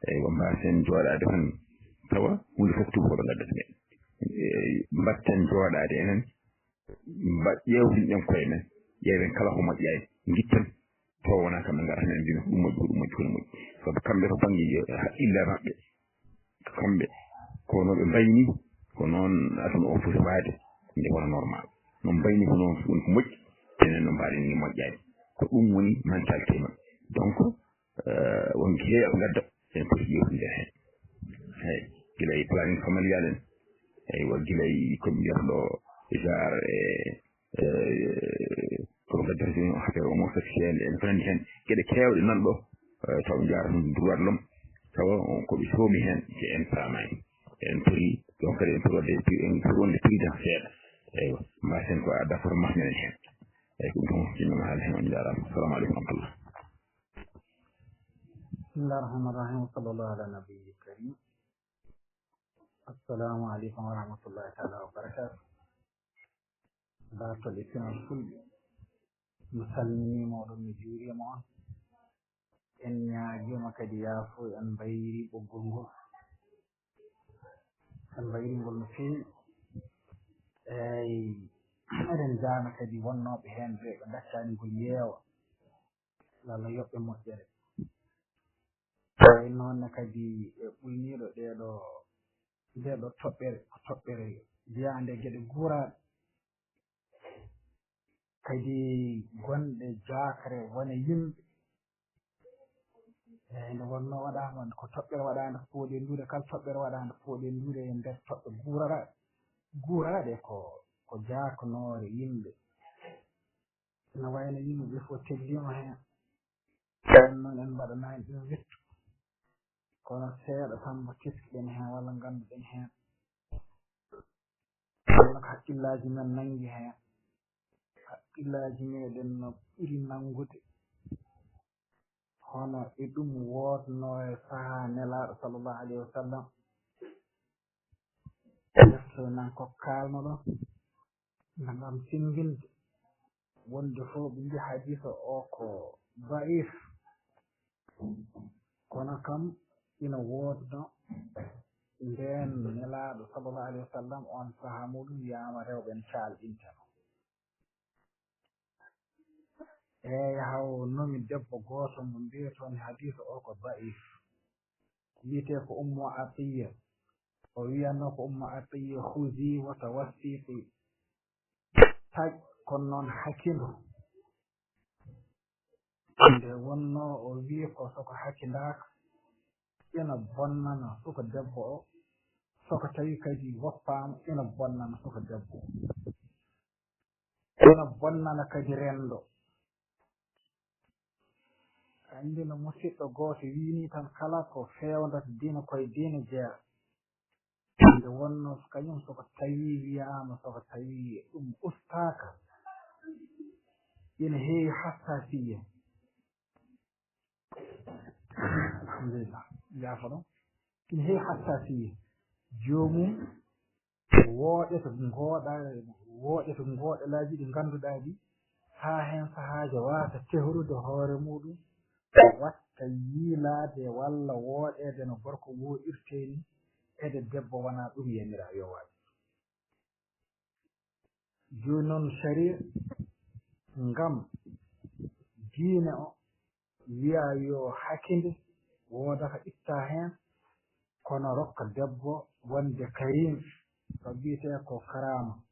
Eywa, mbaasen jooɗaade tan tawa huunde fof ko tuubakooɓe ngaddata men. Mbaɗten jooɗaade enen, mba- ƴeewtinɗen koye men, ƴeewen kala ko moƴƴaani, ngitten, tawa wonaa kamɓe ngarata men mbino ɗum moƴƴi, ko ɗum moƴƴi, ko ɗum moƴƴi. Sabu kamɓe ko bannge haqqille maɓɓe. Kamɓe ko no ɓe mbayni, ko noon aduna o foti waade nde wona normal. No mbayni ko noon woni ko moƴƴi, enen no mbaɗen ni moƴƴaani. Ko ɗum woni mentalité maɓɓe. Donc eh, won ko heewi ko ngadda, en poti yewtinde heen. Eyi, gila e planning familial en, eywa, gila e ko ɓe mbiyata ɗo genre e eh, ko ngadda heen affaire homosexuel en ko nanndi heen, geɗe keewɗe nan ɗo eh, taw njaara ɗum droit de l'homme, tawa ko ɓe soomi heen, si en paamaani. En poti, donc kadi en poti waɗde pri- en poti wonde prudent seeɗa. Eywa, mbasen ko adda foto mahmenen heen. Eyyi, ko ɗum tan wonno haala heen. On njaaraama. Assalamu aleykum wa rahmatullah. بسم الله الرحمن الرحيم، وصلى الله على النبي الكريم. السلام عليكم ورحمة الله تعالى وبركاته. Dartol e pinal fulɓe, mi salminiima oɗon, mi juuriima on. En ñaagiima kadi yaafo, en mbayri ɓoggol ngol, en mbayri ngol no feewi. Eeyi, eɗen njaarna kadi wonnooɓe heen ɓe, ɓe ngaccaani ngol yeewa. Yo Allah yoɓ ɓe moƴƴere. Tawi noon ne kadi e ɓuyniiɗo ɗeeɗo, ndeeɗo toɓɓere, ko toɓɓere jeyaande e geɗe guuraaɗe. Kadi gonɗe jaakre wona yimɓe. Eeyi, nde wonnoo waɗaama ko toɓɓere waɗaande ko fooɗi e nduure, kala toɓɓere waɗaande ko fooɗi e nduure e nder toɓɓe guuraraaɗe. Guuraraaɗe ko, ko jaaknoore yimɓe. Ina wayno yimɓe ɓe fof telliima heen. Ɓeen noon en mbaɗanaani ɗum wittu. Kono seeɗa tan mbo teskiɗen heen walla ngannduɗen heen. Walla ko hakkillaaji men nanngi heen. Hakkillaaji meɗen no ɓuri nanngude. Hono e ɗum wootnoo e sahaa Nelaaɗo sallallahu alayhi wa sallam. Neftoy nan ko kaalnoɗon. Ngam simbinde wonde fof ɓe mbiya hadiisa o ko daif. Kono kam ina woodno ndeen Nelaaɗo sallallahu alayhi wa sallam on sahaa muɗum wiyaama rewɓe ne caalɗinteno. Eeyi, haw nomi debbo gooto mo mbiyetoo hadiisa o ko daif. Wiyetee ko Ummu Atiyya. O wiyanno ko Ummu Atiyya, "Khuzi wa tawassiqi." Taƴ, kono noon hakindu. Nde wonnoo o wiyi ko soko hakindaaka, ina bonnana suka debbo o, soko tawi kadi woppaama, ina bonnana suka debbo o. Ina bonnana kadi renndo. Anndi no musiɗɗo gooto wiyi nii tan, kala ko feewndata diina ko e diina jeyaa. Nde wonno kañum, soko tawi wiyaama, soko tawi ɗum ustaaka, ina heewi hassasiye. Alhamdulillah, yaafono. Ina heewi hassasiye. Joomum wooɗe to ngooɗa, wooɗe to ngooɗalaaji ɗi ngannduɗaa ɗi, haa heen sahaajo waasa tehrude hoore muuɗum, watta yiilaade walla wooɗeede no gorko wooɗirtee ni, ede debbo wonaa ɗum yamiraa yo waɗ. Jooni noon, sariya ngam diine o wiya yo hakinde wooda ko itta heen, kono rokka debbo wonde karim, ko wiyetee ko karaama.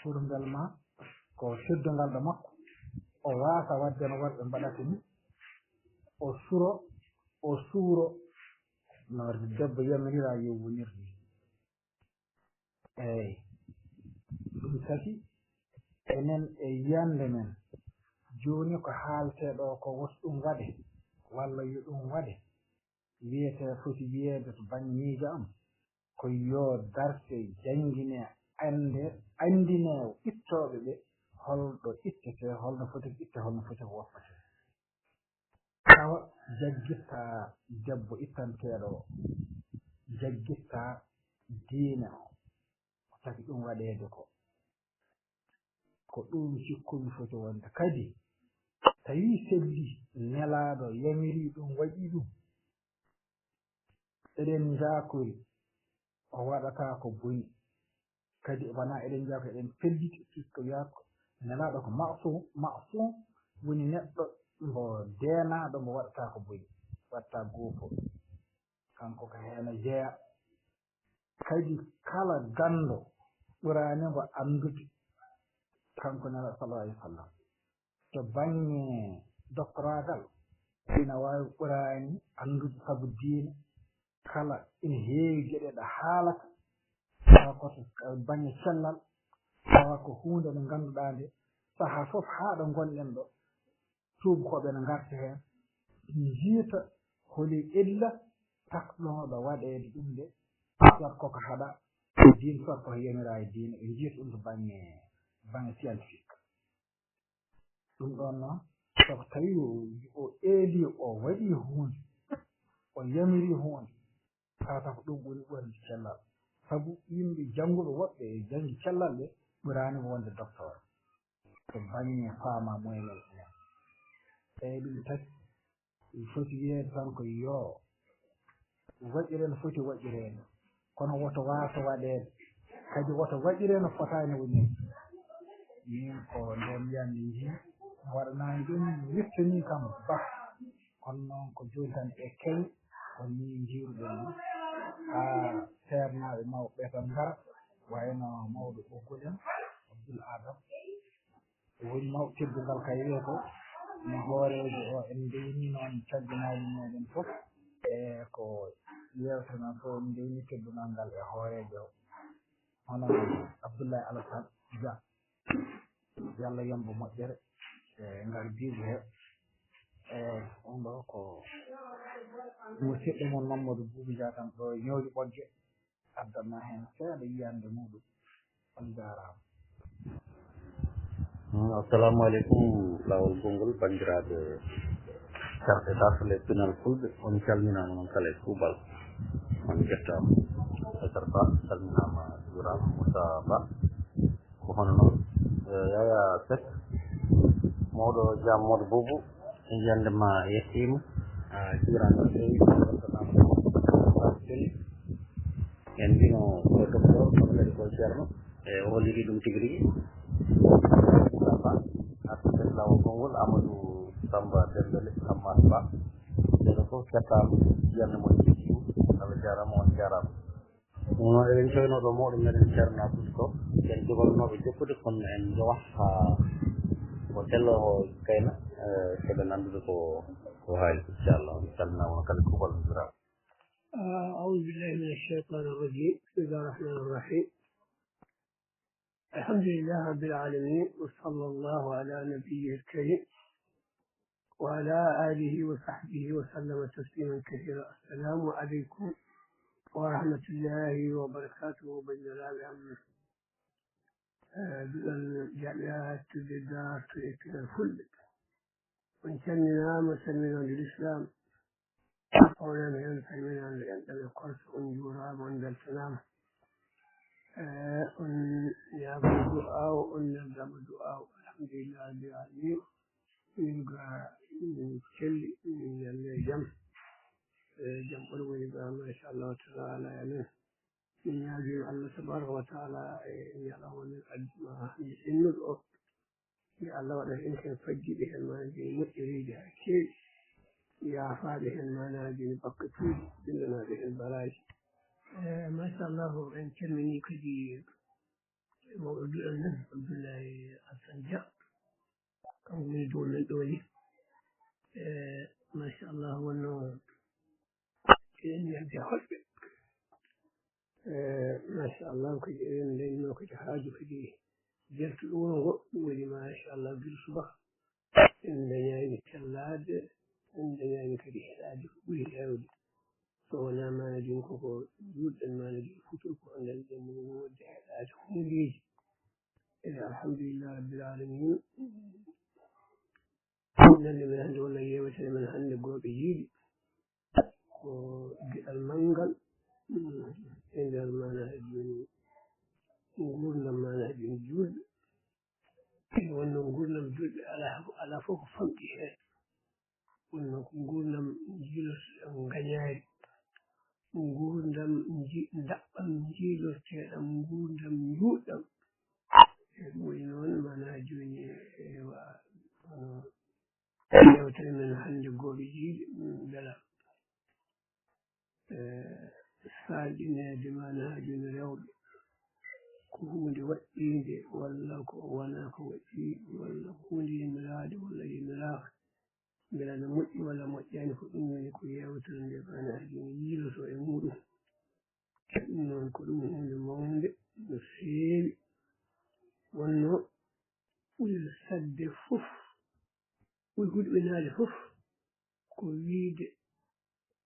Surungal ma ko teddungal ɗo makko, o waasa waɗde no worɓe mbaɗata ni, o suro, o suuro, no debbo yamirira yo wonir ni. Eey, ɗum tagi enen e yiyannde men. Jooni ko haaltee ɗo ko, woto ɗum waɗe walla yo ɗum waɗe, wiyetee, foti wiyeede to bannge miijo am, ko yo darte janngine, annde, anndine ittooɓe ɓe holɗo ittetee, holno foti ko itte, holno foti ko woppatee. Tawa jaggitta debbo ittanteeɗo o, jaggitta diine o, ko taki ɗum waɗeede ko. Ko ɗum cikkumi foti wonde. Kadi, tawi selli nelaaɗo yamiri ɗum, waɗi ɗum, eɗen njaakori, o waɗata ko boni. Kadi wona eɗen njaako, eɗen pelliti, puisque wiyaa ko nelaaɗo ko maasum, maasum woni neɗɗo mbo deenaaɗo, mbo waɗata ko boni, waɗata goofo. Kanko ko heen o jeya. Kadi kala ganndo ɓuraani mbo anndude kanko Nelaaɗo sallallahu alayhi wa sallam. To bannge doktoraagal, ina waawi ɓuraani anndude sabu diine, kala ina heewi geɗe ɗe haalata, tawa ko to bannge cellal, tawa ko huunde nde ngannduɗaa nde sahaa fof haa ɗo ngonɗen ɗo, tuubakooɓe ene ngarta heen, njiita holi illa taknooɗo waɗeede ɗum nde, soit koko haɗa diine, soit koko yamiraa e diine, ɓe njiita ɗum to bannge, bannge scientifique. Ɗum ɗoon noon, so ko tawi o, o eeli, o waɗi huunde, o yamiri huunde, tawata ko ɗum woni ɓurndi cellal. Sabu yimɓe jannguɓe woɓɓe e janngi cellal ɓe ɓuraani ko wonde docteur to bannge faama mumen enen. Eey, ɗum tagi, ɗum foti wiyeede tan ko yo waɗire no foti waɗireede, kono woto waaso waɗeede, kadi woto waɗire no fotaani wonirde. Min ko ndeen yiyannde njii, mi waɗanaani ɗum, mi wettanii kam bah. Kono noon ko jooni tan e kew, ko nii njiiruɗen ɗum. Haa seernaaɓe mawɓe ɓe tan ngara, wayno mawɗo ɓoggol en, Abdul Adam. Woni mawɗo teddungal kay wiyee ko, no hooreejo o en ndewni noon cagganaaji meɗen fof. E ko yeewtana fof en ndewni teddungal ngal e hooreejo o. Hono Abdoulaye Alassane Dia. Yo Allah yombo moƴƴere. E ngar biigu he. E on ɗo ko musidɗo mon Mamadou Boubou Diatam ɗo Ñooli Ɓogge. Addanno heen seeɗa yiyannde muuɗum. On njaaraama. Mm, assalamu aleykum, laawol konngol, banndiraaɓe Carɗe Dartol e Pinal Fulɓe, on calminaama noon kala e kuuɓal. On njettaama. Aysata Ba, calminaama, juuraama. Moussa Ba, ko hono noon? Eh, Yaya Seck, mawɗo Jaam Modou Boubou, yiyannde ma yettiima. A juuraama no feewi, a weltanaama no feewi. En mbino ko docteur, kono kadi ko ceerno, e o holliri ɗum tigi rigi. Samba, artiste laawol konngol, Amadou Samba Dembélé, Hammat Ba. Ɓeɗo fof kettaama, yiyannde mon yettiima. Allah jaaraama, on njaaraama. Ɗum noon, eɗen coynoo ɗo mawɗo meɗen Ceerno Abdou Sow, en jogalnooɓe jokkude, kono en njowat haa o tello o gayna, eh, keɓen anndude ko, ko haali, inchallah. On calminaama, on kala kuuɓal, on njuuraama. أعوذ بالله من الشيطان الرجيم. بسم الله الرحمن الرحيم. الحمد لله رب العالمين، وصلى الله على نبيه الكريم وعلى آله وصحبه وسلم تسليما كثيرا. السلام عليكم Wa rahmatullahi wa barakatuhu, banndiraaɓe am, eh, duɗal jaɓe hattude daarto e pinal fulɓe. On calminaama, salminaandu Lislaam. Fawnaama heen salminaandu enɗam e korse, on njuuraama, on mbeltanaama. Eh, on ñaagoo du'aaw, on neldaama du'aaw. Alhamdulillahi rabbil aalamiin. Min ga, min celli, min ñalle jam. Eh, jam ɓuri woni ga, machallahu taala, amin. Min ñaagii Allah tabaraka wa taala e ñalawma men ajjuma hannde innuɗo o. Yo Allah waɗan en ken faggiɗe heen maanaaji moƴƴereeji haa keewi, yaafaaɗe heen maanaaji bakkatuuji, binndanaaɗe heen baraaji. Eh, machallahu, en calminii kadi mawɗo duɗal men, Abdoulaye Assane Dia. Kanko woni dow men ɗo ni. Eh, machallah, wonno eɗen ñande hoɗɓe. Eh, machallah, kadi eɗen ndañno kadi haaju kadi jaltuɗo wuro ngo, ɗum woni machallah gila subaka. En ndañaani tellaade, en ndañaani kadi heɗaade ko ɓuri heewde. So wonaa maanaaji ɗin ko, ko juulɗen maanaaji ɗin futuro ko anndal ɗen mum wonde heɗaade huundeeji. E alhamdulillah rabbil alamin. Nande men hannde walla yewtere men hannde gooɓe jiiɗi. Ko geɗal manngal. Mm, e nder maanaaji ɗin, nguurndam maanaaji ɗin juulɓe. Ene wonno nguurndam juulɓe alaa, alaa fof ko famɗi heen. Wonno ko nguurndam njiiloteeɗam ngañaari, nguurndam nji-, ndaɓɓam njiiloteeɗam, nguurndam njuutɗam. E ɗum woni noon, maanaa jooni, ewa, hono yewtere men hannde gooɓe jiiɗi, min mbela, eh, saalɗineede maanaa jooni rewɓe. Ko huunde waɗɗiinde walla ko wonaa ko waɗɗiinde, walla ko huunde yamiraade walla yamiraaka. Mbela no moƴƴi walla moƴƴaani, ko ɗum woni ko yewtere nde maanaa jooni yiiloto e muuɗum. Ɗum noon ko ɗum huunde mawnde no feewi. Wonno ɓuri sadde fof, ɓuri huɗɓinaade fof ko wiyde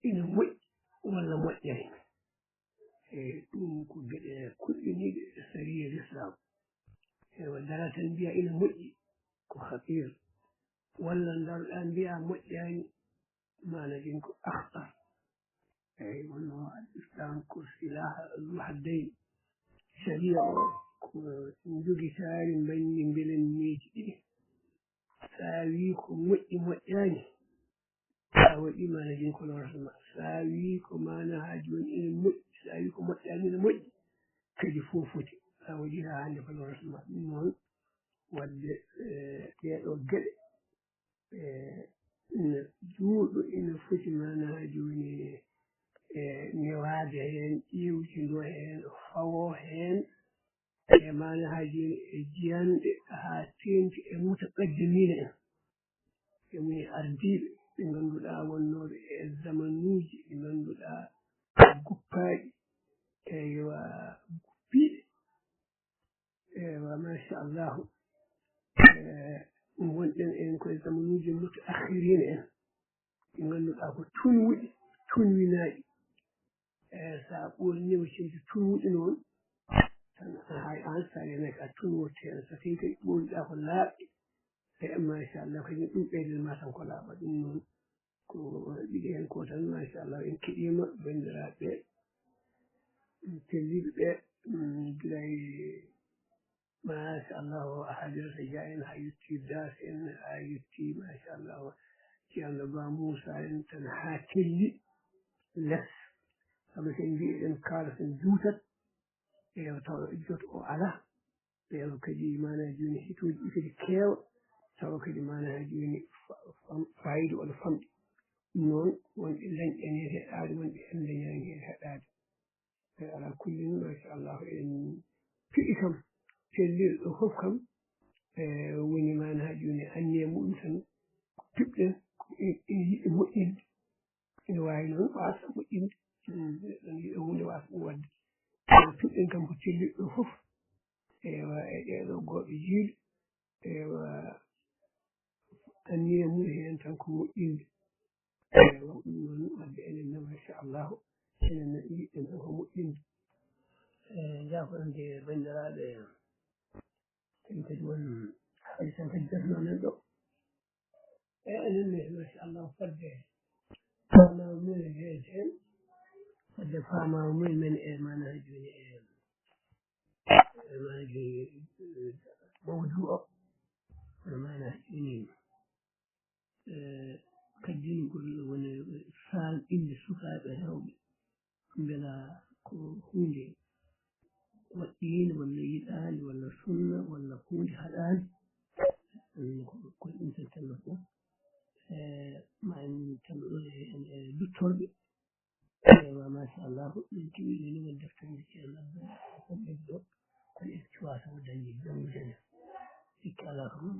ina moƴƴi walla moƴƴaani. E ɗum ko geɗe kulɓiniiɗe e sariya Lislaam. Ewa, dara tan mbiya ina moƴƴi, ko haqiir. Walla ndaroɗaa mbiya moƴƴaani, maana ɗin ko akhtar. Eyi, wonno al Islam ko silaha zu haddayni. Sariya o ko njogitaari mbanndi mbelenniiji ɗiɗi. So a wii ko moƴƴi, moƴƴaani, a waɗii maana ɗin ko lorata ma. So a wii ko maana haa jooni ene moƴƴi, so a wii ko moƴƴaani ene moƴƴi, kadi fof foti. A waɗii haa hannde ko lorata ma. Ɗum noon, waɗde, eh, ɗee ɗoo geɗe, eh, ina juuɗo, ina foti maana haa jooni, eh, newaade heen, ƴeewtindoo heen, fawoo heen, e maana haa jooni e jiyanɗe haa teeŋti e mutaqaddimiina en. E woni ardiiɓe ɓe ngannduɗaa wonnooɓe e zamanuuji ɗi ngannduɗaa guppaaɗi, eywa, guppiiɗe. Eywa, machallahu. Eh, wonɗen en koye zamanuuji mutaakhiriina en, ɗi ngannduɗaa ko tunwuɗi, tunwinaaɗi. Eh, so a ɓoorniima cimti tunwuɗi noon, tan a hay aan so a renake a tunwoto heen. So tawii kadi ɓoorniɗaa ko laaɓɗi, e machallah, kadi ɗum ɓeydan ma tan ko laaɓa. Ɗum noon ko ɗiɗi heen ko tan, machallah, en keɗiima banndiraaɓe, mm, telliiɓe ɓe, mm, gila e, machallah, Hajarata Dia en, haa yettii Daas en, haa yettii, machallah, Ceerno Ba Muusa en, tan haa telli les. Sabu so en mbii eɗen kaala, so en juutat, e tawa ijjoto o alaa. Ɓeeɗo kadi maanaa jooni hituuji ɗi kadi keewa, tawa kadi maanaa jooni fa-, fam-, faayiida walla famɗi. Ɗum noon, wonɓe ndañɗen heen heɗaade, wonɓe en ndañaani heen heɗaade. E alaa kullin, machallah, eɗen piɗi kam, pellel ɗo fof kam, e woni maanaa jooni anniya muɗum tan, ko piɓɗen, ko e, ene yiɗi moƴƴinde. Ene waawi noon waasa moƴƴinde. Mm, neɗɗo ne yiɗa huunde waasa ɗum waɗde. Kono piɗɗen kam ko telliɗo ɗo fof. Ewa, e ɗeeɗo gooɓe jiiɗi. Ewa, anniya mum heen tan ko moƴƴinde. Ewa, ɗum noon waɗde enen ne, machallahu. enen yiɗɗen ɗo ko moƴƴinde. E, njaafoɗon de banndiraaɓe, en kadi won haalis en kadi darnoo men ɗo. E, enen ne, machallah, fodde faamaamu men e heen heen, fodde faamaamu men e maanaaji men e, e maanaaji, e, mawdu o, e maanaaji men. E, kaddingol woni saalɗinde sukaaɓe rewɓe, mbela ko huunde waɗɗiinde walla yiɗaande walla sunna walla huunde haɗaande. Ɗum ko, ko ɗum tan tan fof. E, ma en calluɗo e, e, e duttorɓe. Ewa, machallah, ɗum tigi woni won deftere nde Ceerno Abdou Aziz ɗo, kono en cuwaa taw dañde, janngude nde. Sikki alaa ko ɗum,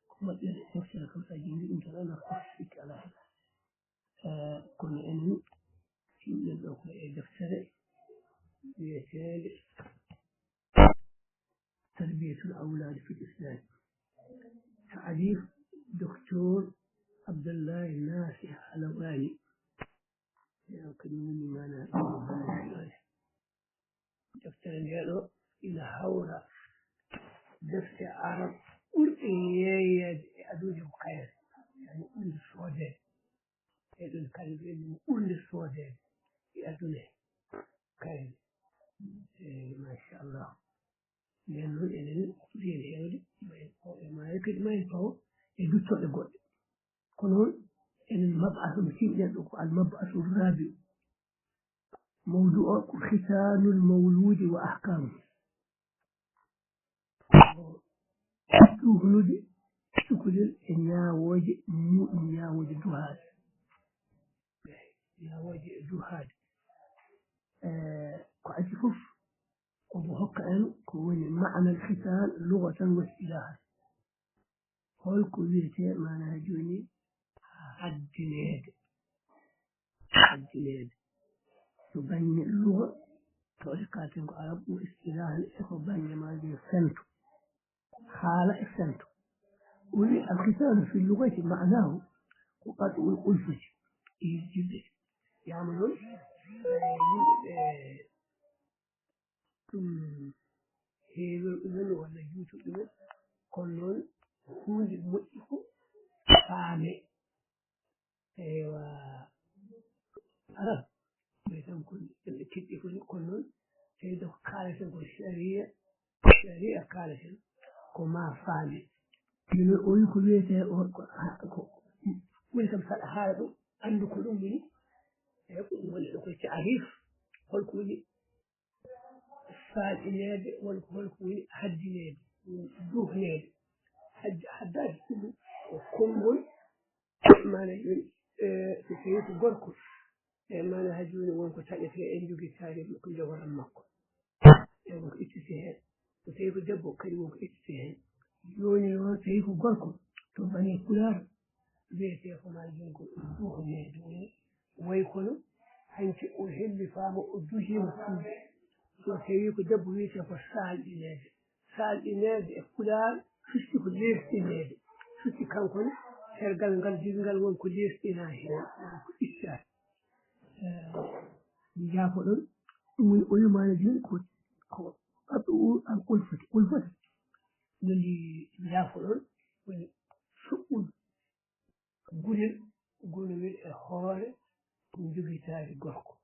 ko moƴƴere, deftere kam, so a janngi ɗum tan, alaa ko sikki alaa hen. Eh, kono enen, tinɗen ɗo ko e deftere wiyeteende Tarbiyatul Awlaadi fil Islaam, taalif Doktor Abdullahi Nasih Halawaani. Yo, kañum woni maana Ibnu Halawaani. Deftere nde ɗo ina hawra defte arab ɓurɗe yeeyeede e aduna o kayre, yani ɓurɗe soodeede. E ɗum kadi ko ɓurnde soodeede e aduna he. Kayre. E, machallah. Nden noon enen ɓuri en heewde, ma en paw e maayo kadi, ma en paw e duttooɗe goɗɗe. Kono noon enen mabasu mo tinɗen ɗo ko al mabasu rabi. Mawdu o ko khitanul mawludi wa ahkamu. Ko ɗuhnude cukalel e ñaawooje muuɗum, ñaawooje duhaaɗe. Ñaawooje e duhaaɗe. Eh, ko adii fof, omo hokka en ko woni ma'anal khitan lughatan wa istilahan. Hol ko wiyetee maanaa jooni haddineede? Haddineede. To bannge luga, to ɓe kaalten ko arab, o istilahan e ko bannge maajum fento. Haala e fento. O wi alkhisaanu fi lugati maanaahu ko qat'ul ulfati. Yirjirde. Yama noon, eh, yimɓe ɓe ɗum heewir ɗumen walla juutuɗo ɗumen, kono noon huunde moƴƴi ko faame. Ewa, arab, ɓe tan ko ɓe kiɗɗi koni, kono noon, tawi ko kaaleten ko sharia, sharia kaaleten, ko ma faame. Mino o wi ko wiyetee o, ko, ko, woni kam saɗa haala ɗum, anndu ko ɗum woni, e ko ɗum woni ɗo ko taarif, holko woni saalɗineede, won ko, won ko woni haddineede, duhneede. Haddi-, haddaade ɗum ko konngol, maana jooni, eh, so tawii ko gorko, e maana haa jooni won ko taƴetee e njogitaari ko jogoran makko. E won ko ittitee heen. So tawii ko debbo, kadi won ko ittitee heen. Jooni noon, so tawii ko gorko, to bannge Pulaar, wiyetee ko maa jooni ko duhneede, woni way kono hanki o hellifaama, o duhiima suudu. So tawii ko debbo, wiyetee ko saalɗineede. Saalɗineede e Pulaar firti ko leesɗineede. Firti kanko ne, tergal ngal jogi ngal won ko leesɗinaa heen, won ko ittaa. Eh, mi jaafoɗon, ɗum woni o yumaani jooni ko, ko qat'u al ulfati, ulfati. Noni jaafoɗon, woni suɓɓude gurel, gonowel e hoore njogitaari gorko.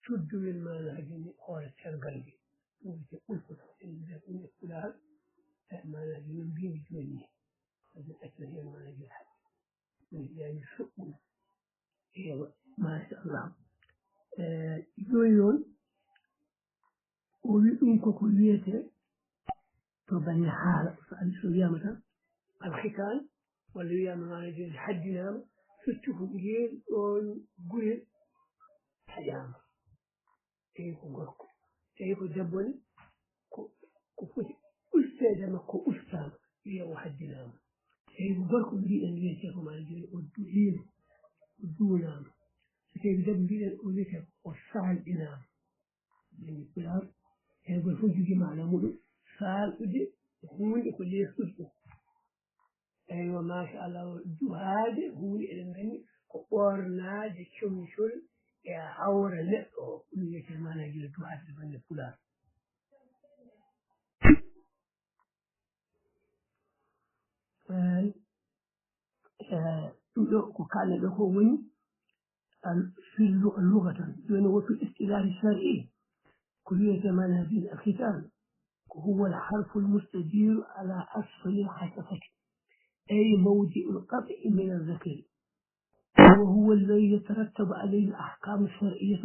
Cuddu men maanaaji ni hoore tergal nge. Ɗum wiyetee ulfata. En mbiyata ɗum e Pulaar, e maanaaji no mbiymi jooni ni. Kadi acca heen maanaaji haɗi. Ɗum yani suɓɓude. Ewa, machallah. Eh, jooni noon, o wi ɗum koko wiyetee to bannge haala, so a, so wiyaama tan alkhitan, walla wiyaama maana jooni haddinaama, so cukalel ɗoon gurel taƴaama. Tawi ko gorko, tawi ko debbo ne, ko, ko foti usteede makko ustaama, wiya o haddinaama. Tawi ko gorko mbiɗen wiyetee ko maana jooni o duhiima, o duunaama. So tawi ko debbo mbiɗen o wiyetee ko o saalɗinaama. Bannge Pulaar, heen gooto fof jogii maana muɗum, saalɗude huunde ko leesɗude ɗum. Eywa, machallah, duhaade huunde, eɗen nganndi ko ɓoornaade comcol e Awra neɗɗo o, ɗum wiyetee maanaaji no duwaade to bannge Pulaar. Eey, eh, ɗum ɗo ko kaalɗen ɗo ko woni al-, fil lu-, lugatan. Jooni wo fil istilaahi shar'i, ko wiyetee maanaaji al-khitaan, ko huwa al-harfu al-mustadiiru ala asfali al-hashafati, ay mawdi'u al-qat'i min al-zakari. وهو الذي يترتب عليه الأحكام الشرعية،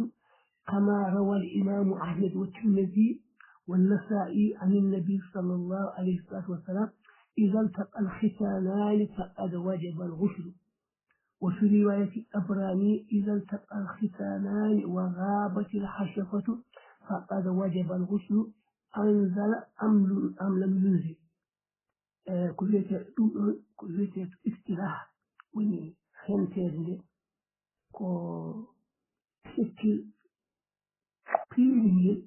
كما روى الإمام أحمد والترمذي والنسائي عن النبي صلى الله عليه الصلاة والسلام: إذا التقى الختانان فقد وجب الغسل. وفي رواية الطبراني: إذا التقى الختانان وغابت الحشفة فقد وجب الغسل، أنزل أم لم، أم لم ينزل. Eh, ko wiyetee ɗum ɗoon, ko wiyetee istilah, woni henteede nde, ko sikkil piilingel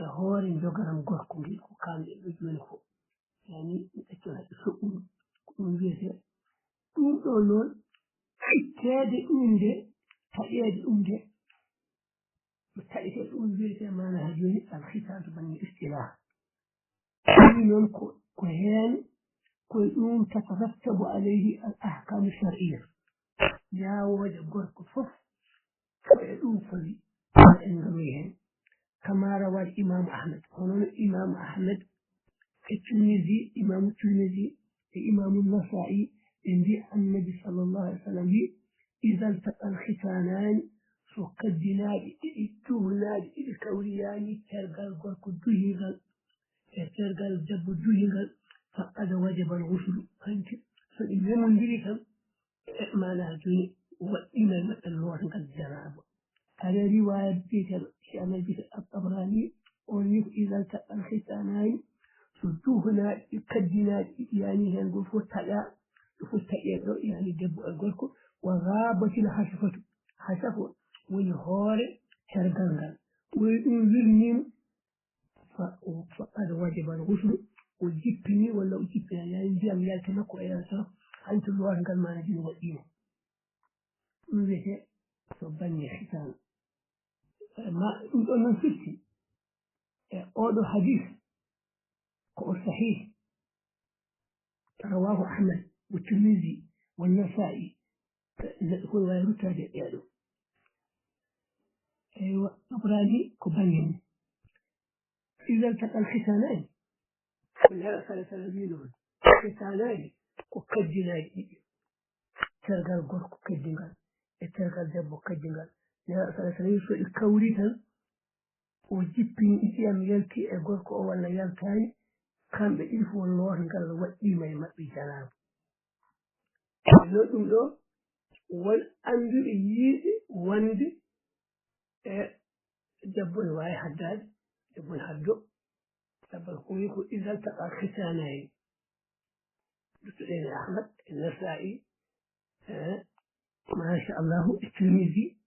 e hoore njogaram gorko ngel, ko kaalɗen ɗo jooni ko. Yani, mi ɗaccan haɗi soɓɓude, ko ɗum wiyetee. Ɗum ɗo noon, itteede ɗum nde, taƴeede ɗum nde, ko taƴetee ɗum wiyetee maana haa jooni al-khitaan to bannge istilah. Ɗum noon ko, ko heen, ko e ɗum tatarattabu alayhi al-ahkaamu shar'iyya. Ñaawooje gorko fof ko e ɗum fawi, en ngaroyi heen. Kama rawal Imaamu Ahmad, hono no Imaamu Ahmad e Tirmisi, Imaamu Tirmisi e Imaamu Nasaa'i, ɓe mbii Annabi sallallahu alaihi wa sallam wii: "Iza altaqal khitanaani", so kaddinaaɗi ɗiɗi, duhnaaɗi ɗiɗi kawriyaani, tergal gorko duhingal e tergal debbo duhingal, faqad wajabal ghuslu, hanki so ɗi memondiri tan, e maanaa jooni waɗɗiima e maɓɓe lootngal janaaba. Kadi riwaaya biyeteeɗo Cheikh Ahmed biyeteeɗo At-Tabarani, on wi ko: "Iza altaqal khitanaani", so duhnaaɗi ɗi kaddinaaɗi ɗiɗi yani heen, gooto fof taƴaa, ɗo fof taƴee ɗo, yani debbo e gorko, "wa ghabatil hashafatu", hashafa woni hoore tergal ngal, woni ɗum wirniima, fa, faqad wajabal ghuslu, o jippini walla o jippinaani, yani ndiyam yalti makko o yalta, hanti lootngal maanaa jooni waɗɗiima. Ɗum wiyetee to bannge khitaan. Eh, ma, ɗum ɗoon noon firti e ooɗo hadis ko o sahih. Rawaahu Ahmad wa Tirmisi wa Nasaa'i. Neɗɗo fof waawi ruttaade e ɓee ɗoo. Eywa, Tabarani ko bannge mum. "Iza altaqal khitanaani", ko Nelaaɗo sallallahu alaihi wa sallam wii noon, "Khitanaani" ko kaddinaaɗi ɗiɗi, tergal gorko kaddingal e tergal debbo kaddingal. Nelaaɗo sallallahu alaihi wa sallam wii so ɗi kawri tan, o jippini ɗi, ndiyam yalti e gorko o walla yaltaani, kamɓe ɗiɗi fof lootngal waɗɗiima e maɓɓe janaaba. No ɗum ɗo, won annduɓe yiiɓe wonde e debbo ne waawi haddaade, debbo ne haddo. Sabu ko wi ko "Iza altaqal khitanaani". Duttuɗen e Ahmad, e Nasaa'i, e, machallahu, e Tirmisi.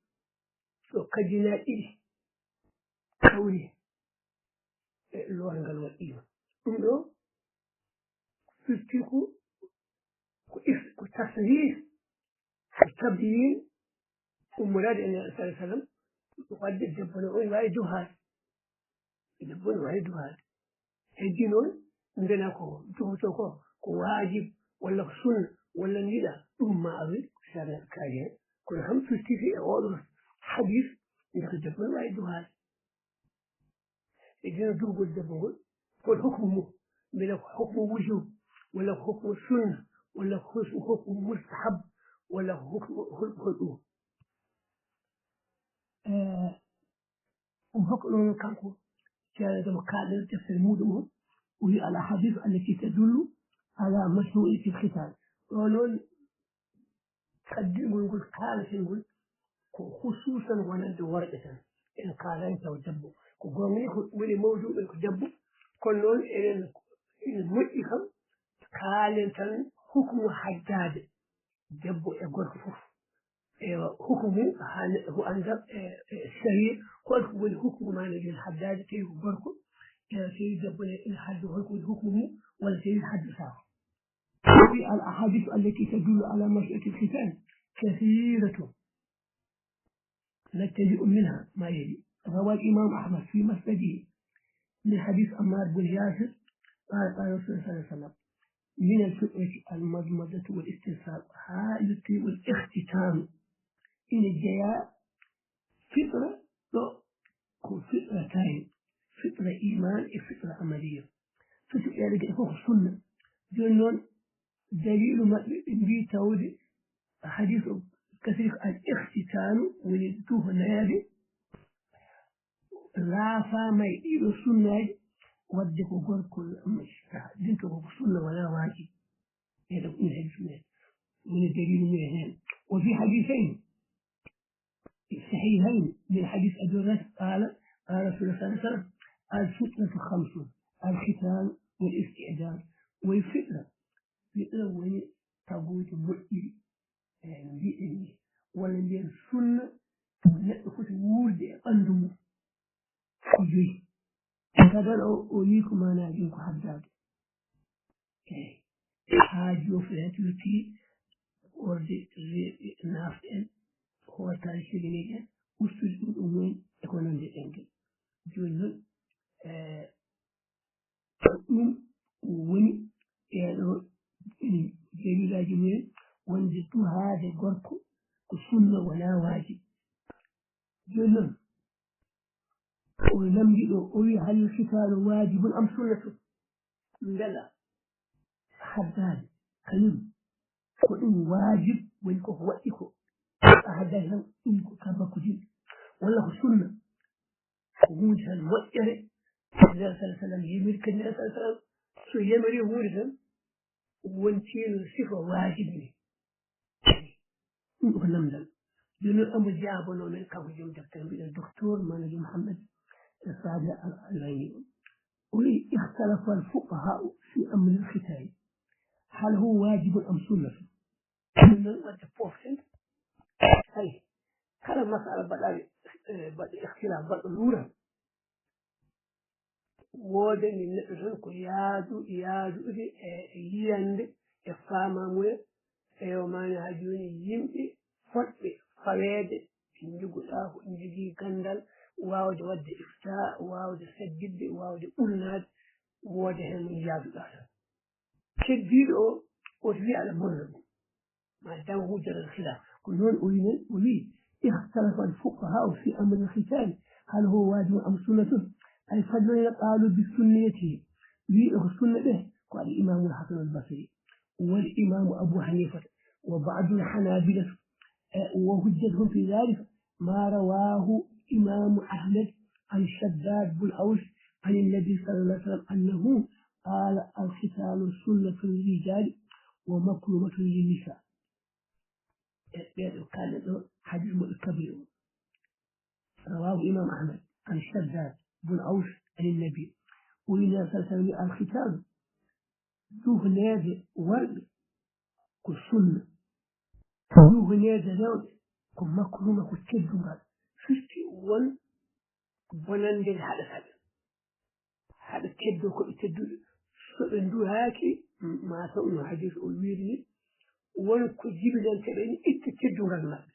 So kaddinaaɗi ɗiɗi kawri, e lootngal waɗɗiima. Ɗum ɗo firti ko, ko is-, ko tasrih, ko tabyin, ummoraade e Nelaaɗo sallallahu alaihi wa sallam, waɗde debbo ne o waawi duhaade. Debbo ne waawi duhaade. Heddi noon, mbela ko duhotoo ko, ko waajib, walla ko sunna, walla ndiɗa, ɗum ma a wi ko sariya kaali heen. Kono kam firti e ooɗo hadis, nde ko debbo ne waawi duhaade. E dina durgol debbo ngol, hol hukmu mum? Mbela ko hukmu wujub, walla ko hukmu sunna, walla ko hus-, hukmu mustahab, walla ko hukmu hol, hol ɗum? Eh, ɗum hokko ɗum kanko, ceerno Demo kaalɗen deftere muuɗum o, o wi: "Al ahadith allati tadullu ala mashru'iyyati al khitan." Ɗo noon, kaddingol ngol kaalaten ngol ko husuusan wonande worɓe tan. En kaalaani taw debbo. Ko goonga ni ko woni mawduuɓe ko debbo, kono noon enen ene moƴƴi kam kaalen tan hukmu haddaade debbo e gorko fof. Eywa, hukmu haa neɗɗo fof annda, e, e, sariya, hol ko woni hukmu maanaa ene haddaade, tawi ko gorko, e, tawi debbo ne ene haddo, hol ko woni hukmu mum, walla tawi haddotaako. Wi al ahadith allati tadullu ala mashru'iyyati al khitan kathiratun. نبتدئ منها ما يلي. روى الإمام أحمد في مسنده من حديث عمار بن ياسر قال: قال رسول الله صلى الله عليه وسلم: من الفطرة المضمضة والاستنشاق، haa yettii والاختتان. Ina jeyaa fitra ɗo ko fitra tawi, fitra iman e fitra amaliya. Fitra ɗeɗo geɗe fof ko sunna. Jooni noon, daliilu maɓɓe, ɓe mbii tawde hadis o gasiri ko al ikhtitaanu, woni duhanaade, laafaama e ɗiɗo sunnaaji, wadde ko gorko, ɗin to ko sunna, wonaa waajib. Ɓeɗo ko ɗum hadis men. Woni daliilu mum en heen. وفي حديثين في الصحيحين من حديث أبي هريرة قال: قال رسول الله صلى الله عليه وسلم: الفطرة خمس، الختان والاستحداث. Woy fitra, fitra woni tagooji moƴƴiri, e no mbiɗen ni, walla mbiyen sunna, neɗɗo foti wuurde e ɓanndu mum. Ko joyi. Gadano o, o yii ko maanaaji ɗin ko haddaade. Eey. Haa joofi en, yettii orde reeɓe naafɗe en, hoortaade ceginiiɗe en, ustude ɗum ɗo mumen e ko nanndi e ɗen geɗe. Jooni noon, eh, ko ɗum woni ɗeeɗo, mm, daliilaaji mumen wonde duhaade gorko ko sunna, wonaa waajib. Jooni noon, o lamndi ɗo, o wi: هل الختان واجب أم سنة؟ Mbela haddaade kañum ko ɗum waajib, woni ko ko waɗɗi ko, a haddaaki tan, ɗum ko ka bakku dil, walla ko sunna, ko huunde tan moƴƴere, Nelaɗo sallallahu alayhi wa sallam yamiri, kadi Nelaɗo sallallahu alayhi wa sallam so yamiri huunde tan, wontiino sifa waajibi ni. Ɗum ko lamndal. Jooni noon, omo jaabanoo men, kanko joom deftere, mbiɗen Docteur Mamadou Mouhammad Sadio Al Alwani o. O wi: اختلف الفقهاء في أمر الختان، هل هو واجب أم سنة؟ Ɗum noon, wadde poften, hay kala masala mbaɗaɗo, eh, mbaɗɗo ikhtilaf, mbaɗɗo luural, woodani neɗɗo tan ko yaadu, yaadude e, e yiyannde e faamaamuya. Eyo, maani haa jooni yimɓe fotɓe faweede, ɓe njoguɗaa ko njogii ganndal, waawde waɗde ifta, waawde sadditde, waawde ɓulnaade, wooda heen mo yaaduɗaa tan. Keddiiɗo o, o wiya aɗa bonna ɗum. Ma daw hujjatal khilaf. Ko noon o wiyi, o wiyi: اختلف الفقهاء في أمر الختان، هل هو واجب أم سنة؟ أي فالذين قالوا بسنيته, wiyɓe ko sunna ɓe, ko al Imam al Hasan al Basri, wal Imam Abu Hanifa, wa ba'd al Hanabila, eh, wa hujjatuhum fi dhalika ma rawahu Imam Ahmad an Shaddad bin Aws an Nabi sallallahu alayhi wa sallam annahu qala: الختان سنة للرجال ومكرمة للنساء. E ɓeeɗo kaalɗen ɗo, hadis mo ɓe kabri o. Rawahu Imam Ahmad an Shaddad bun Aws an Nabi. O wi Nelaɗo sallallahu alayhi wa sallam: الختان, duhneede worɓe ko sunna. Duhneede rewɓe ko makruma, ko teddungal. Firti won bonannde nde haɗata ɓe. Haɗa teddoo ko ɓe tedduɓe. So ɓe nduhaaki, m-, maa taw no hadis o wiiri ni, won ko jibinante ɓe ni, itta teddungal maɓɓe.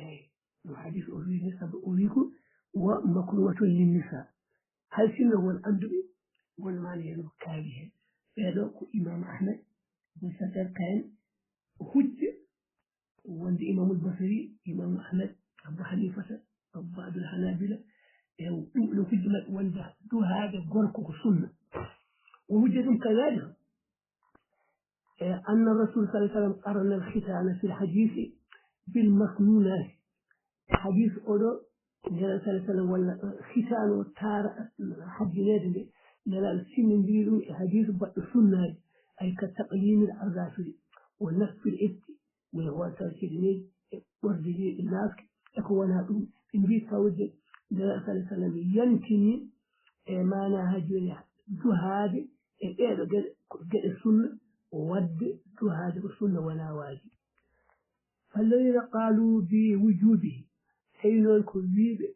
Eey, no hadis o wiiri ni, sabu o wii ko: ومكرمة للنساء. Hay sinno won annduɓe, won maana heen ko kaali heen. Ɓeeɗo ko Imam Ahmed, Ibn Sajar, kayen hujja, wonde Imamul Basri, Imam Ahmed, Abu Hanifata, Abu Ba'dul Hanabila, e ɗum ɗo hujja maɓɓe wonde duhaade gorko ko sunna. O hujja ɗum kadalika, e أن الرسول صلى الله عليه وسلم قرن الختان في الحديث بالمسنونات. Hadis oɗo, Nelaɗo sallallahu alayhi wa sallam, walla, eh, khitaanu o taara, eh, hajjineede nde, Nelaɗo sinnindiri ɗum e hadis baɗɗo sunnaade, ay كتقليم الأظافر ونتف الإبط, woni hoortaade cegeneeji e ɓordeneeji naafki e ko wonaa ɗum. Ɓe mbii tawde Nelaɗo sallallahu alayhi wa sallam yantini e maanaa haa jooni duhaade e ɗeeɗo geɗe, ko geɗe sunna, waɗde duhaade ko sunna, wonaa waajib. فالذين قالوا بوجوبه, tawi noon ko wiiɓe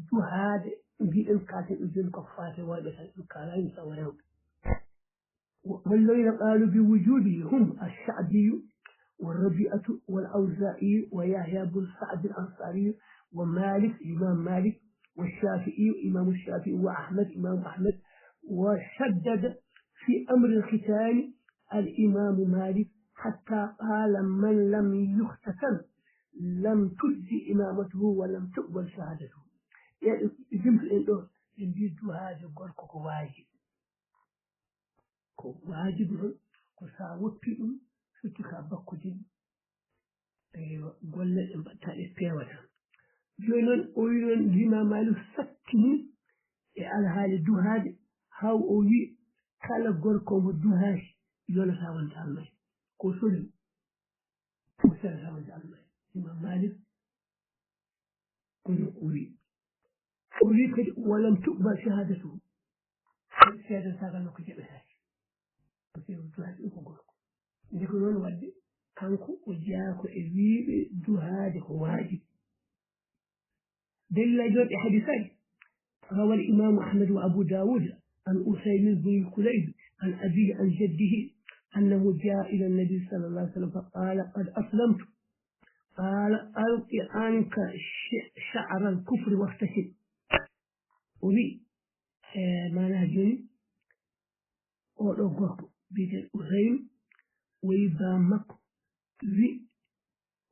duhaade, mbiɗen kaaten ɗum jooni ko faati worɓe tan, ɗum kaalaani tawa rewɓe. والذين قالوا بوجوبه هم الشعبي والربيعة والأوزاعي ويحيى بن سعد الأنصاري ومالك، الإمام مالك، والشافعي، الإمام الشافعي، وأحمد، الإمام أحمد، وشدد في أمر الختان الإمام مالك حتى قال: "من لم يختتن لم تجز إمامته ولم تقبل شهادته." Ɓe jimtuɗen ɗo, ɓe mbii duhaajo gorko ko waajibi. Ko waajibi on, ko so a woppi ɗum, firti ko a bakkodinɗo. Eywa, golle ɗe mbaɗta ɗe peewata. Jooni noon, o wi noon, Limaam Maalik sattini e alhaali duhaaɓe, haa o wi, kala gorko mo duhaaki, yonata wonde almay. Ko sori, ko selata wonde almay. Limaam Maalik, kono o wi, o wi kadi, "Walam tuqbal shahaadatuhu." Seedentaagal makko jaɓetaake. Parce que o duhaaki ɗum ko gorko. Nde ko noon waɗde, kanko o jeyaa ko e wiiɓe duhaade ko waajibi. Dalilaaji waɗɓe hadisaaji. روى الإمام أحمد وأبو داود عن أسيم بن كليب عن أبيه عن جده أنه جاء إلى النبي صلى الله عليه وسلم فقال: "قد أسلمت." قال: "ألق عنك ش-، شعر الكفر واختتن." O wi, e, maanaa jooni, oɗo gorko biyeteeɗo Usayn, o wi baa makko, wi,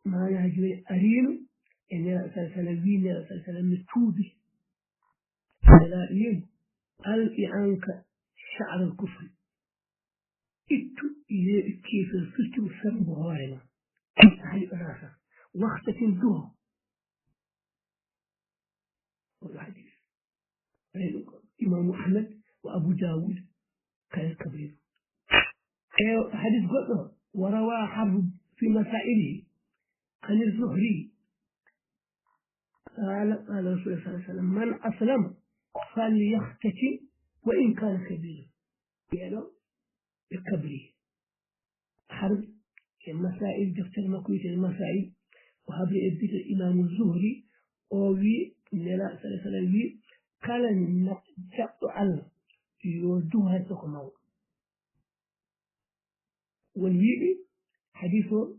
maanaa jooni, ariino e Nelaaɗo sallallahu alaihi wasallam, wi Nelaaɗo sallallahu alaihi wasallam, "Mi tuubi." Nelaaɗo wi mo, "Alqi anka sha'ral kufri." Ittu leeɓi keefeer, firti mo, fermo hoore ma. A haɗi o naata. Waxtatin duho. Oɗo hadis. Imaamu Ahmad wa Abu Dawud, kala kabiru. E hadis goɗɗo, wa rawa Harbu fi masailihi, an Zuhri, qala, qala Rasulullah sallallahu alaihi wasallam, man aslama falyakhtatin wa in kana kabira. Ɓeeɗo ɓe kabri. Har e Masaa'il, deftere makko wiyetee Masaa'il, o habri e biyeteeɗo Imaamu Zuhri, o wi, Nelaaɗo sallallahu alaihi wasallam wi, kala na-, jaɓɗo Allah, yo duho hay so ko mawɗo. Won wiiɓe hadis o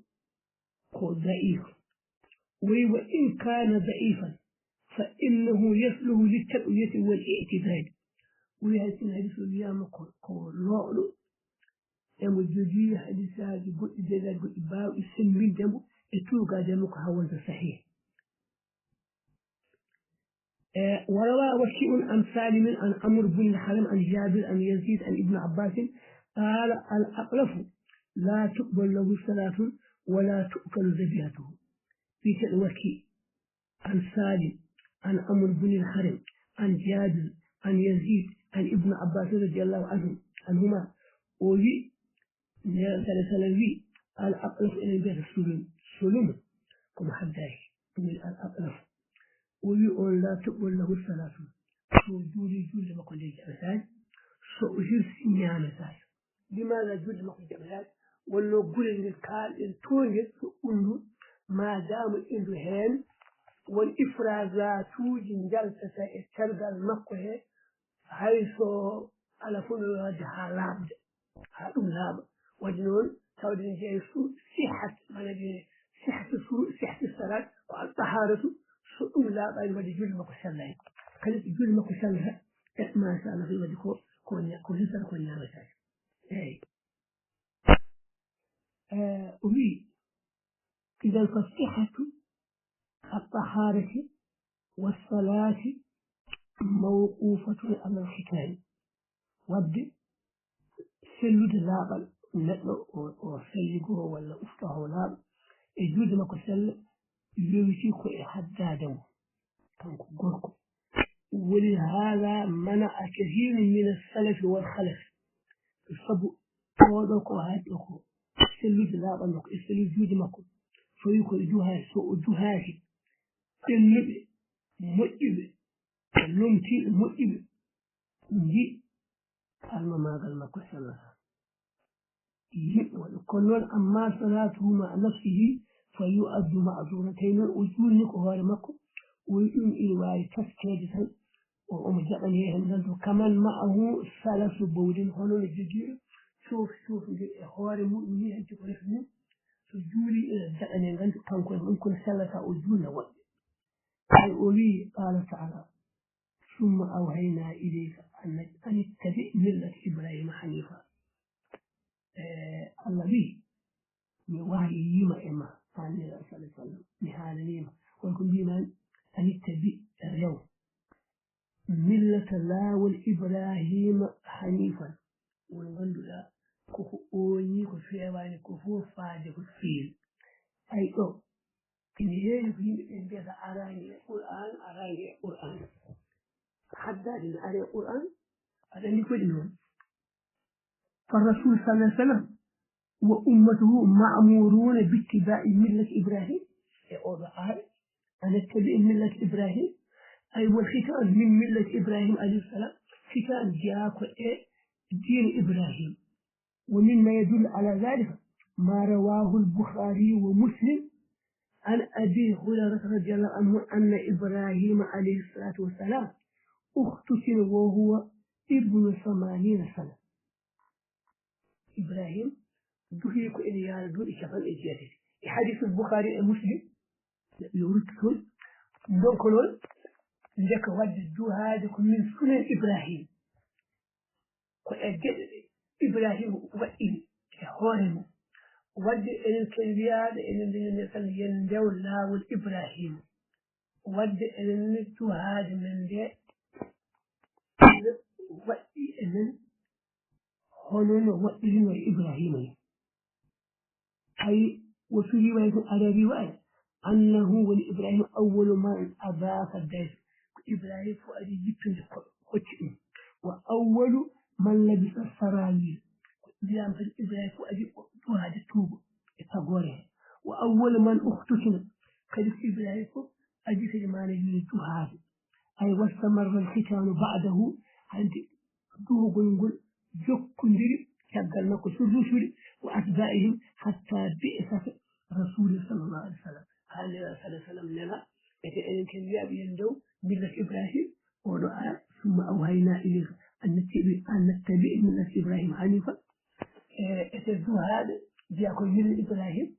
ko da'if. O wi, "Wa in kana da'ifan, fa innahu yasluhu lit taqwiyati wal i'tidadi." O wi, hay sinno hadis o wiyaama ko, ko looɗo, emo jogii hadisaaji goɗɗi, dalilaaji goɗɗi baawɗi semmbinde mo e tuugaade mo ko haa wonta sahih. E, wa rawa Waki'un an Salimin an Amr bin al-Haram an Jabir an Yazid an Ibn Abbasin qala, al-aqlafu la tuqbal lahu salatun wa la tu'kalu dhabihatuhu. Biyeteeɗo Waki', an Salim, an Amr bin al-Haram, an Jabir, an Yazid, an Ibn Abbas radiyallahu anhu, anhuma, o wi, Nelaaɗo sallallahu alaihi wasallam wi, al-aqlaf, enen mbiyata solum, solum, ko mo haddaaki, ɗum woni al-aqlaf. O wi on, la tuqbal lahu salatun. So o juuli, juulde makko nde jaɓetaake, so o hirsi, ñaametaake. Limaana juulde makko jaɓetaake? Wonno gure nde kaalɗen toonde so ɓunndu, maa daama indu heen, won ifrazatuuji njaltata e tergal makko he, hay so alaa fof no waɗde haa laaɓde, haa ɗum laaɓa. Waɗde noon, tawde ne jeyaa e su-, sihat, maanaam ɓe sihatu suru-, sihatu salat, ko al taharatu, so ɗum laaɓaani, waɗde juulde makko sellaani. Kadi so juulde makko sellata, e machallah, ko waɗde ko, ko ña-, ko hisata, ko ñaametaake. Eey. Eh, o wi, idan fa sihatu at taharati wa salati mawqufatun ala al khitani. Waɗde sellude laaɓal neɗɗo o, o selligoo walla uftoo haa o laaɓa, e juulde makko sella, yowitii ko e haddaade mo, kanko gorko. Woni haala mana a kahirin min as-salafi wal khalafi. Sabu oɗo ko haɗɗo ko sellude laaɓal makko, e sellude juuɗe makko. Fawi ko e duhaade, so o duhaaki, ɓennuɓe, moƴƴuɓe, lomtiiɓe, moƴƴuɓe, nji almamaagal makko sellata. Yiɗ waɗu. Kono noon, amma salatuhu ma'a nafsihi fa yu'addu ma'zuran. Tawi noon o juulni ko hoore makko, o wi ɗum ina waawi taskeede tan, o, omo jaɓani heen tan to kaman ma'ahu salasu bawlin, hono no jogiiɗo coof, coofndir e hoore muɗum ni, heddi ko refi mum, to juuli ina daɗane nganndi kanko e mum kono sellata o juulna woɗɓe. Ay o wii, qaala taala, summa awhaynaa ilayka an ittabi millata Ibraahiima haniifa. E Allah wii, mi wahyii ma e ma, an Nelaaɗo sallallaahu alayhi wa sallam, mi haalanii ma, won ko mbii ma an ittabi rew. Millata laawol Ibraahiima haniifan, won ngannduɗaa koko ooñii, ko feewaani, ko fof faade ko feewi. Ay ɗo, ina heewi ko yimɓe ɓe mbiyata araani e Qur'aan, araani e Qur'aan. Haddaade no ari e Qur'aan, aɗa anndi koɗi noon. Fa Rasuul sallallaahu alayhi wa sallam wa ummatuhu ma'muruuna bi ittibaa'i millati Ibraahiim. E oɗo aaya, an ittabi millata Ibraahiim, ay wal khitaan min millati Ibraahiim alayhi salaam, khitaan jeyaa ko e diine Ibraahiim. Wa mimma yadullu ala daalika maa rawaahu al-Bukhaari wa Muslim an Abii Hurayrata radiyallaahu anhu anna Ibraahiima alayhi salaatu wa salaam ukhtutina wa huwa ibnu samaaniina sana. Ibraahiima duhii ko ene yaara duuɓi capanɗe jeetati. E hadiisul Bukhaari e Muslim, neɗɗo yo ruttu toon, ndonka noon, ndeka waɗde duhaade ko min sunan Ibraahiima. Ko e geɗe ɗe Ibraahiima waɗɗiri e hoore mum. Waɗde enen ken wiyaaɓe enen ndeñe nde tan yen ndew laawol Ibraahiima. Waɗde enen duhaade men nde waɗɗi e men hono no waɗɗirino e Ibraahiima ni. Hay wo fii riwaaya tun, adaa riwaaya, annahu woni Ibraahiima awwalu man adaafa dayfa. Ko Ibraahiima fof adi yittude ko hocci ɗum. Wa awwalu man labisa saraawila. Ko Ibraahiima kadi, Ibraahiima fof adi duhaade tuubo e tagoore he. Wa awwalu man ukhtutina. Kadi ko Ibraahiima fof adi kadi maana yii duhaade. Ay wastamarra al-khitaanu ba'dahu, hanti duhugol ngol jokkondiri caggal makko, surrusuɗi, wa atbaa'ihim, hatta bi'sata Rasuuli sallallaahu alayhi wa sallam. Haa Nelaaɗo sallallaahu alayhi wa sallam nela, ete enen ken wiyaaɓe yen ndew millat Ibraahiima, oɗo ara, summa awhaynaa ilayka an nattabi-, an nattabi'a millata Ibraahiima haniifa. E, ete duhaaɓe, jeyaa ko millata Ibraahiima,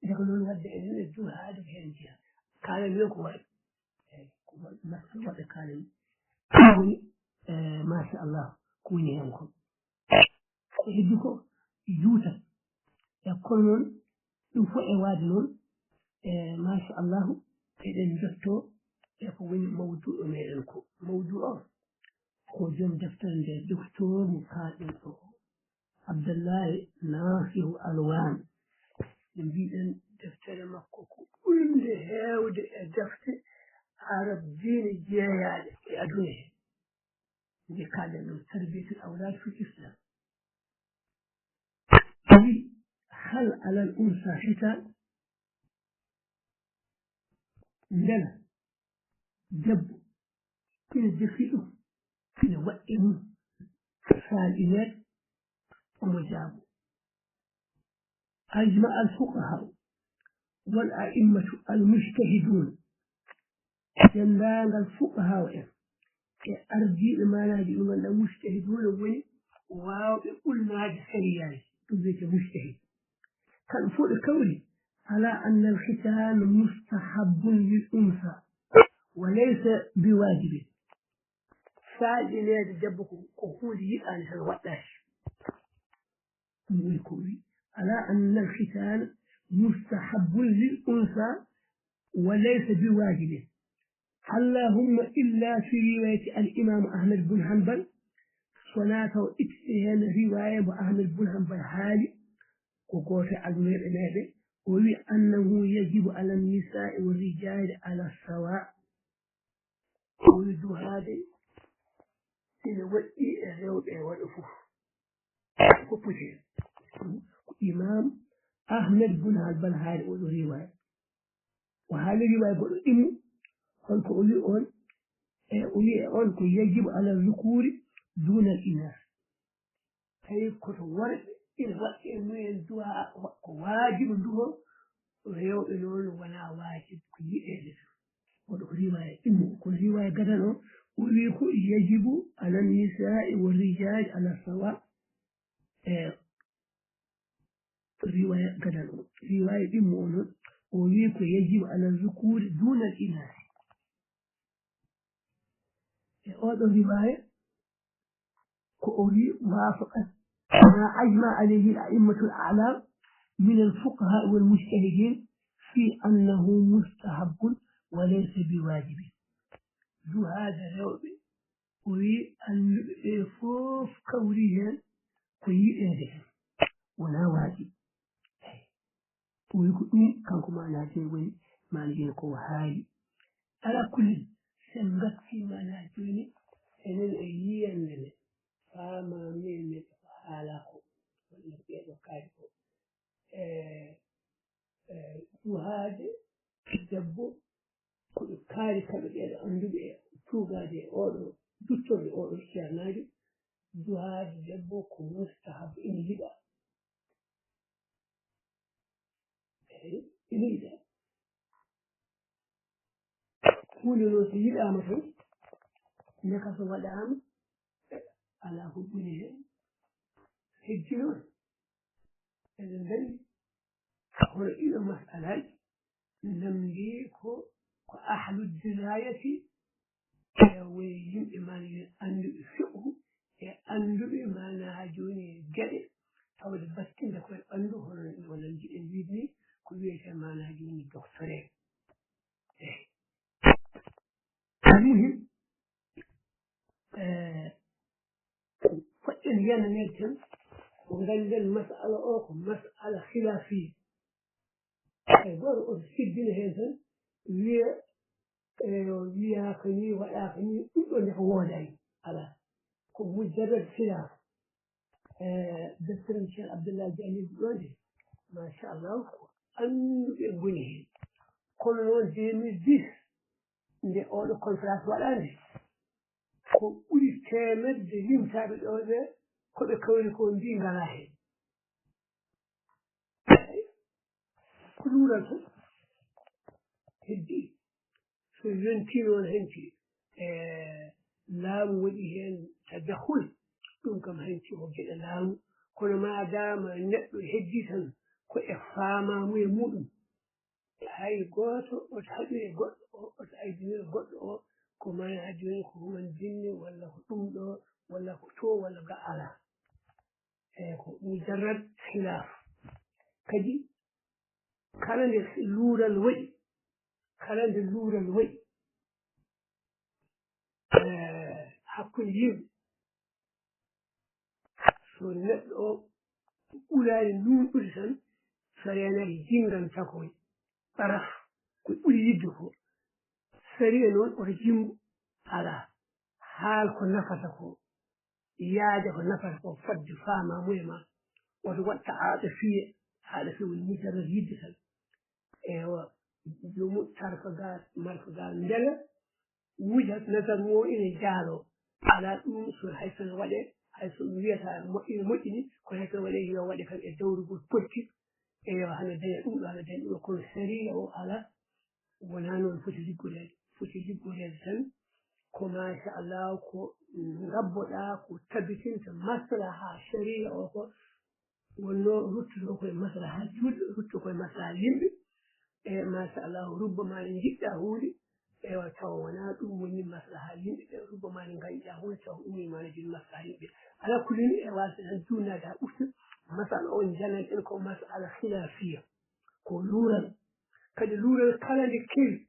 ete ko noon waɗde enen e duhaade ko heen jeyaa. Kaalami o ko waɗa. Eey, ko waɗ-, masal waɗa kaalami. Ɗum woni, eh, machallah, ko woni heen ko. Ko heddi ko juutat. E kono noon, ɗum fof e waade noon, eh, machallah, eɗen njottoo e ko woni mawduuɗo meɗen ko. Mawduu o, ko joom deftere nde, docteur mo kaalɗen ɗo. Abdallaahi Naasihu Alwaan. Nde mbiɗen deftere makko ko ɓurnde heewde e defte Arab diine jeeyaaɗe e aduna he. Nde kaalɗen ɗum, Tarbiyatul Awlaad fil Islaam. Wi, hal alal unsa hitaan? Mbela debbo ina defi ɗum, ina waɗɗi mum saal'ineede? Omo jaabo. Ajma al fuqahaa wal a'immatu al mujtahiduun. Denndaangal fuqahaa en e ardiiɓe maanaaji ɗi ngannduɗaa mujtahiduuna woni waawɓe ɓulnaade sariyaaji, ɗum wiyetee mujtahid. Kamɓe fof ɓe kawri ala anna al-khitaan mustahabbun lil unsa wa laysa bi waajibin. Saal'ineede debbo ko, ko huunde yiɗaande tan waɗɗaaki. Ɗum woni ko wi, ala anna al-khitaan mustahabbun lil unsa wa laysa bi waajibin. Allahumma illa fi riwaayati al-imaam Ahmad bun Hanbal, so wonaa taw ittete heen riwaaya mo Ahmad bun Hanbal haali, ko gooto e almuɓɓe meeɗen, o wi, annahu yajibu ala nisaa'i wa rijaali ala sawa. Ko woni duhaade ina waɗɗi e rewɓe e worɓe fof. Ko poti heen. Ko Imaam Ahmed bun Hanbal haali oɗo riwaaya. O haali riwaaya goɗɗo ɗimmo, holko o wi on? E o wi e on ko yajibu ala zukuri dunal inas. Tawi koto worɓe ina waɗɗi e mumen du'a, ko waajibu ndu'o, rewɓe noon wonaa waajibu, ko yiɗeede tan. Oɗo ko riwaaya ɗimmo, kono riwaaya gadano o, o wi ko yajibu ala nisaa'i wa rijaali ala sawa. E riwaya gadal o. Riwaya ɗimmo o noon, o wii ko yajibu ala zukuri dunal inasi. E oɗo riwaya, ko o wii wafaqat ma ajma alayhi al a'immatul a'lam min al fuqaha wal mujtahidin fi annahu mustahabbun wa laysa bi wajibin. Duhaade rewɓe, o wii annduɓe ɓe fof kawri heen ko yiɗeede heen, wonaa waajib. Eey. O wii ko ɗum kanko maanaa jooni woni maanaa jooni ko o haali. Alaa kullin, so en ngartii maanaa jooni, enen e yiyannde nde, faamaami e neɗɗo ko haalaa ko, walla ɓeeɗo kaari ko. E, e, duhaade debbo, ko ɓe kaari kamɓe ɓeeɗo annduɓe e tuugaade e oɗo, duttorde oɗo ceernaajo, duhaade debbo ko mustahab, ina yiɗaa. Eey, ina yiɗaa. Huunde noon so yiɗaama tan, ndeka so waɗaama, alaa ko ɓuri heen. Heddi noon, eɗen ndañi hono ɗiɗo masalaaji, namndii ko, ko ahlu dirayati, e woni yimɓe maanaa annduɓe fiqhu, e annduɓe maanaa haa jooni e geɗe tawde battinde koye ɓanndu, hono no walla njiɗen wiide ni, ko wiyetee maanaa jooni doctoré. Eey. Almuhim, eh, ko poɗɗen yananeede tan, ko ngannden masala o ko masala khilaafiya. Hay gooto oto siddina heen tan, wiya, eh, wiyaaka ni, waɗaaka ni, ɗum ɗo nde ko woodaani. Alaa. Ko mujarrad khilaaf. Eh, deftere Cheikh Abdallah Jaañi ɗo nde, machallah, ko annduɓe ngoni heen. Kono noon deux mille dix, nde oɗo conférence waɗaande, ko ɓuri teemedde limtaaɓe ɗo ɓe, ko ɓe kawri ko mbii ngalaa heen. Ko luural tan heddi. So yontii noon hanti, e, laamu waɗi heen tadakhul, ɗum kam hanti ko geɗe laamu. Kono maadaama neɗɗo heddi tan ko e faamaamuye muɗum, hay gooto oto haɗire goɗɗo o, oto aybinire goɗɗo o, ko maanaa jooni ko humandinni, walla ko ɗum ɗo, walla ko to, walla ga alaa. Eey, ko mujarrad khilaaf. Kadi, kala nde luural waɗi, kala nde luural waɗi, eh, hakkunde yimɓe, so neɗɗo o ɓulaani nuunɗude tan, so reenaaki jinnganta ko ɓaraf, ko ɓuri yiɗde ko. Sariya noon oto jimmbo, alaa. Haal ko nafata ko. Yaaja ko nafata ko fodde faamaamuye ma. Woto waɗ ta aɗa fiya, aɗa fiya woni mujarrad yidde tan. Ewa, joomum tarfa ga, marfa ga, mbela wuja nasar mo ina jaaloo. Alaa ɗum, so hay so no waɗee, hay so ɗum wiyata moƴƴini, moƴƴini, ko hay so no waɗee, yo waɗe kam e dawrugol politique, e yo hano daña ɗum ɗo, hano daña ɗum ɗo, kono sariya o alaa. Wonaa noon foti liggoreede. Foti liggoreede tan ko, machallah, ko ngabboɗaa, ko tabitinta maslaha sariya o ko wonno ruttude ko e maslaha julɓe, ruttude ko e maslaha yimɓe. E, machallah, rubbama ne njiɗɗaa huunde, ewa, tawa wonaa ɗum woni maslaha yimɓe ɓe, rubbama ne ngañɗaa huunde, tawa ɗum woni maana joni maslaha yimɓe. Alaa kulli ni, e waasde tan juutnaade haa ɓurta, masala o njanen en ko masala khilafiya. Ko luural. Kadi luural kala nde kewi,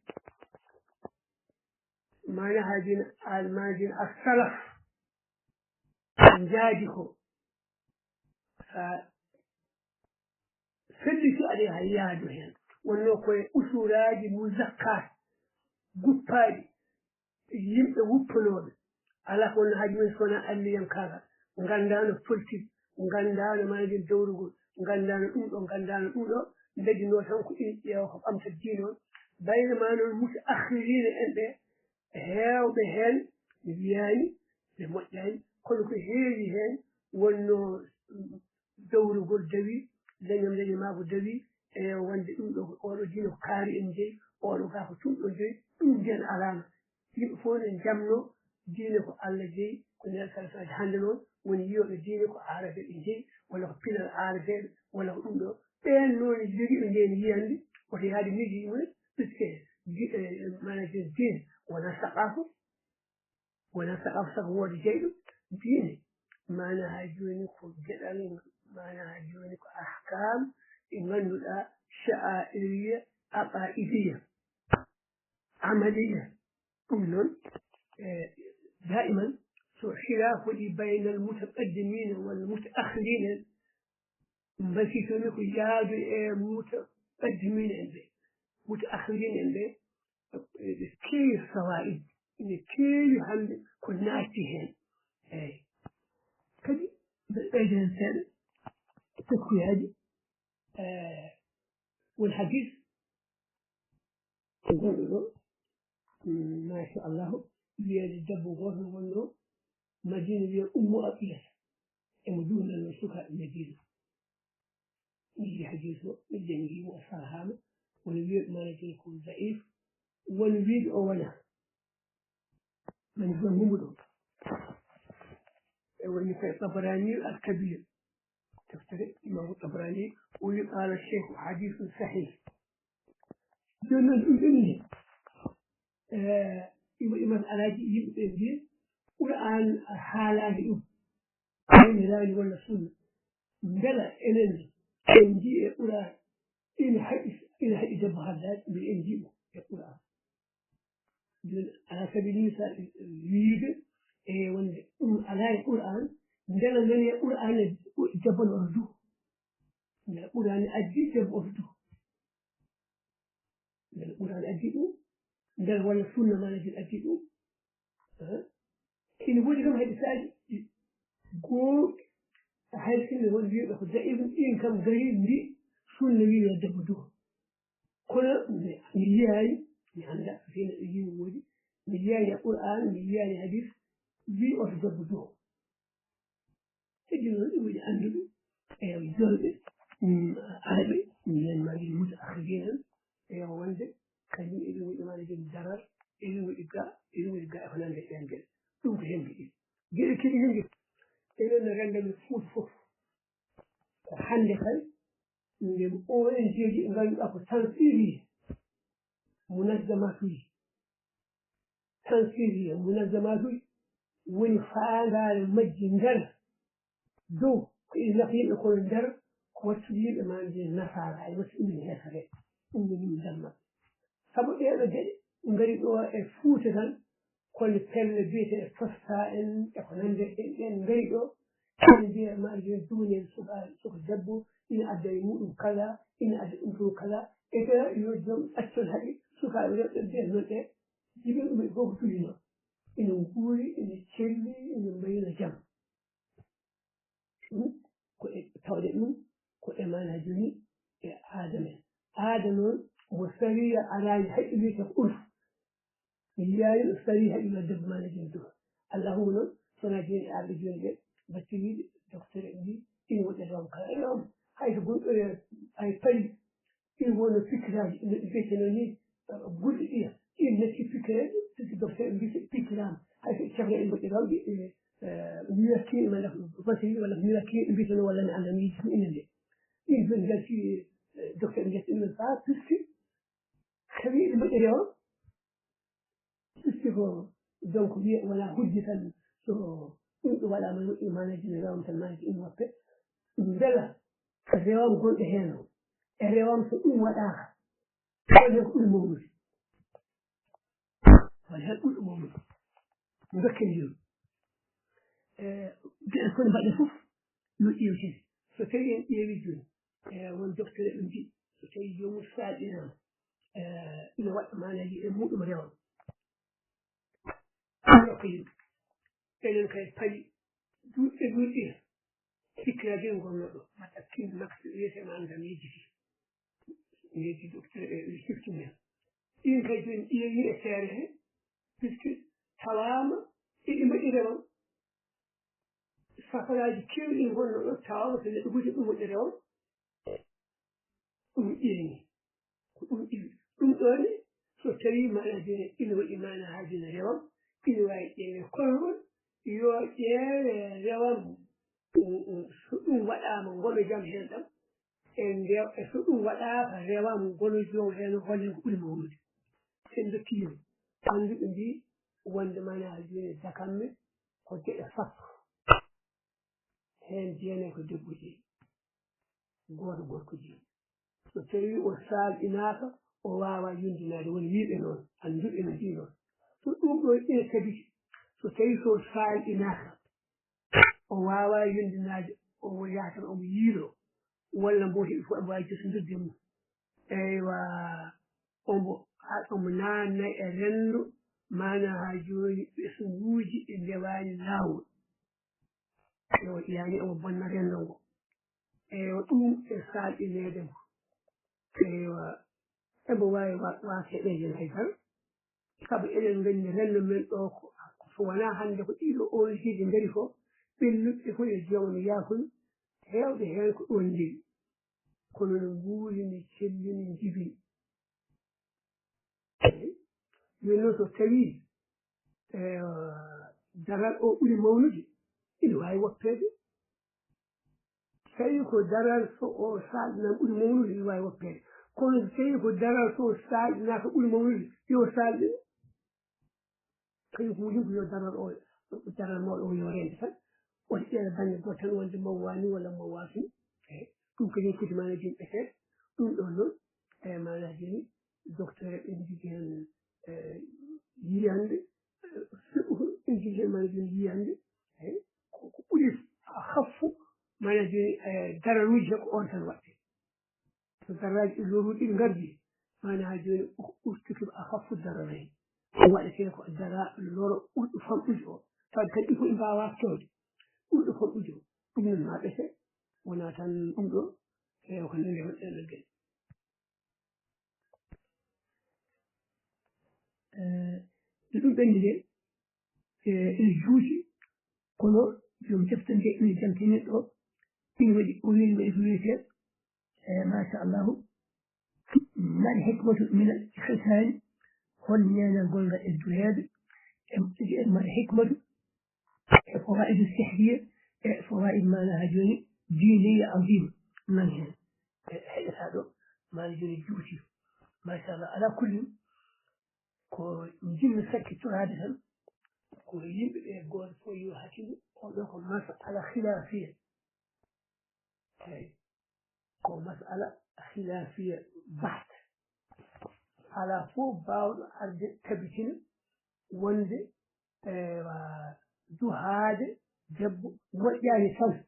maana haajin, al-, maana haajin as-salaf njaadi ko, sa felliti aɗa yaha yaadu heen. Wonno koye usulaaji muzakkaat, guppaaɗi, yimɓe wuppanooɓe. Alaa ko wonno haaju men so wonaa alliyankaagal. Nganndaano politique, nganndaano maanaa joni dawrugol, nganndaano ɗum ɗo, nganndaano ɗum ɗo, ndejinoo tan ko ina ƴeewa ko ɓamta diine on. Bayre ma noon mutaakhiriina en ɓe, heewɓe heen mi wiyaani ɓe moƴƴaani, kono ko heewi heen wonno dawrugol dawi, leñol leñol maako dawi, e wonde ɗum ɗo ko oɗo diine ko kaari en jeyi, oɗo gaa ko tum ɗo jeyi, ɗum nden alaama. Yimɓe fof ne njamno diine ko Allah jeyi, Ko Nelaaɗo sallallahu alayhi wa sallam hannde noon woni yiyooɓe diine ko aarabeeɓe jeyi, walla ko pinal aarabeeɓe, walla ko ɗum ɗo. Ɓeen noon jogiiɓe ndeen yiyannde, woto yahde miiji mumen, puisque di-, eh, maanaa diine wonaa saqaafa, wonaa saqaafa saka wooda jeyɗo diine. Maanaa haa jooni ko geɗal, maanaa haa jooni ko ahkaam ɗi ngannduɗaa sha'airiyya, aqaidiyya, amaliyya. Ɗum noon, eh, daiman so khilaafuuji baynal mutaqaddimiina wal mutaakhiriina en, mbasiytomi ko yaadu e mutaqaddimiina en ɓe, mutaakhiriina en ɓe, ɓe keewi fawaa'id, ene keewi hannde ko naatti heen. Eey. Kadi mbeɗa ɓeyda heen seeɗa tekkuyaaji, eh, won hadis gonɗo ɗo, mm, machallahu, wiyeede debbo gooto wonno Madina, wiyee Ummu Atiyata. Emo duhnano sukaaɓe Madina. Mi yiɗi hadiis o, mi janngi mo, o sarhaama. Wona wiyeede maana joni ko daif, won wiiɓe o wonaa. Mani janngu mo ɗo. E woni ko e Tabarani al Kabir. Deftere Imaamu Tabarani, o wi qaala Cheikh hadiisun sahih. Jooni noon ɗum ɗum ne, eh, ima, ima alaaji yimɓe ɓe mbiya Qur'aan haalaani ɗum. Woni raani walla sunna. Mbela enen en njii e Qur'aan ina haɗi, ina haɗi debbo haddaaɗo, mbela en njii ɗum e Qur'aan? Jooni, alaa sabiili misaal, wiide e wonde ɗum alaa e Qur'aan, mbela nani e Qur'aan e debbo no oto duho? Mbela Qur'aan addi debbo oto duho? Mbela Qur'aan addi ɗum? Mbela walla sunna maana jin addi ɗum? Eh? Ina woodi kam hadisaaji ɗi goo, hay sinno won wiiɓe ko da'iif, ɗin kam gari mbi sunna wii yo debbo duho. Kono mi, mi yiyaani, mi anndaa so fii neɗɗo yiyi woodi, mi yiyaani e Qur'aan, mi yiyaani hadis wii oto debbo duho. Heddi noon ɗum woni annduɓe, e jolɓe, mm, arɓe, mbiyen maa mbiyen mutaakhiriin en, e wonde kañum eɗen waɗi maana jom daral, eɗen waɗi ga, eɗen waɗi ga e ko nanndi e ɗeen geɗe. Ɗum ko heen geɗe. Geɗe kadi heen geɗe. Enen no renndo men Fuuta fof. Ko hannde kay, nde O N G ji ɗi ngannduɗaa ko tansiriya, munazzamaatuuji, tansiriya, munazzamaatuuji, woni faandaare majji nder, dow ko ina nafa yimɓe, kono nder ko wattude yimɓe maande nasaara, ay wattude ɗum heefere, ɗum woni ɗum nder maɓɓe. Sabu ɗee ɗoo geɗe ngari ɗoo e Fuuta tan, kono pelle biyeteeɗe Tosta en e ko nanndi e ɗeen ngari ɗoo, ene mbiya maande dumunel suka, suka debbo, ina adda e muɗum kaza, ina adda ɗum ɗo kaza, e kala yo joom accol haɗi sukaaɓe rewɓe ɓe noon ɓe, yimɓe ɗum e fof ko tulino. Ina nguuri, ina celli, ina mbayna jam. Ɗum ko e, tawde ɗum ko e maana jooni e aada men. Aada noon mo sariya alaani hay ɗo wiyetee ko urf. Mi yiyaani ɗo sariya hay ɗo debbo maana jooni duha. Allahumma noon, so wonaa jooni e arɓe jooni ɓe, battiriiɓe, docteur en mbii, ina moƴƴa rewam kala. Rewam, hay so gonɗo e, hay payi, ɗin wonno pikkiraaji, no ɗi mbiyeteno ni, eh, gulɗi ɗiya. Ɗin natti pikkireede, puisque docteur en mbiyete pikkiraama. Hay so cafre en mbaɗi rawɓe, eh, eh, miracle walla vaseline walla miracle en mbiyeteno walla mi anndaa miiji ɗum ina nde. Ɗin jooni njalti, eh, docteur en mbiyata ɗumen faa, puisque tawi ɗi mbaɗi rewam, Puisque ko, donc, wiye wonaa hujja tan so ɗum ɗo waɗaama, no moƴƴi maanaaji no rewam tan maanaaji ina wappe. Mbela rewam gonɗo heen o, e rewam so ɗum waɗaaka, hol heen ko ɓuri mawnude? Hol heen ɓurɗo mawnude? Dokken jooni. E, geɗe ko mbaɗe fof, yo ƴeewtide. So tawii en ƴeewii jooni, e, won docteur ɓe mbii, so tawii joomum saaƴinaama, e, ina waɗa maanaaji e muɗum rewam. Ɗum rokka yimɓe. Enen kay payi duuɗi e duuɗi, sikkiraaji en ngonnoo ɗo. Mbaɗa kin makko wiyetee ma annda mi yejjiti. Mi yejji docteur e, e sifti men. Ɗin kay jooni ƴeewi e feere he, puisque tawaama eɗi mbaɗi rewam. Safaraaji keewɗi ɗi ngonnoo ɗo, tawaama so neɗɗo wuji ɗum moƴƴere on, ɗum ƴeeŋi. Ko ɗum iwi. Ɗum ɗoo ne, so tawii maanaaji ne ina waɗi maanaa haa jooni rewam, ina waawi ƴeewee konngol, yo ƴeewe rewam, um, um, so ɗum waɗaama, ngono jam heen ɗam, e nde, e so ɗum waɗaaka, rewam, ngono jom heen, hollen ko ɓuri mawnude. Sen ndottiima, annduɓe mbii wonde mana jooni dakamme ko geɗe sappo. Heen jeenayi ko debbo jeyi, gooto gorko jeyi. So tawii o saalɗinaaka, o waawaa yondinaade, woni wiiɓe noon, annduɓe no mbii noon. So ɗum ɗo ina tabiti, so tawii so saalɗinaaka, o waawaa yondinaade, o yaha tan omo yiiloo, walla mbo heɓi fof omo waawi josondirde mum. Eywa, omo, a, omo naatna e renndo, maanaa haa jooni ɓesnguuji ɗi ndewaani laawol. Yo, yaani omo bonna renndo ngo. Eywa, ɗum e saalɗineede mo. Eywa, embo waawi wa-, waas heɓeede heen hay dara. Sabu eɗen nganndi renndo men ɗo ko, so wonaa hannde ko ɗiɗo O N G ji ngari ko, ɓennuɓe fof yo joomum yaafun, heewɓe heen ko ɗoon njeyi. Kono no nguurini, cellini, njibini. Jooni noon so tawii, e, daral o ɓuri mawnude, ina waawi woppeede. Tawi ko daral so o saalɗinaama ɓuri mawnude, ina waawi woppeede. Kono so tawi ko daral so saalɗinaaka ɓuri mawnude, yo saalɗin. Tawi ko woni ko yo daral o, daral mawɗo o yo reende tan. O heɓe bannge gooto tan wonde mawwaani walla mawwaaki. Eyi, ɗum kadi foti maana jom ɓeteede. Ɗum ɗon noon, e maana joni, docteur en njogii heen, e, yiyannde, e, en njogii heen maana joni yiyannde. Eyi, ko, ko ɓuri haffu maana joni, e, dararuuji he ko on tan waɗde. So daraaji ɗi loruɗi ɗi ngardi, maana haa jooni ko ɓurtuki a haffu daranayi. Ko waɗetee ko dara loro ɓurɗo famɗude o. Tawde kadi ɗi fof ɗi mbaawaa kewde. Ɓurɗo famɗude o. Ɗum noon maa ɓete, wonaa tan ɗum ɗo, e ko nanndi hol ɗen ɗon geɗe. Eh, no ɗum ɓenndi de, e, ene juuti, kono joom defte nde ene jantini ɗo, ina waɗi, o wiyi waɗi ko wiyetee, e, machallahu, mari hikmatu min al-khitaani, hol neenal ngol ngal e dureede, e, e mari hikmatu, e fawaidu sihriya, e fawaid maana haa jooni diiniya azima nan heen. E heɗata ɗo, maana jooni juuti. Machallah, ala kulli, ko njimmi sakkitoraade tan, ko yimɓe ɓe gooto fof yo hakkille, oɗo ko masala khilaafiya. Eyi, ko masala khilaafiya baht. Alaa fof baawɗo arde tabitina wonde, ewa, duhaade debbo moƴƴaani tan.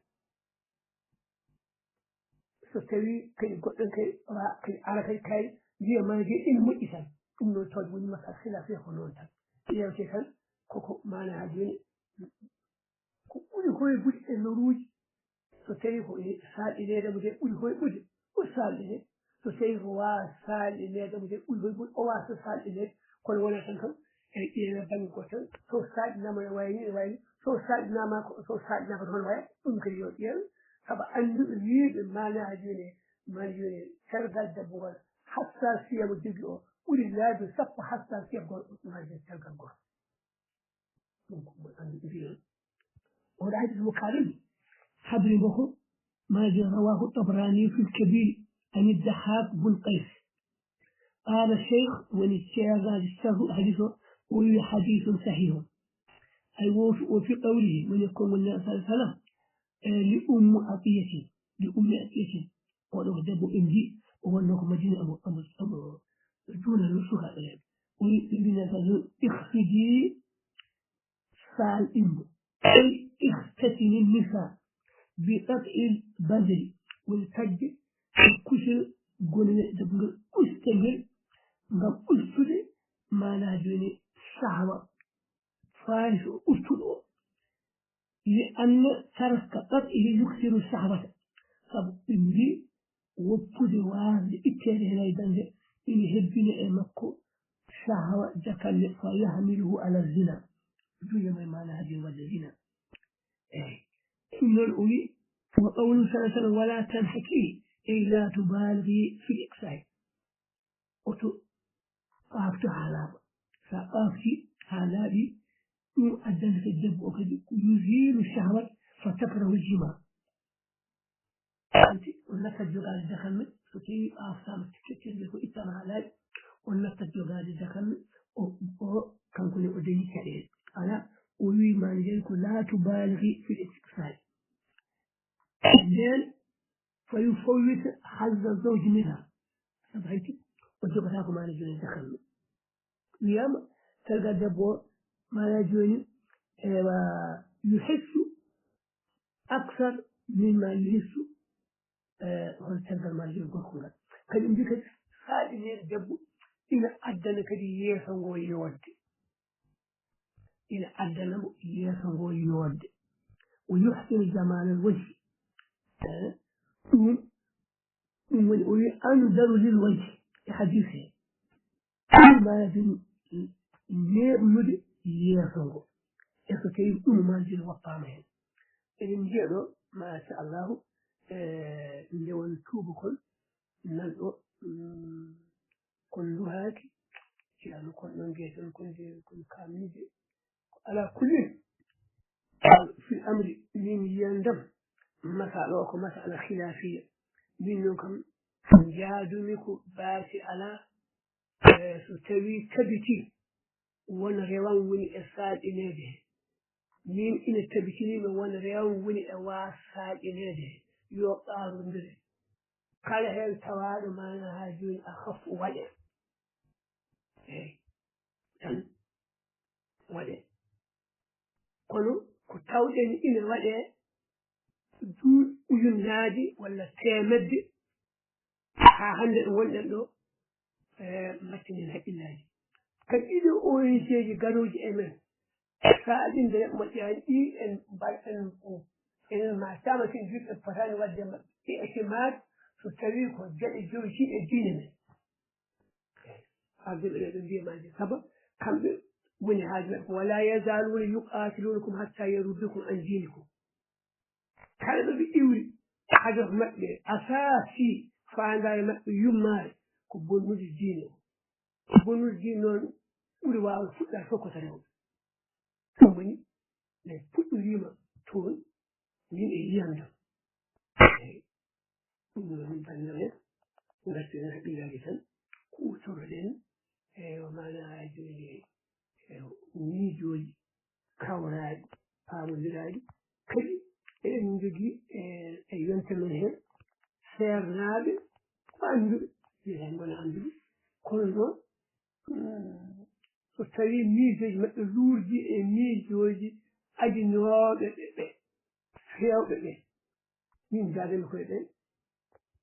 So tawii kadi goɗɗo kadi, wa-, kadi ara kadi tawi wiya ma je ina moƴƴi tan. Ɗum noon tawde woni masala khilaafiya ko noon tan. Ƴeewte tan koko maana haa jooni ko ɓuri hoygude e loruuji. So tawii ko e saalɗineede mo de ɓuri hoygude, o saalɗinee. So tawii ko waawaa saalɗineede mo de ɓuri hoygude, o waasa saalɗineede. Kono wonaa tan kam, e ƴeewe bannge gooto tan. So saalɗinaama ne wayi ni, ne wayi ni. So saalɗinaama ko, so saalɗinaaka ko hono waya, ɗum kadi yo ƴeewe. Sabu annduɓe wiiɓe maana haa jooni, maana jooni, tergal debbo ngal, hassasiya mo jogii o, ɓuri laabi sappo hassasiya gorko, maana jooni, tergal gorko. Ɗum ko mo annduɓe wiiɓe. Oɗo hadis mo kaɗen, habri mo ko, maana jooni, rawahu Tabrani fil Kabir, ani Dahak bun Qays. Qaala Cheikh, woni ceernaajo sarhu hadiis o, o wiyi hadiisun sahihun. Ay, wo fi, wo fi qawlihi, woni konngol Nabi sallallahu alayhi wa sallam, e, li Ummu Atiyati, li Ummi Atiyati. Oɗo ko debbo ɓe mbii, o wonnoo ko Madina, omo, omo, omo juuna no sukaaɓe rewɓe. O wi, ɓe mbii Nabi sallallahu alayhi wa sallam, ikhfidi, saalɗinmo. Ay, ikhtatini nisa bi qat'il badri, woni tagde e kusel gonel e debbo ngel, usta ngel ngam ustude, maanaa jooni, sahwa, faali so ustuɗo o. Li anna tarka qat'ihi yuksiru sahwata. Sabu ɓe mbii, woppude waasde itteede heen hay dande ina hebbina e makko sahwa jakalle, fa yahmiluhu ala zina. Duƴa mo e maanaa hade waɗde zina. Eey. Ɗum noon o wi, wa qawluhu sallallahu alayhi wa sallam, wala tanhaki, ey la tubaligi fil iqsa'i. Oto ɓaafto haa laaɓa. So a ɓaafti haa laaɓi, ɗum addanta kadi debbo o kadi Kono hojjima. Anti, on nattat jogaade dakanme, so tawii ɓaaftaama keccel ngel ko ittama haa laaɓi, on nattat jogaade dakanme, o, o, kanko ne o dañi caɗeele. Alaa, o wii ma ndeen ko laa tubaligi fil istiqsaai. Ndeen, fa yufawwita hazza zawji minha. Sabu hay tigi, o jogataa ko maana jooni dakanme. Wiyaama, tergal debbo o, maana jooni, ewa, yuhissu aksar mimma yuhissu, eh, hol tergal maana jooni gorko ngal. Kadi mbi kadi, saaɗineede debbo ina addana kadi yeeso ngo yoodde. Ina addana mo yeeso ngo yoodde. O yuhsinu jamalal wajhi. Eh, ɗum, ɗum woni, o wi, andaru lil wajhi e hadis he. Ɗum maajum neeɓnude yeeso ngo. E so tawii ɗum maajum woppaama heen. Eɗen njiya ɗo, machallahu, e nde won tuubakol nanɗo, mm, kon nduhaaki, ceerno kon ɗon mbiyaten kon de, kon kaamniiɓe. Ko alaa kullin, fil amri, min yiyandam, masala o ko masala khilaafiya. Min noon kam, njaadumi ko baasi alaa, eh, so tawii tabitii, won rewan woni e saaɗineede he. Min ina tabitini mi won rewan woni e waas saaɗineede he. Yo ɓaarondire. Kala heen tawaaɗo maana haa jooni a haf waɗe. Eey, tan waɗe. Kono ko tawɗen ina waɗe duuɓi ujunnaaji walla teemedde, haa hannde ɗo wonɗen ɗo, e, mbattinen haqqillaaji. Kadi ɗiɗo O N G ji garooji e men, saaɗinde moƴƴaani ɗi, en mbaɗ-, en, en ma tama si en mbiɗ en potaani waɗde maɓɓe itimaad so tawii ko geɗe jowitiiɗe diine men. Ardiiɓe ɓe ɓe mbiya maaje saba, kamɓe woni haaju maɓɓe ko, "Wala yazaluna yuqatilunakum hatta yaruddukum an dinikum." Kala ɓe ɓe iwri, hadaf maɓɓe, asaasi faandaare maɓɓe yummaare ko bonnude diine o. Ko bonnude diine noon ɓuri waawde fuɗɗaade fof ko to rewɓe. Ɗum woni, ɓe puɗɗoriima toon, min e yiyannde. Eey. Ɗum noon, banndiraaɓe, ngartiren haqqillaaji tan, kuutorɗen, eey, o maanaa jooni, eey, miijooji kawraaɗi, paamondiraaɗi. Kadi eɗen njogii, e, e yonta men heen, seernaaɓe ko annduɓe, wiyata ngona annduɓe. Kono noon, mm, so tawii miijooji maɓɓe luurdi e miijooji adinooɓe ɓe, ɓe, feewɓe ɓe, min njaadami koye ɓen.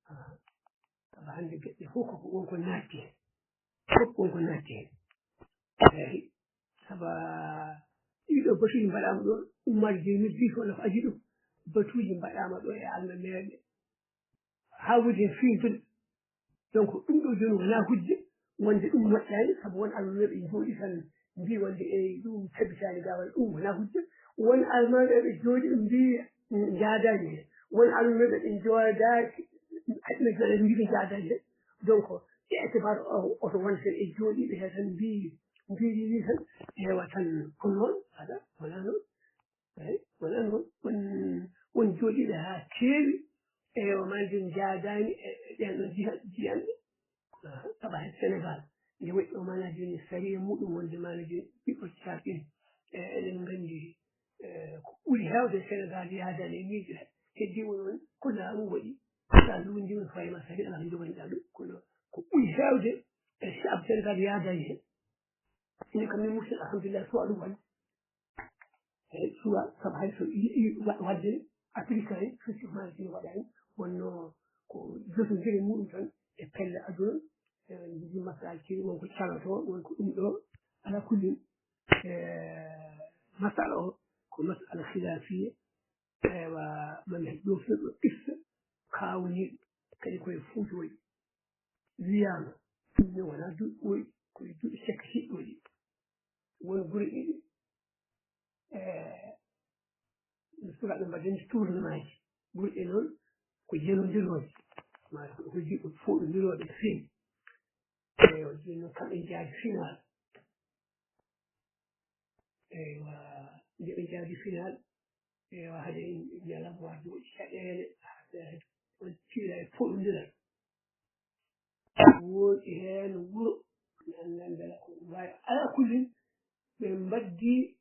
Ah, sabu hannde geɗe fof koko won ko naatti heen. Fof won ko naatti heen. Eey. Sabu ɗiɗo batuuji mbaɗaama ɗo, Oumar Dieng mi fii ko nafa aji ɗum. Batuuji mbaɗaama ɗo e almameeɓe. Haa woni heen fiintude. Donc, ɗum ɗo jooni wonaa hujja, wonde ɗum moƴƴaani, sabu won almameeɓe njooɗi tan mbii wonde eey, ɗum tabitaani ga walla ɗum wonaa hujja. Won almameeɓe jooɗi mbii njaadaani heen. Won almameeɓe ɓe njooɗaaki, haɗi ɓe jooɗaade mbii ɓe njaadaani heen. Donc, e itibaar o, oto won heen e jooɗiiɓe heen tan mbii, mbii nii tan, eewa tan ko noon, alaa, wonaa noon. Eey, wonaa noon, won, won jooɗiiɓe haa keewi, eewa, maa nde njaadaani e, e ɗeen ɗoon jiha-, jiyanɗe. Aha, sabu hay Senegaal, nde waɗi ɗo maanaa jooni sariya muɗum wonde maanaa jooni ɓiɓɓe Caarɗin, e, eɗen nganndi, e, ko ɓuri heewde e Senegaal yaadaani e miijo he. Heddii won, won ko laamu waɗi, so a luundiima, so fayii ma sariya alaa ko njoganii-ɗaa ɗum. Kono ko ɓuri heewde e Caab Senegaal yaadaani heen. Ina kam min musidɗo, alhamdulillah, suwa ɗum waɗde. Eey, suwa, sabu hay so yiɗi wa-, waɗde ne, appliqué en, effectivement, so waɗaani, wonno ko jotondire muɗum tan e pelle aduna, e, njogii masalaji keewɗi, won ko caloto, won ko ɗum ɗo, ala kulli, e, masala o ko masala khilaafiya, ewa, mami ɗo fof ɗo qissa kaawniiɗo, kadi koye Fuuta waɗi. Wiyaama, ɗum ne wonaa duuɓi ɓooyi, ko e duuɓi cakkitiiɗi waɗi. Won gure ɗiɗi, e, no sukaaɓe mbaɗani tournoi ji. Gure ɗe noon ko janondirooje, maa ko hojji ɗum fooɗondirooɓe no feewi. Eyo, jooni noon kamɓe njaadi final. Eywa, nde ɓe njaadi final, Ewa, hade en ñalam warde waɗi caɗeele, hade on ciila e foɗondiral. Woodi heen wuro, mi anndaa mbela ko ɗum waawi. Alaa kullin, ɓe mbaddi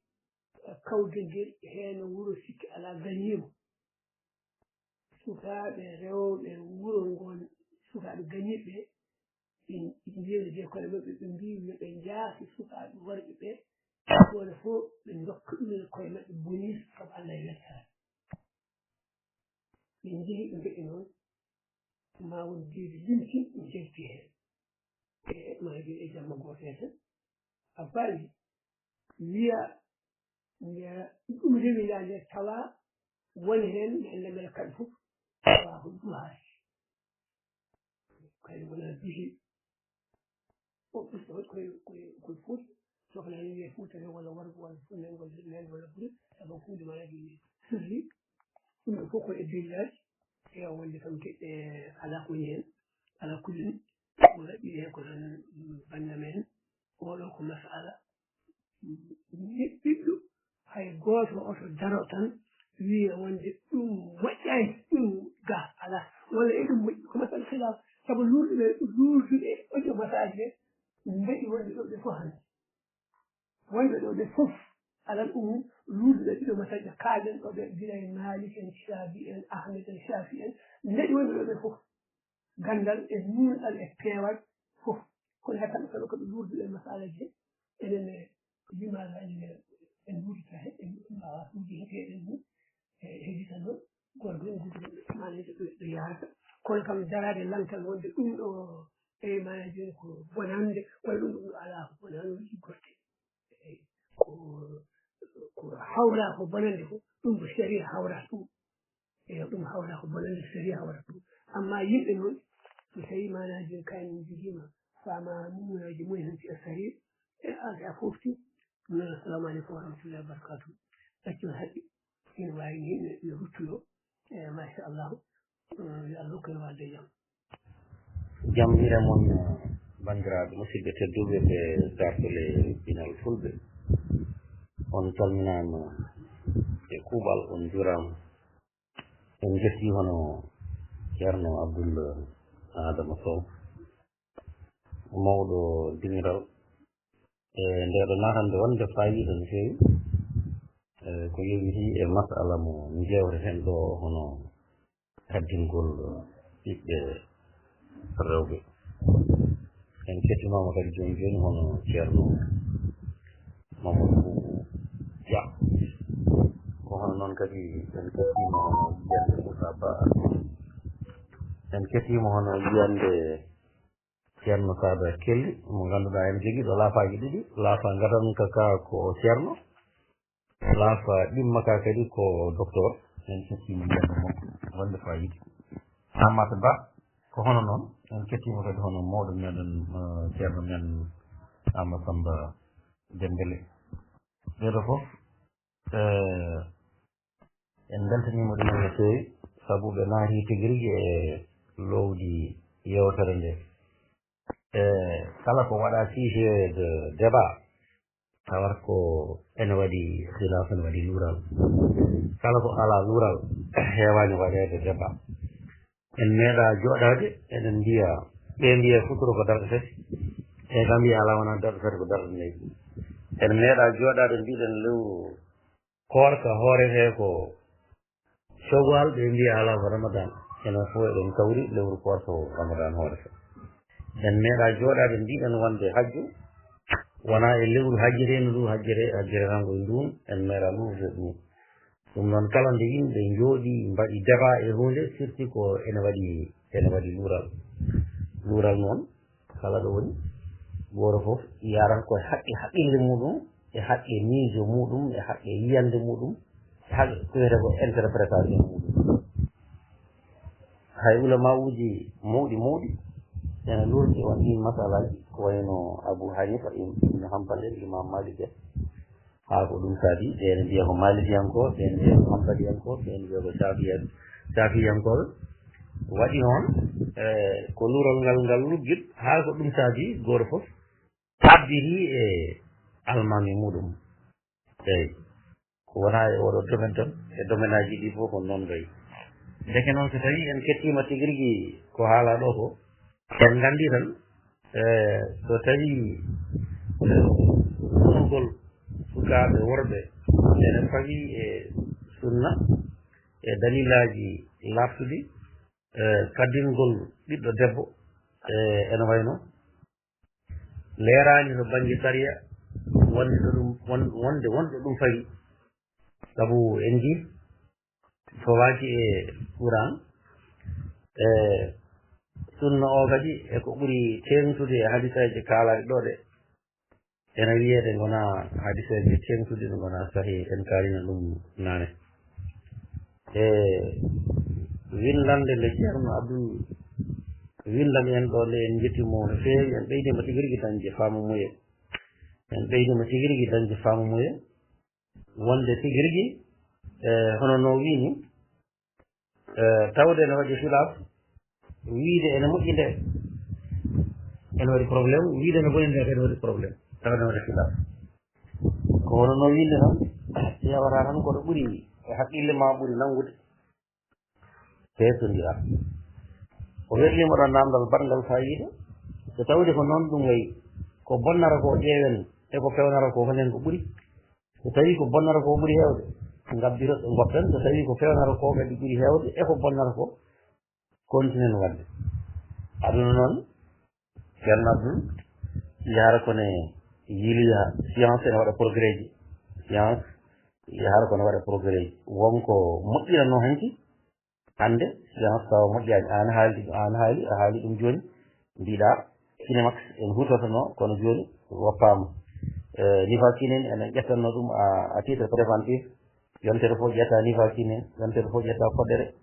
kawgel ngel heen wuro, sikki alaa gañiima. Sukaaɓe rewɓe wuro ngon, sukaaɓe gañiiɓe ɓe, ɓe njeeri de koye maɓɓe, ɓe mbii yo ɓe njaasi sukaaɓe worɓe ɓe, gooto fof ɓe ndokka ɗum e koye maɓɓe bonus kam Allah e weltaare. Ɓe njehi ɓe mbeɗi noon, ma won deedi limti njetti heen. E maayde e jamma gooto heen tan. A faami? Wiya, nde ɗum rewi ndaa nde tawa won heen hannde mbela kamɓe fof tawa ko ɗum haali. Kadi wona bisi o ɓurɗo koye koye koye foti sohlani wiye fuutare walla wargo walla fulnango walla hirnango walla buri sabu hunde ma adi sirri. Ɗum ɗo fof ko e dellaaji e wonde kam te alaa ko woni heen. Alaa kullin ko waɗi heen ko tan bannda men. Oɗo ko masala neɗɗiɗɗo, hay gooto oto daro tan wiya wonde ɗum moƴƴaani, ɗum ga alaa, walla e ɗum moƴƴi, ko masala khilaf. Sabu luurduɓe luurduɓe ojo masaaji ɓe mbeɗi wonde ɗo ɓe fof hannde. Wonɓe ɗo ɓe fof alal umum luurduɓe ɗiɗo masaaji ɓe kaalen ɗo ɓe gila e Malik en, Shafi en, Ahmed en, Shafi en, mbeɗi wonɓe ɗo ɓe fof. Ganndal e nuunɗal e peewal fof. Kono hay kamɓe kala ko ɓe luurduɓe e masalaji he, enen e limaalaji he, en luurtata he, en mbaawa suuji heteeɗen ɗum, e hedditano, gorko en guduɗo, maanaji ɓe, ɓe yaarata. Kono kam daraade lantal wonde ɗum ɗo, e maanaji ko bonannde, walla ɗum ɗo alaa ko bonannde, ɗum ɗo liggorde. Eyi, ko, ko hawra ko bonannde ko, ɗum ko sariya hawra ɗum. Eyo, ɗum hawra ko bonannde, sariya hawra ɗum. Amma yimɓe noon, so tawi maanaaji en kayen en njogiima faama numunaji mumen hen ci sariya, e an a fofti, ɗum noon, assalamu aleykum wa rahmatullahi wa barakatuh. Accon haqqe, ina waawi ni, ina, ina ruttuno, e machallahu, eh, yo Allah hokku en walde e jam. Jam hiira mon, banndiraaɓe musidɓe tedduɓe ɓe dartole pinal fulɓe. On calminaama e kuuɓal, on njuuraama. En njetti hono Ceerno Abdul Adama Sow, mawɗo dimiral. E ndeeɗo naatande wonde faayiida no feewi. E ko yowiti e masala mo njeewreten ɗo, hono haddingol ɓiɓɓe rewɓe. En kettimaama kadi jooni jooni hono Ceerno Mamadou Boubou Dia. Ko hono noon kadi en kettiima hono yiyannde Moussa Ba. En kettiima hono yiyannde Ceerno Sada Kelly, mo ngannduɗaa ene jogii ɗo laafaaji ɗiɗi, laafa ngatanka ka ko ceerno, laafa ɗimma ka kadi ko docteur. En kettiima yiyannde mo wonde faayiida. Amata Ba, ko hono noon, en kettiima kadi hono mawɗo meɗen, eh, ceerno men Amadou Samba Dembele. Ɓeeɗo fof, eh, en mbeltaniima ɗumen no feewi, sabu ɓe naati tigi rigi e loowdi yeewtere nde. E kala ko waɗa sujet de débat, tawata ko ene waɗi khilaf, ene waɗi luural. Kala ko alaa luural, heewaani waɗeede débat. En meeɗa jooɗaade, eɗen mbiya, ɓe mbiya futuro ko darɗe tati, e kam mbiya alaa wonaa darɗe tati, ko darɗe nayi. En meeɗa jooɗaade, mbiɗen lewru koorka hooretee ko Shawwal, ɓe mbiya alaa ko Ramadan. Enen fof eɗen kawri lewru koorka o Ramadan hoorete. En meeɗa jooɗaade mbiɗen wonde hajju wonaa e lewru hajjireendu ndu hajjire, hajjire tan ko e ndun, en meeɗa luurde ɗum. Ɗum noon, kala nde yimɓe njooɗi mbaɗi débat e huunde, firti ko ene waɗi, ene waɗi luural. Luural noon, kala ɗo woni, gooto fof yaran ko e haqqe haqqille muɗum, e haqqe miijo muɗum, e haqqe yiyannde muɗum, e haqqe ko wiyetee ko interprétation muɗum. Hay ulama'uuji mawɗi mawɗi ene luurdi on ɗiin masalaaji, ko wayno Abu Hanifa, Im-, Ibnu Hanbal, Imam Malik en. Haa ko ɗum saabi, ɓe ene mbiya ko Maalikiyankooɓe, ɓe ene mbiya ko Hanbaliyankooɓe, ɓe ene mbiya ko Shaafiyan-, Shaafiyankooɓe. Waɗi noon, e, ko luural ngal, ngal luggiɗ, haa ko ɗum saabi gooto fof tabbiri e almaami muɗum. Eyi. ko wonaa e oɗo domaine tan, e domaine aji ɗi fof ko noon mbayi. Ndeke noon, so tawii en kettiima tigi rigi ko haalaa ɗo ko, en nganndi tan, e, so tawii, e, wonugol sukaaɓe worɓe ene fawii e sunna, e dalilaaji laaɓtuɗi, e, kaddingol ɓiɗɗo debbo, e, ene wayno leeraani to bannge sariya, wonde ɗo ɗum, won-, wonde wonɗo ɗum fawi. Sabu en njii fawaaki e Quraan, e sunna o kadi, e ko ɓuri teeŋtude e hadiseeje kaalaaɗe ɗo ɗe, ene wiyeede ngonaa hadiseeje teeŋtuɗe, ɗe ngonaa sahih, en kaalino ɗum naane. E winndannde nde Ceerno Abdul winndani en ɗo nde, en njetti mo no feewi, en ɓeydiima tigi rigi dañde faamu muye. En ɓeydiima tigi rigi dañde faamu muye. Wonde tigi rigi, e, hono no wii ni, e, tawde ene waɗi khilaaf, wiide ene moƴƴi nde, ene waɗi problème, wiide ene boni nde, ene waɗi problème, tawde ene waɗi khilaaf. Ko hono no wiinde tan, ƴeewata tan ko ɗo ɓuri e haqqille ma ɓuri nanngude. Peesondiral. O werliima ɗo naamndal baɗngal faayiida. So tawde ko noon ɗum wayi, ko bonnata ko ƴeewen, e ko feewnata ko, hono heen ko ɓuri? So tawii ko bonnata ko ɓuri heewde, ngabbiro-, ngoppen. So tawii ko feewnata ko kadi ɓuri heewde, e ko bonnata ko, kontinen waɗde. Aduna noon, Ceerno Abdul, yahara ko ne yiliya, science ene waɗa progrès ji. Science yahara ko ne waɗa progrès ji. Won ko moƴƴinanoo hanki, hannde, science tawa moƴƴaani. Aan haali ɗum, aan haali, a haali ɗum jooni, mbiɗa, Kinemax en huutortono, kono jooni woppaama. E, Nifakin en ene ƴettanno ɗum à, à titre préventif. Yontere fof ƴetta Nifakin en, yontere fof ƴetta Foɗɗere.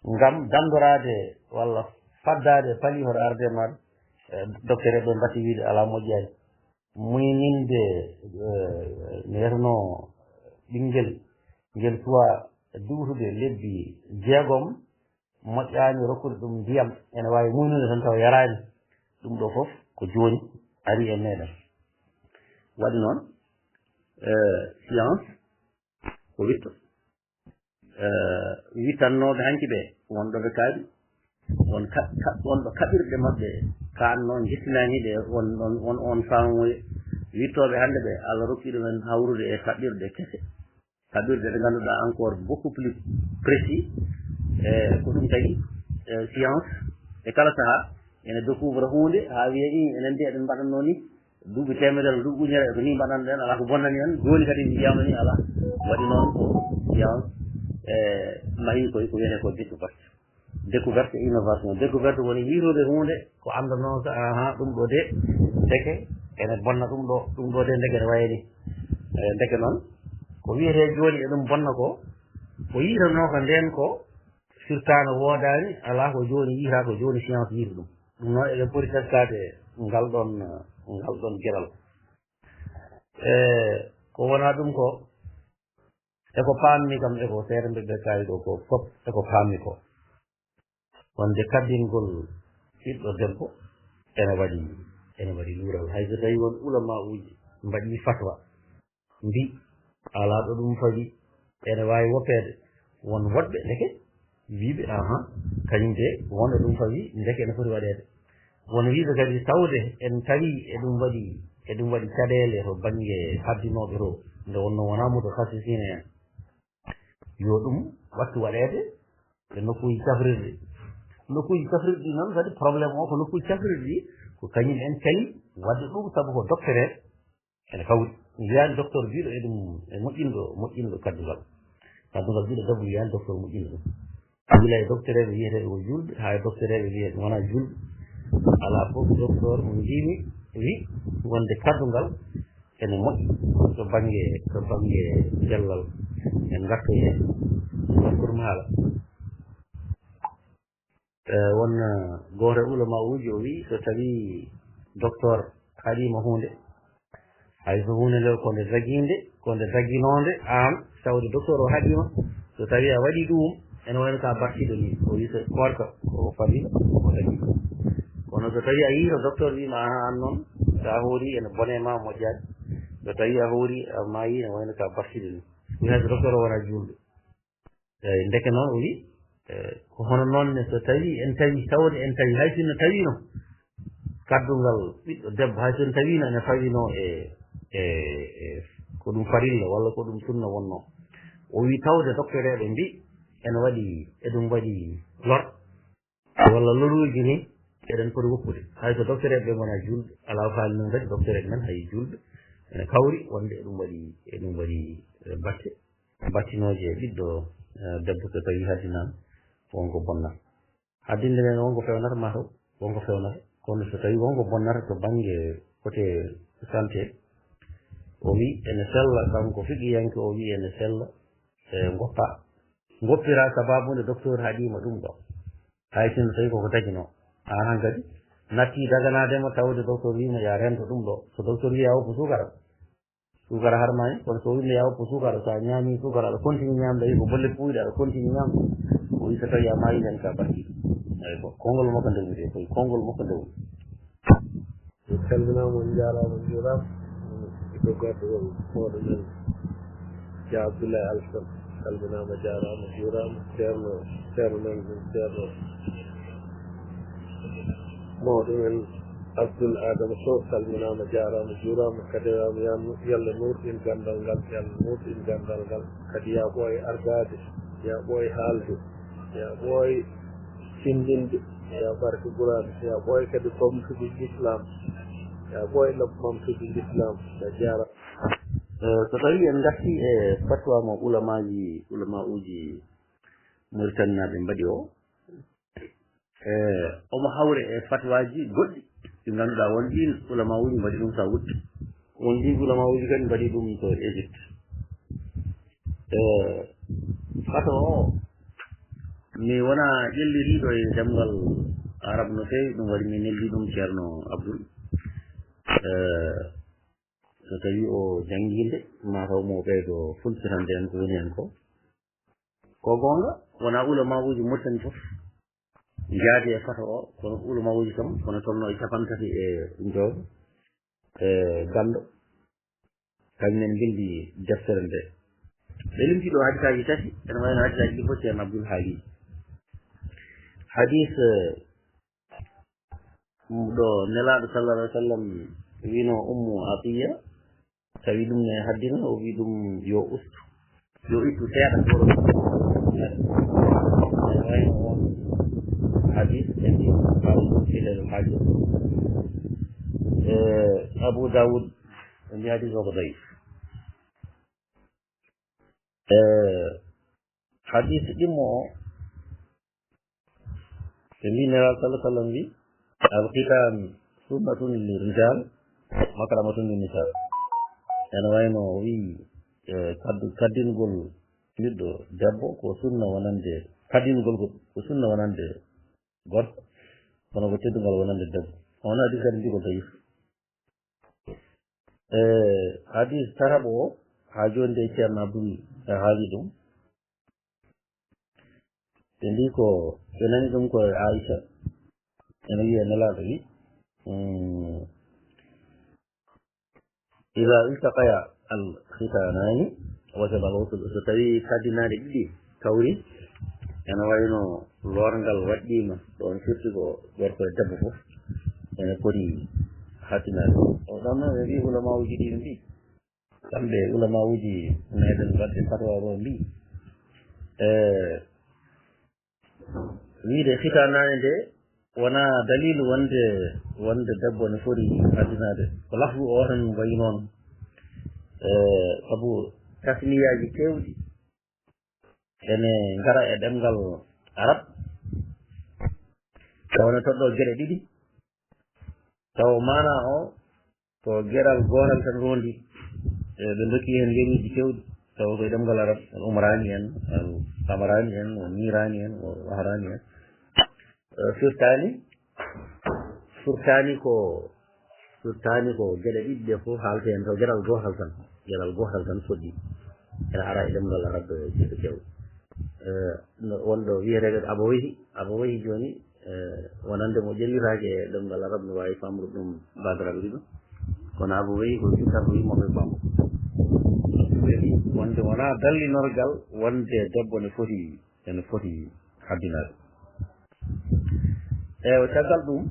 Ngam danndoraade walla faddaade pali hoto arde ma, e, docteur en ɓe mbatti wiide alaa moƴƴaani. Muyninde, e, neerno ɓinngel ngel suwa duutude lebbi jeegom, moƴƴaani rokkude ɗum ndiyam, ene waawi muynude tan tawa yaraani. Ɗum ɗo fof ko jooni ari e meeɗen. Waɗi noon, e, science ko witto. E, wittannooɓe hanki ɓe, won ɗo ɓe kaaɗi, won ka-, ka-, won ɗo kaɓirɗe maɓɓe kaanno, njettinaani ɗe, won, won, won, won faamuye. Wittooɓe hannde ɓe, Allah rokki ɗumen hawrude e kaɓirɗe kese. Kaɓirɗe ɗe ngannduɗaa encore beaucoup plus précis. E, ko ɗum tagi, e, science e kala sahaa ene découvre huunde haa wiya, "Ii, enen de eɗen mbaɗatnoo ni duuɓi teemedere, duuɓi ujunere, ko ni mbaɗanɗen, alaa ko bonnani en." Jooni kadi wiyaama ni alaa. Waɗi noon ko science, e, mahi koye ko wiyetee ko découverte. Découverte et innovation. Découverte woni yiytude huunde ko anndanoo ka, ahan, ɗum ɗo de, ndeke ene bonna, ɗum ɗo, ɗum ɗo de, ndeke ene wayi ni. E, ndeke noon, ko wiyetee jooni eɗum bonna ko, ko yiytanoo ka ndeen ko, firtaano woodaani, alaa ko jooni yiyataa, ko jooni science yiyata ɗum. Ɗum noon eɗen poti teskaade ngal ɗoon, ngal ɗoon geɗal. E, ko wonaa ɗum ko, e ko paammi kam, e ko seeɗa mbe ɓe kaawi ɗo ko fof, e ko paammi ko. Wonde kaddingol ɓiɗɗo debbo ene waɗi, ene waɗi luural. Hay so tawii won ulama'uuji mbaɗii fatwa, mbi alaa ɗo ɗum fawi, ene waawi woppeede. Won woɗɓe ndeke wiiɓe, ahan, kañum de won ɗo ɗum fawi, ndeke ene foti waɗeede. Won wiiɓe kadi tawde en tawi eɗum waɗi, eɗum waɗi caɗeele to bannge haddinooɓe to, nde wonnoo wonaa mutakhasisiina en. Yo ɗum wattu waɗeede e nokkuuji cafrirɗi. Nokkuuji cafrirɗi noon kadi, problème o ko nokkuuji cafrirɗi, ko kañum en tawi waɗde ɗum, sabu ko docteur en ene fawri. Mi wiyaani docteur biiɗo eɗum, e moƴƴinɗo, moƴƴinɗo kaddungal. Kaddungal biiɗo debbo, mi wiyaani docteur moƴƴinɗo ɗum. Gila e docteur en wiyeteeɓe ko juulɓe, haa e docteur en wiyeteeɓe wonaa juulɓe. Alaa fof docteur mo njiimi wi wonde kaddungal ene moƴƴi to bannge, to bannge cellal. En ngartoy heen, en ngartoy heen. E, won, e, gooto e ulama'uuji o wiyi, so tawii docteur haɗiima huunde, hay so huunde nde ko nde dagiinde, ko nde daginoonde, aan tawde docteur o haɗiima, so tawii a waɗii ɗum, ene wayno ka bartiiɗo ni, o wiyi so koorka ko fadiila, ko dagiiɗo. Kono so tawii a yii to docteur wiima, "Aha, aan noon, so a hoorii ene bone ma, moƴƴaani." So tawii a hoorii, a maayii, ene wayno ka bartiiɗo ni. Wi hay so docteur o wona juulɗo. Eyi, ndeke noon o wi, e, ko hono noon ne, so tawi en tawi, tawde en tawi, hay sinno tawino kaddungal ɓiɗɗo debbo, hay sinno tawino ene fawino e, e, e ko ɗum farilla walla ko ɗum sunna wonno. O wi tawde doktoreeɓe mbi ene waɗi, eɗum waɗi lor, walla loruuji ni, eɗen poti woppude. Hay so doktoreeɓe ɓe ngona juulɓe, alaa faali noon kadi doktoreeɓe men hay juulɓe ene kawri wonde eɗum waɗi, eɗum waɗi, e, batte, battinooje e ɓiɗɗo, e, debbo so tawi haddinaama, wonko bonnata. Haddinde men wonko fewnata, mataw wonko fewnata. Kono so tawi wonko bonnata to bannge côté santé, o wi ene sella, kanko fiqiyanke o wi ene sella, e, ngoppa, ngoppira sababu nde docteur haɗima ɗum ɗo. Hay sinno tawi koko dagino, an hankadi natti daganadema tawde docteur wima ya rento ɗum ɗo. So docteur wi a woppu sukara, sukara harmani, kono so wimɓe ya woppu sukara, sa ñaami sukara, aɗa continue ñamde, wi ko bolle puuyɗe, aɗa continue ñamde. O wi so tawi a maayi hen ka barki. Eyi ko konngol makko ndewmi de, koye konngol makko ndewmi. En calminaama, on njaaraama, on njuuraama. Ɓiɗɗo goɗɗo woni mawɗo men, Dia Abdoulaye Alassane, calminaama, jaaraama, juuraama. Ceerno, ceerno men, ceerno mawɗo men, Abdoul Adama Sow, calminaama, jaaraama, juuraama. Kadi wiyaama, yalla nuurɗin ganndal ngal, yalla nuurɗin ganndal ngal. Kadi yaa ɓooy ardaade, yaa ɓooy haalde, yaa ɓooy tinndinde, yaa barke Quraan, yaa ɓooy kadi ɓamtude Lislaam, yaa ɓooy ɓamtude Lislaam. A jaaraama. Eh, so tawii en ngartii e fatwa mo ulamaaji, ulamauuji Muritaninaaɓe mbaɗi o, eh, omo hawre e fatwaaji goɗɗi ɗi ngannduɗaa won ɗiin ulamauuji mbaɗi ɗum ka wutte. Won ɗiin ulamauuji kadi mbaɗi ɗum to Égypte. Eh, fatwa o, mi wonaa ƴelliriiɗo e ɗemngal Arab no feewi, ɗum waɗi mi neldi ɗum Ceerno Abdul. Eh, so tawii o janngii nde, mataw mo ɓeydo fulfitande en ko woni heen ko. Ko goonga, wonaa ulamauuji Muritani fof njaadi e fatwa o, kono ulamauuji kam, kono tolno e cappanɗe tati e jowo, e ganndo, kañum en mbinndi deftere nde. Ɓe limti ɗo hadisaaji tati, ene wayno hadisaaji ɗi fof Ceerno Abdul haali. Hadis, eh, ɗo Nelaaɗo sallallahu alaihi wasallam wino Ummu Atiya, tawi ɗum ne haddina, o wi ɗum yo ustu, yo ittu seeɗa goro. Ene wayno on hadis, e mbi haali ɗum filel haaju. Eh, Abu Dawud, e mbi hadis o ko daif. Eh, hadis ɗimmo o, ɓe mbi Nelaaɗo sallallahu alaihi wasallam wi, "Al-khitan sunnatun lirrijal, mahramatun linnisa." Ene wayno o wi, eh, kaddu-, kaddingol ɓiɗɗo debbo ko sunna wonande, kaddingol ko, ko sunna wonande gorko, kono ko teddungal wonande debbo. On hadis kadi mbi ko daif. Eh, hadis tataɓo o, haa jooni de Ceerno Abdul e haali ɗum. Ɓe mbi ko, ɓe nani ɗum ko e Aisha. Ene wiya Nelaaɗo wi, mm, "Iza iltaqaya al-khitanani wajaba al-ghusl." So tawi kaddinaaɗe ɗiɗi kawri, ene wayno loorngal waɗɗiima, ɗoon firti ko gorko e debbo fof ene poti hattinaade. O ɗon noon ɓe mbi ulamauuji ɗi ɓe mbi, kamɓe ulamauuji meɗen waɗde fatwa o mbi, e, wiide khitanaani nde wonaa daliilu wonde, wonde debbo ne foti haddinaade. Ko lafdu o tan wayi noon. E, sabu tasniyaaji keewɗi ene ngara e ɗemngal Arab, tawa ne toɗɗoo geɗe ɗiɗi, tawa maanaa o ko geɗal gootal tan rondi. E, ɓe ndokki heen yeñiiji keewɗi, tawa koye ɗemngal Arab, al umraani en, al qamarani en, o niiraani en, o wahraani en. E, firtaani, firtaani ko, firtaani ko geɗe ɗiɗi ɗe fof haalte heen, taw geɗal gootal tan, geɗal gootal tan foddi. Ene ara e ɗemngal Arab e geɗe keewɗe. E, no wonɗo wiyeteeɗo Abawayhi, Abawayhi jooni, e, wonande mo ƴellitaake e ɗemngal Arab, no waawi famrude ɗum baadaraɓe ɗiɗo. Kono Abawayhi ko firtata ko yumma koye bambo. Ɓe mbi, Wonde wonaa dallinorgal wonde debbo ne foti, ene foti haddinaade. Eewa, caggal ɗum,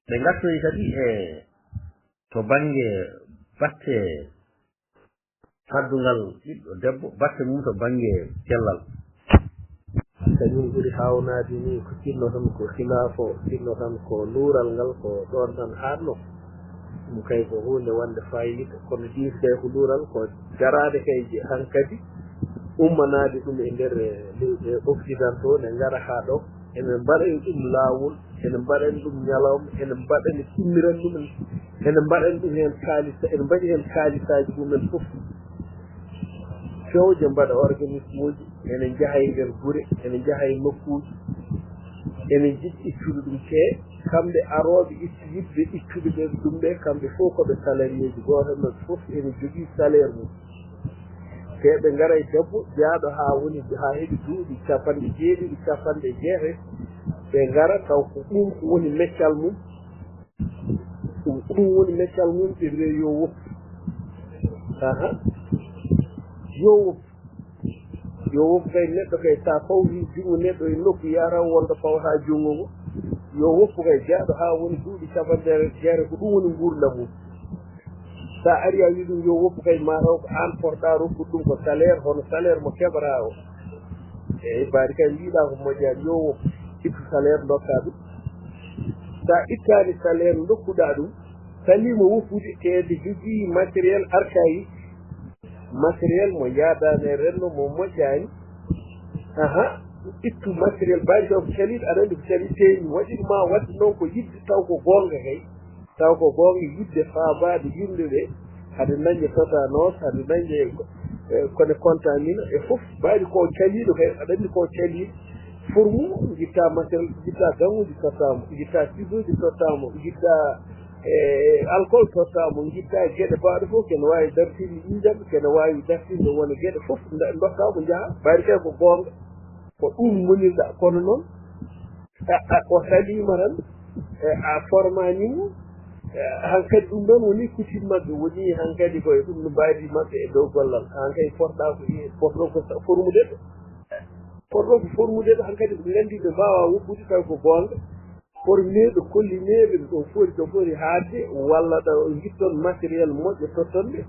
ɓe ngartoyi kadi e to bannge batte faddungal ɓiɗɗo debbo, batte mum to bannge cellal. Kañum ɓuri haawnaade ni ko tinno tan ko khilaaf o, tinno tan ko luural ngal ko ɗoon tan haaɗno. Ɗum kay ko huunde wonde faayiida, kono ɗiin kay ko luural ko jaraade kay je-, hankadi ummanaade ɗum e nder, eh, leyɗe occidentaux ne ngara haa ɗo. Ene mbaɗani ɗum laawol, ene mbaɗani ɗum ñalawma, ene mbaɗani timmiran ɗum, ene mbaɗani ɗum heen kaalis, ene mbaɗi heen kaalisaaji mumen fof. Fewje mbaɗa organisme uji, ene njaha e nder gure, ene njaha e nokkuuji, ene njiɗi ittude ɗum. Te kamɓe arooɓe itti-, yiɗɓe ittude ɓe ɗum ɓe, kamɓe fof ko ɓe salarié ji, gooto e maɓɓe fof ene jogii salaire mum. Te ɓe ngara e debbo jeyaaɗo haa woni, haa heɓi duuɓi capanɗe jeeɗiɗi, capanɗe jeetati, ɓe ngara taw ko ɗum ko woni meccal mum. Ɗum, ko ɗum woni meccal mum, ɓe mbiya yo woppu. Aha. Yo woppu. Yo woppu kay, neɗɗo kay, sa fawri junngo neɗɗo e nokku, yaara wonta fawta junngo ngo. Yo woppu kay, jeyaaɗo haa woni duuɓi capanɗe jeetati, ko ɗum woni nguurndam mum. Sa ari a wi ɗum yo woppu kay, ma taw ko aan poɗɗa rokkude ɗum ko salaire, hono salaire mo keɓata o. Eeyi, mbaadi kay mbiɗa ko moƴƴaani, yo woppu, ittu salaire ndokka ɗum. Sa ittaani salaire ndokkuɗa ɗum, salima woppude, te ene jogii matériel archaïque, matériel mo yaadaani e renndo, mo moƴƴaani. Aha, ittu matériel, mbaadi taw ko caliiɗo, aɗa anndi ko caliiɗo teeŋi, waɗi ɗum ma waɗde noon ko yiɗde taw ko goonga kay. Taw ko goonga, yiɗde faabaade yimɓe ɓe, hade nañde totanos, hade nañde, eh, kone contamina e fof, mbaadi ko caliiɗo kay, aɗa anndi ko caliiɗo. Forme mum, njitta matériel, njitta gaŋuuji totta mo, njitta ciseauji totta mo, njitta, eh, alcool totta mo, njitta geɗe baɗe fof, kene waawi dartinde ƴiiƴam, kene waawi dartinde wona geɗe fof, nda-, ndokka mo njaha, mbaadi kay ko goonga. Ko ɗum ngonirɗa, kono noon, a, a, o saliima tan, e, a formaani mo, e, hankadi ɗum ɗoon woni coutume maɓɓe, woni hankadi ko e ɗum no mbaadi maɓɓe e dow gollal. Hankadi potɗa ko, e, potɗo ko sa-, formude ɗo. Potɗo ko formude ɗo, hankadi ko nganndi ɓe mbaawaa woppude taw ko goonga. Formeeɓe, kollineeɓe ɓe ɗo foti, ɗo foti haaɗde, walla ɗo ngitton matériel moƴƴo totton ɓe.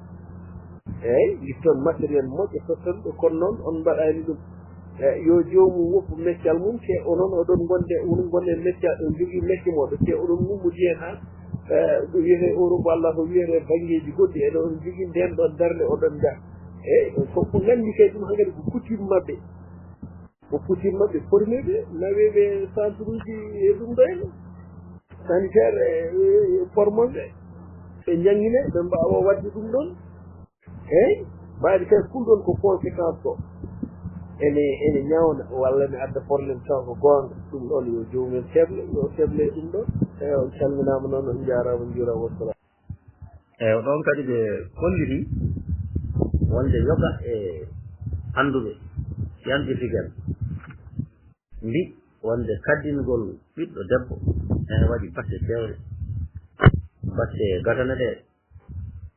Eeyi, ngitton matériel moƴƴo totton ɓe, kono noon on mbaɗaani ɗum. E, yo joomum woppu meccal mum, te onon oɗon ngonde, oɗon ngonde meccal, on jogii mecce mooɗon, te oɗon ngummodi heen haa, e, ɗo wiyetee Europe walla ko wiyetee banngeeji goɗɗi, eɗon jogii ndeen ɗoon darnde oɗon njaha. Eeyi, ko, ko nganndi kay ɗum hankadi ko coutume maɓɓe. Ko coutume maɓɓe, former ɓe, nawe ɓe centre uji e ɗum ɗo en, sanitaire e, e, e formation ɓe, ɓe njanngine, ɓe mbaawa waɗde ɗum ɗoon. Eeyi, mbaadi kay kulɗon ko conséquence ko. Ene, ene ñawna, walla ne adda problème taw ko goonga. Ɗum ɗoon yo joomum en keble, yo keble e ɗum ɗoon. Eeyi, on calminaama noon, on njaaraama, on njuuraama, wassalaamu. Eeyi, ɗoon kadi ɓe kolliti wonde yoga e annduɓe, scientifique en, mbi wonde kaddingol ɓiɗɗo debbo ene waɗi batte keewɗe. Batte gadane ɗe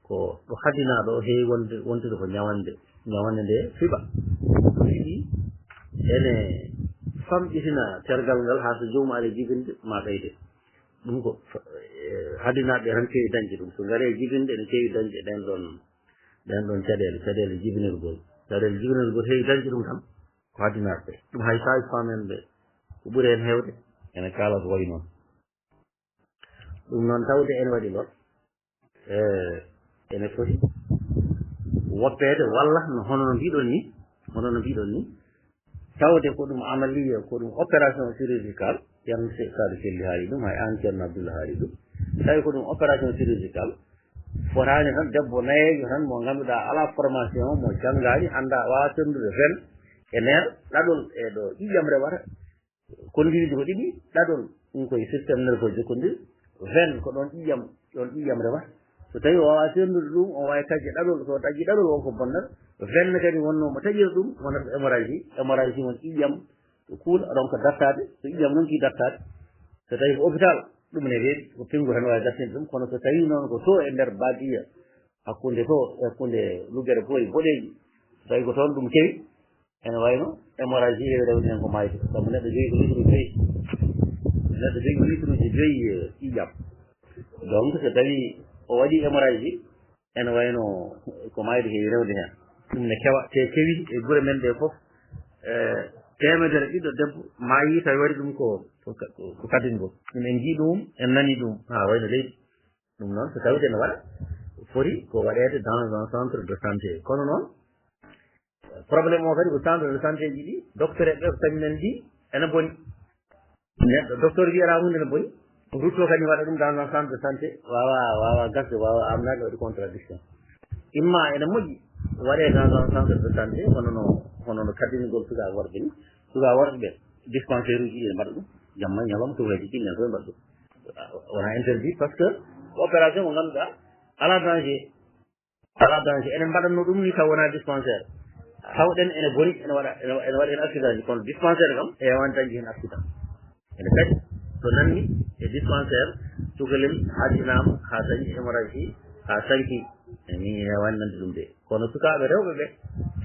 ko ɗo haddinaa ɗo heewi wonde, wontude ko ñawande, ñawande nde fiɓa. Ɗiɗi, ene famɗitina tergal ngal haa so joomum ari jibinde ma ɓeyde. Ɗum ko, eh, haddinaaɓe tan keewi dañde ɗum. So ngari e jibinde, ene keewi dañde ɗeen ɗoon, ɗeen ɗoon caɗeele, caɗeele jibinirgol. Caɗeele jibinirgol heewi dañde ɗum tan ko haddinaaɓe. Ɗum hay sage-femme en ɓe, ko ɓuri heen heewde, ene kaala ko wayi noon. Ɗum noon, tawde ene waɗi lool, eh, ene foti woppeede walla no, hono no mbiɗon ni, hono no mbiɗon ni, tawde ko ɗum amaliya, ko ɗum opération chirurgicale, Ceerno Se-, Saadu Selli haali ɗum, hay aan Ceerno Abdullah haali ɗum. Tawi ko ɗum opération chirurgicale, fotaani tan debbo nayeejo tan mo ngannduɗaa alaa formation, mo janngaani, anndaa, waawaa senndude ven e nder ɗaɗol e ɗo ƴiiƴam rewata. Kondiriiji ko ɗiɗi, ɗaɗol, ɗum koye système nerveux jokkondir, ven ko ɗoon ƴiiƴam, ɗoon ƴiiƴam rewata. So tawii o waawaa senndude ɗum, o waawi taƴde ɗaɗol, so o taƴii ɗaɗol won ko bonnata. Ven kadi wonnoo mo taƴira ɗum, wonata ko hémorragie, hémorragie won ƴiiƴam to kuula, ronka dartaade, so ƴiiƴam ronkii dartaade. So tawii ko hôpital, ɗum ne weeɓi, ko penngu tan waawi dartinde ɗum, kono so tawii noon ko to e nder baadiya, hakkunde to, e hakkunde luggere pooyi boɗeeji, Tawi ko toon ɗum kewi, ene wayno hémorragie heewi rewde heen ko maayde. Sabu neɗɗo jogii ko litre joyi. Neɗɗo jogii ko litre joyi, eh, ƴiiƴam. Donc, so tawi o waɗi hémorragie, ene wayno ko maayde heewi rewde heen. Ɗum ne kewa, te kewi e gure men ɗe fof, eh, teemedere ɓiɗɗo debbo maayi, tawi waɗi ɗum ko, ko, ko, ko kaddingol. Ɗum en njii ɗum, en nanii ɗum, haa wayno leydi. Ɗum noon, so tawii ene waɗa, foti ko waɗeede dans un centre de santé. Kono noon, problème o kadi ko centre de santé ji ɗi, docteur ɓe ko kañum en mbii ene boni. Neɗɗo, docteur wiyata huunde ne boni, rutto kadi waɗa ɗum dans un centre de santé, waawa, waawa gasde, waawa amnaade, waɗi contradiction. Imma ene moƴƴi waɗee dans un centre de santé, hono no, hono no kaddinigol sukaaɓe worɓe ni. Sukaaɓe worɓe ɓe, dispensaire uji ɗi ene mbaɗa ɗum, jamma e ñalawma, tubaji ɗi ene koye mbaɗa ɗum. Wona interdit, parce que opération mo ngannduɗaa alaa danger. Alaa danger. Enen mbaɗatno ɗum ni taw wonaa dispensaire. Tawɗen ene boni, ene waɗa, ene, ene waɗa heen accident ji, kono dispensaire kam, e wawan dañde heen accident. Ene kadi, so nanni e dispensaire, cukalel haddinaama, haa dañi hémorragie, haa sanki. E ni, e wawan nande ɗum de. Kono sukaaɓe rewɓe ɓe,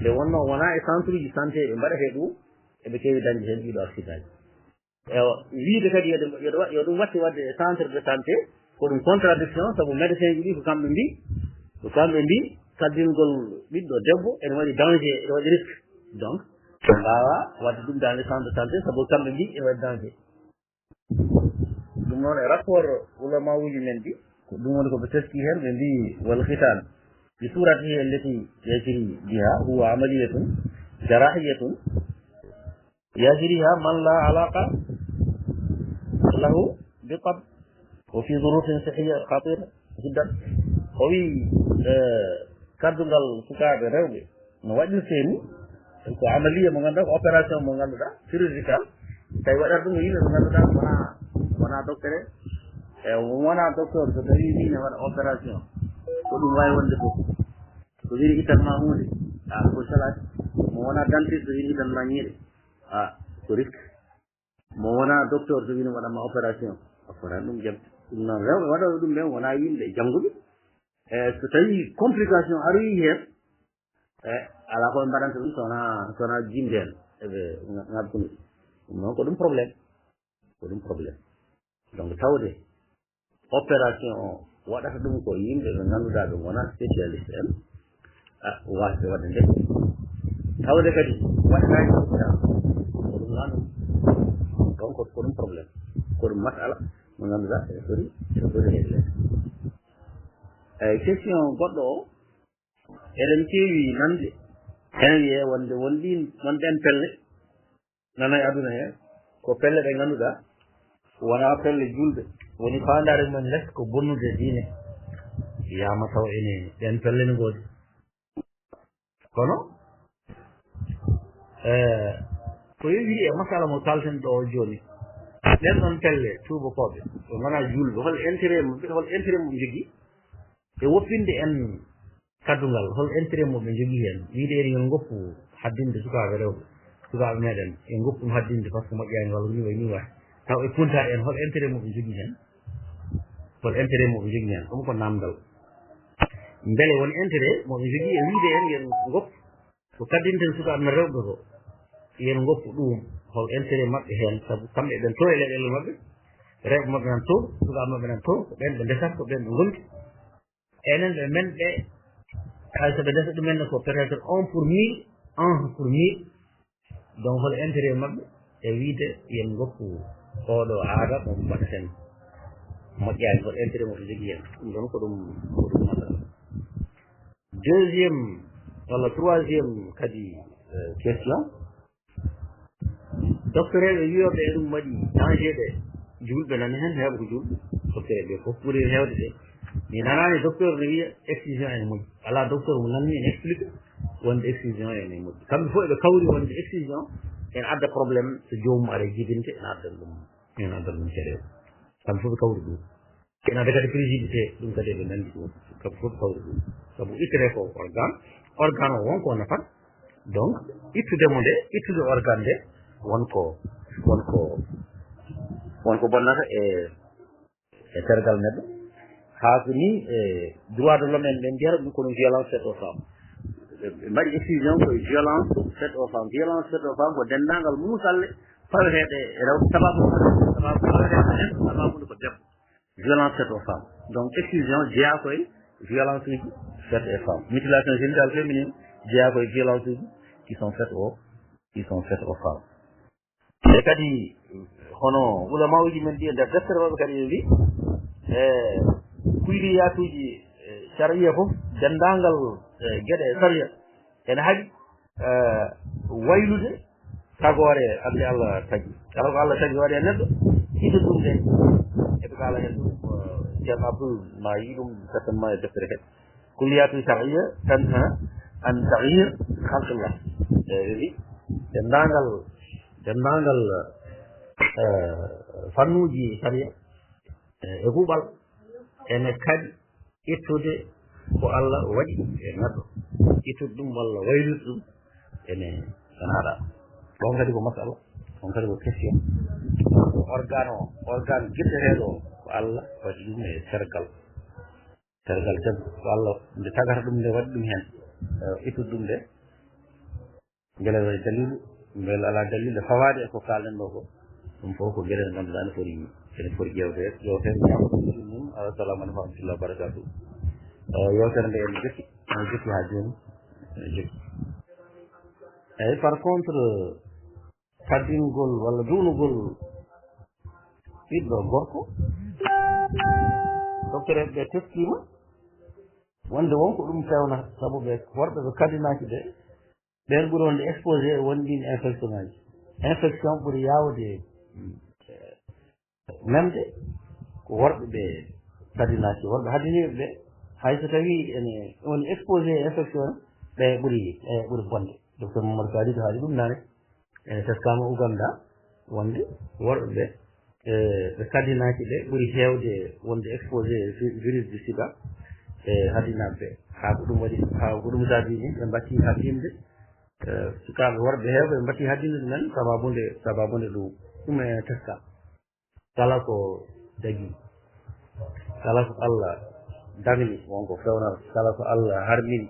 nde wonno wonaa e centre uji santé ɓe mbaɗata ɗum, eɓe keewi dañde heen ɗiɗo accident ji. Ewa, wiide kadi yo ɗum, yo ɗum, yo ɗum watti waɗde e centre de santé, ko ɗum contradiction, sabu médecin ji ɗi ko kamɓe mbii, ko kamɓe mbii, kaddingol ɓiɗɗo debbo ene waɗi danger, ene waɗi risque. Donc, ɓe mbaawaa waɗde ɗum dans les centres de santé, sabu kamɓe mbii ene waɗi danger. Ɗum noon e rapport ulamawuuji men ɗi, ko ɗum woni ko ɓe teskii heen, ɓe mbii, والختان بصورته التي يجري بها هو عملية جراحية يجريها من لا علاقة له بالطب وفي ظروف صحية خطيرة جدا. O wii, eh, kaddungal sukaaɓe rewɓe no waɗirtee ni, ko amaliya mo ngannduɗaa, ko opération mo ngannduɗaa, chirurgical, tawi waɗata ɗum e yimɓe ɓe ngannduɗaa wonaa, wonaa docteur, e wonaa docteur, so tawii ni ne waɗa opération, ko ɗum waawi wonde fof. So wii ittan ma huunde, a, ko salade. Mo wonaa dentiste, so wii ittan ma ñiiɗe, a, ko risque. Mo wonaa docteur, so wii ne waɗa ma opération, a fotaani ɗum jaɓde. Ɗum noon, rewɓe waɗooɓe ɗum ɓen wonaa yimɓe jannguɓe. E so tawii complication aroyii heen, e alaa ko ɓe mbaɗanta ɗum, so wonaa, so wonaa jimde heen, eɓe ŋa-, ŋabtuna ɗum. Ɗum noon ko ɗum problème. Ko ɗum problème. Donc, tawde opération o waɗata ɗum ko yimɓe ɓe ngannduɗaa ɓe ngonaa spécialiste en, a, waasde waɗde nde. Tawde kadi waɗanaani ɗum, ko ɗum noon. Donc, ko ɗum problème. Ko ɗum masala mo ngannduɗaa ene foti, ene foti réglé. Eyi, question goɗɗo o, eɗen keewi nande, ene wiyee wonde won ɗiin, won ɗeen pelle nana e aduna he, ko pelle ɗe ngannduɗaa wonaa pelle juulɓe. Woni faandaare mum les ko bonnude diine. Wiyaama taw ene ɗeen pelle ne ngoodi. Kono, eh, ko yowiti e masala mo kalten ɗo o jooni. Ɗeen ɗoon pelle tuubakooɓe, ɓe ngonaa juulɓe, hol intérêt mum, hol intérêt mum jogii e woppinde en kaddungal, hol intérêt mo ɓe njogii heen? Wiide en yo ngoppu haddinde sukaaɓe rewɓe, sukaaɓe meɗen, yo ngoppu ɗum haddinde, par ce que moƴƴaani walla ko nii wayi nii wayi. Taw e kunta en, hol intérêt mo ɓe njogii heen? Hol intérêt mo ɓe njogii heen? Ɗum ko naamndal. Mbele won intérêt mo ɓe njogii e wiide en yo ngoppu ko kaddinten sukaaɓe men rewɓe ko, yo ngoppu ɗum? Hol intérêt maɓɓe heen? Sabu kamɓe ɓen to e leyɗeele maɓɓe, rewɓe maɓɓe nan to, sukaaɓe maɓɓe nan to, ko ɓeen ɓe ndesata, ko ɓeen ɓe ngonti. Enen ɓe men ɓe, hay so ɓe ndesa ɗumen ne ko peut-être un pour mille, un pour mille. Donc, hol intérêt maɓɓe e wiide yo en ngoppu oɗo aada mo mbaɗaten moƴƴaani, hol intérêt mo ɓe njogii heen? Ɗum ɗoon ko ɗum, ko ɗum masala. Deuxième walla troisième kadi, euh, question. Docteur en ɓe wiyooɓe e ɗum waɗi danger ɓe. Juulɓe nani heen heewɓe ko juulɓe. Docteur en ɓe fof ɓuri heewde ɓe. Mi nanaani docteur ne wiya excision ene moƴƴi. Alaa docteur mo nanmi ene explique wonde excision ene moƴƴi. Kamɓe fof eɓe kawri wonde excision ene adda problème so joomum ara jibinde ene adda ɗum, ene adda ɗum caɗeele. Kamɓe fof ɓe kawri ɗum. Ene adda kadi préjugé, ɗum kadi eɓe nanndi ɗum. Kamɓe fof ɓe kawri ɗum. Sabu ittere ko organe, organe o won ko nafata. Donc, ittude mo nde, ittude organe nde, won ko, won ko, won ko bonnata e, e tergal neɗɗo. Haa so ni, e droit de l'homme en ɓe mbiyata ɗum ko ɗum violence faite aux femmes. Ɓe mbaɗi exclusion koye violence faite aux femmes. Violence faite aux femmes ko denndaangal muusalle faweteeɗe e rewɓe, sababu, sababu faweteeɗe ko debbo, sababu ko debbo. Violence faite aux femmes. Donc, exclusion jeyaa koye violence uji faite aux femmes. Mutilation génitale féminine jeyaa koye violence uji qui sont faites aux, qui sont faites aux femmes. E kadi, hono ulamawuji men ɗi e nder deftere maɓɓe kadi ɓe mbi, e kulliyatuji, e, sariya fof, denndaangal, e, geɗe sariya ene haɗi, e, waylude tagoore hannde Allah tagi. Kala ko Allah tagi waɗe neɗɗo, ito ɗum ɗe. Eɓe kaala hen ɗum, e, Ceerno Abdul ma yi ɗum certainement e deftere he. Kulliyatu shar'iyya tanha an taghyir khalqillah. E, ɓe mbi, denndaangal, denndaangal, e, fannuuji sariya, e, e kuuɓal ene kaɗi ittude ko Allah waɗi e neɗɗo. Ittude ɗum walla waylude ɗum ene, ene haɗa. Ɗon kadi ko masala, ɗon kadi ko question. Organe o, organe gitteteeɗo o, ko Allah waɗi ɗum e tergal. Tergal debbo, ko Allah nde tagata ɗum, nde waɗi ɗum heen. E, ittude ɗum nde, mbele waɗi dalilu, mbele alaa dalilu, fawaade e ko kaalɗen ɗo ko. Ɗum fof ko geɗe ɗe ngannduɗaa ne foti, ene foti ƴeewde, ƴeewte, ñaama ɗum ɗum mum. Assalamu aleykum wa rahmatullahi wa barakatuh. E, yewtere nde ene jokki, ene jokki haa jooni, ene jokki. Eyi, par contre, kaddingol walla duunugol ɓiɗɗo gorko, docteur ɓe teskiima wonde won ko ɗum fewnata, sabu ɓe worɓe ɓe kaddinaaki ɓe, ɓeen ɓuri wonde exposé e won ɗiin infection ŋaaji. Infection ɓuri yaawde, mm, memde ko worɓe ɓe kaddinaaki, worɓe haddiniiɓe ɓe, hay so tawii ene woni exposé e infection, ɓe ɓuri, ɓe ɓuri bonde. Docteur Mamadou Khalidou haali ɗum naane. E, teskaama Ouganda wonde worɓe ɓe, e, ɓe kaddinaaki ɓe ɓuri heewde wonde exposé vi-, virus du sida e haddinaaɓe ɓe. Haa ko ɗum waɗi, haa ko ɗum saabi ni ɓe mbattii haddinde, e, sukaaɓe worɓe heewɓe ɓe mbattii haddinde ɗumen sababunde, sababunde ɗum. Ɗum e teska. Kala ko dagi, kala ko Allah dagni, won ko fewnata. Kala ko Allah harmini,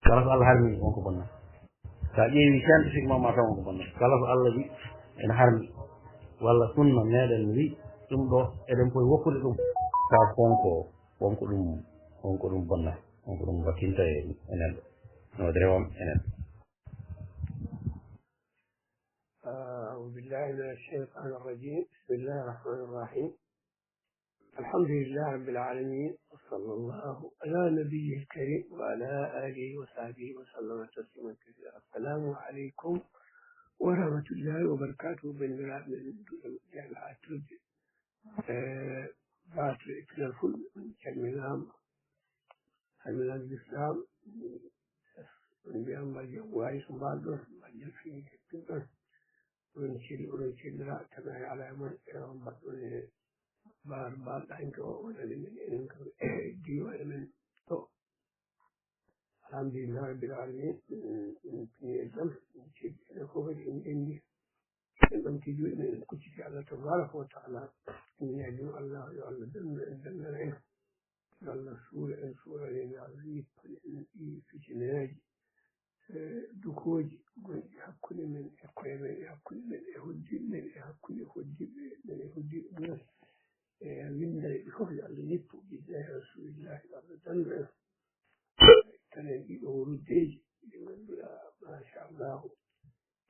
kala ko Allah harmini, won ko bonna. Sa ƴeewi scientifiquement, ma taw won ko bonna. Kala ko Allah wi ene harmi, walla sunna meɗen wi ɗum ɗo, eɗen poti woppude ɗum. Sa won ko, won ko ɗum, won ko ɗum bonna, won ko ɗum wattinta e, enen, no rewam enen. أعوذ بالله من الشيطان الرجيم. بسم الله الرحمن الرحيم. الحمد لله رب العالمين، وصلى الله على نبيه الكريم وعلى آله وصحبه وسلم تسليما كثيرا. السلام عليكم ورحمة الله وبركاته. Banndiraaɓe men, duɗe moƴƴaɓe haa tolde. E, bato e pinal fulɓe, on calminaama. Calminaama Lislaam. On mbiyama mbaɗ jam waali ko mbaɗɗon, mbaɗ jam fini keɓɓinɗon. Oɗon celli, oɗon cellira, tana e alaa e mon, e on mbaɗɗon e mbaar, mbaar ɗañke o, wonani men, enen kam, e diiwaan men ɗo. Alhamdulillahi Rabbil Aalamiin, min, min pini e jam, min celli, enen fof kadi en ndenndi. En ɓamti juuɗe men, en kucciti Allah tabaaraka wa taala. En ñaagii mo Allah, yo Allah dandu en, dandana en. Yo Allah suura en, suurani en, yo Allah nippan en ɗii fitinaaji, e dukooji gonɗi hakkunde men e koye men, e hakkunde men e hoɗdiiɓe men, e hakkunde hoɗdiiɓe men e hoɗdiiɓe men. E winndere ɗi fof, yo Allah nippu, bi jaahi Rasuulillahi, yo Allah dandu en. Tan en ɗiɗo ruddeeji ɗi ngannduɗaa, machallahu,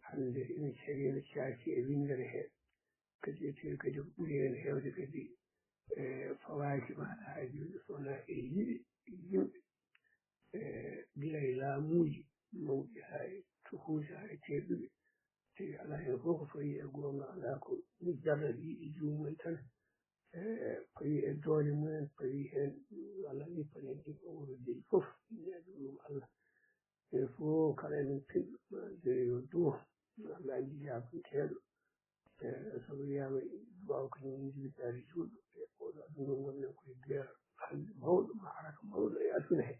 hannde ina carii, ina caaki e winndere he. Kadi e tawi kadi ko ɓuri heen heewde kadi, e, fawaaki maa alaa haaji, so wonaa e yiɗe yimɓe, e, gila e laamuuji mawɗi haa e tuhuuji haa e tedduɓe. Tawi alaa heen fof ko fawi e goonga, alaa ko jarra ɗi e juumum tan. E, fawi e doole mumen, fawi heen, Allah nippan en ɗi ko wuro dey fof, ñaagii ɗum Allah. E fof kala emen pinɗo, ma jeeyo duwo, Allah anndi jaabanteeɗo. E, so wiyaama duwaaw kañum woni jibintaade juulɗo, e oɗo aduna ngonɗen koye beer hannde mawɗo, ma haraka mawɗo e aduna he.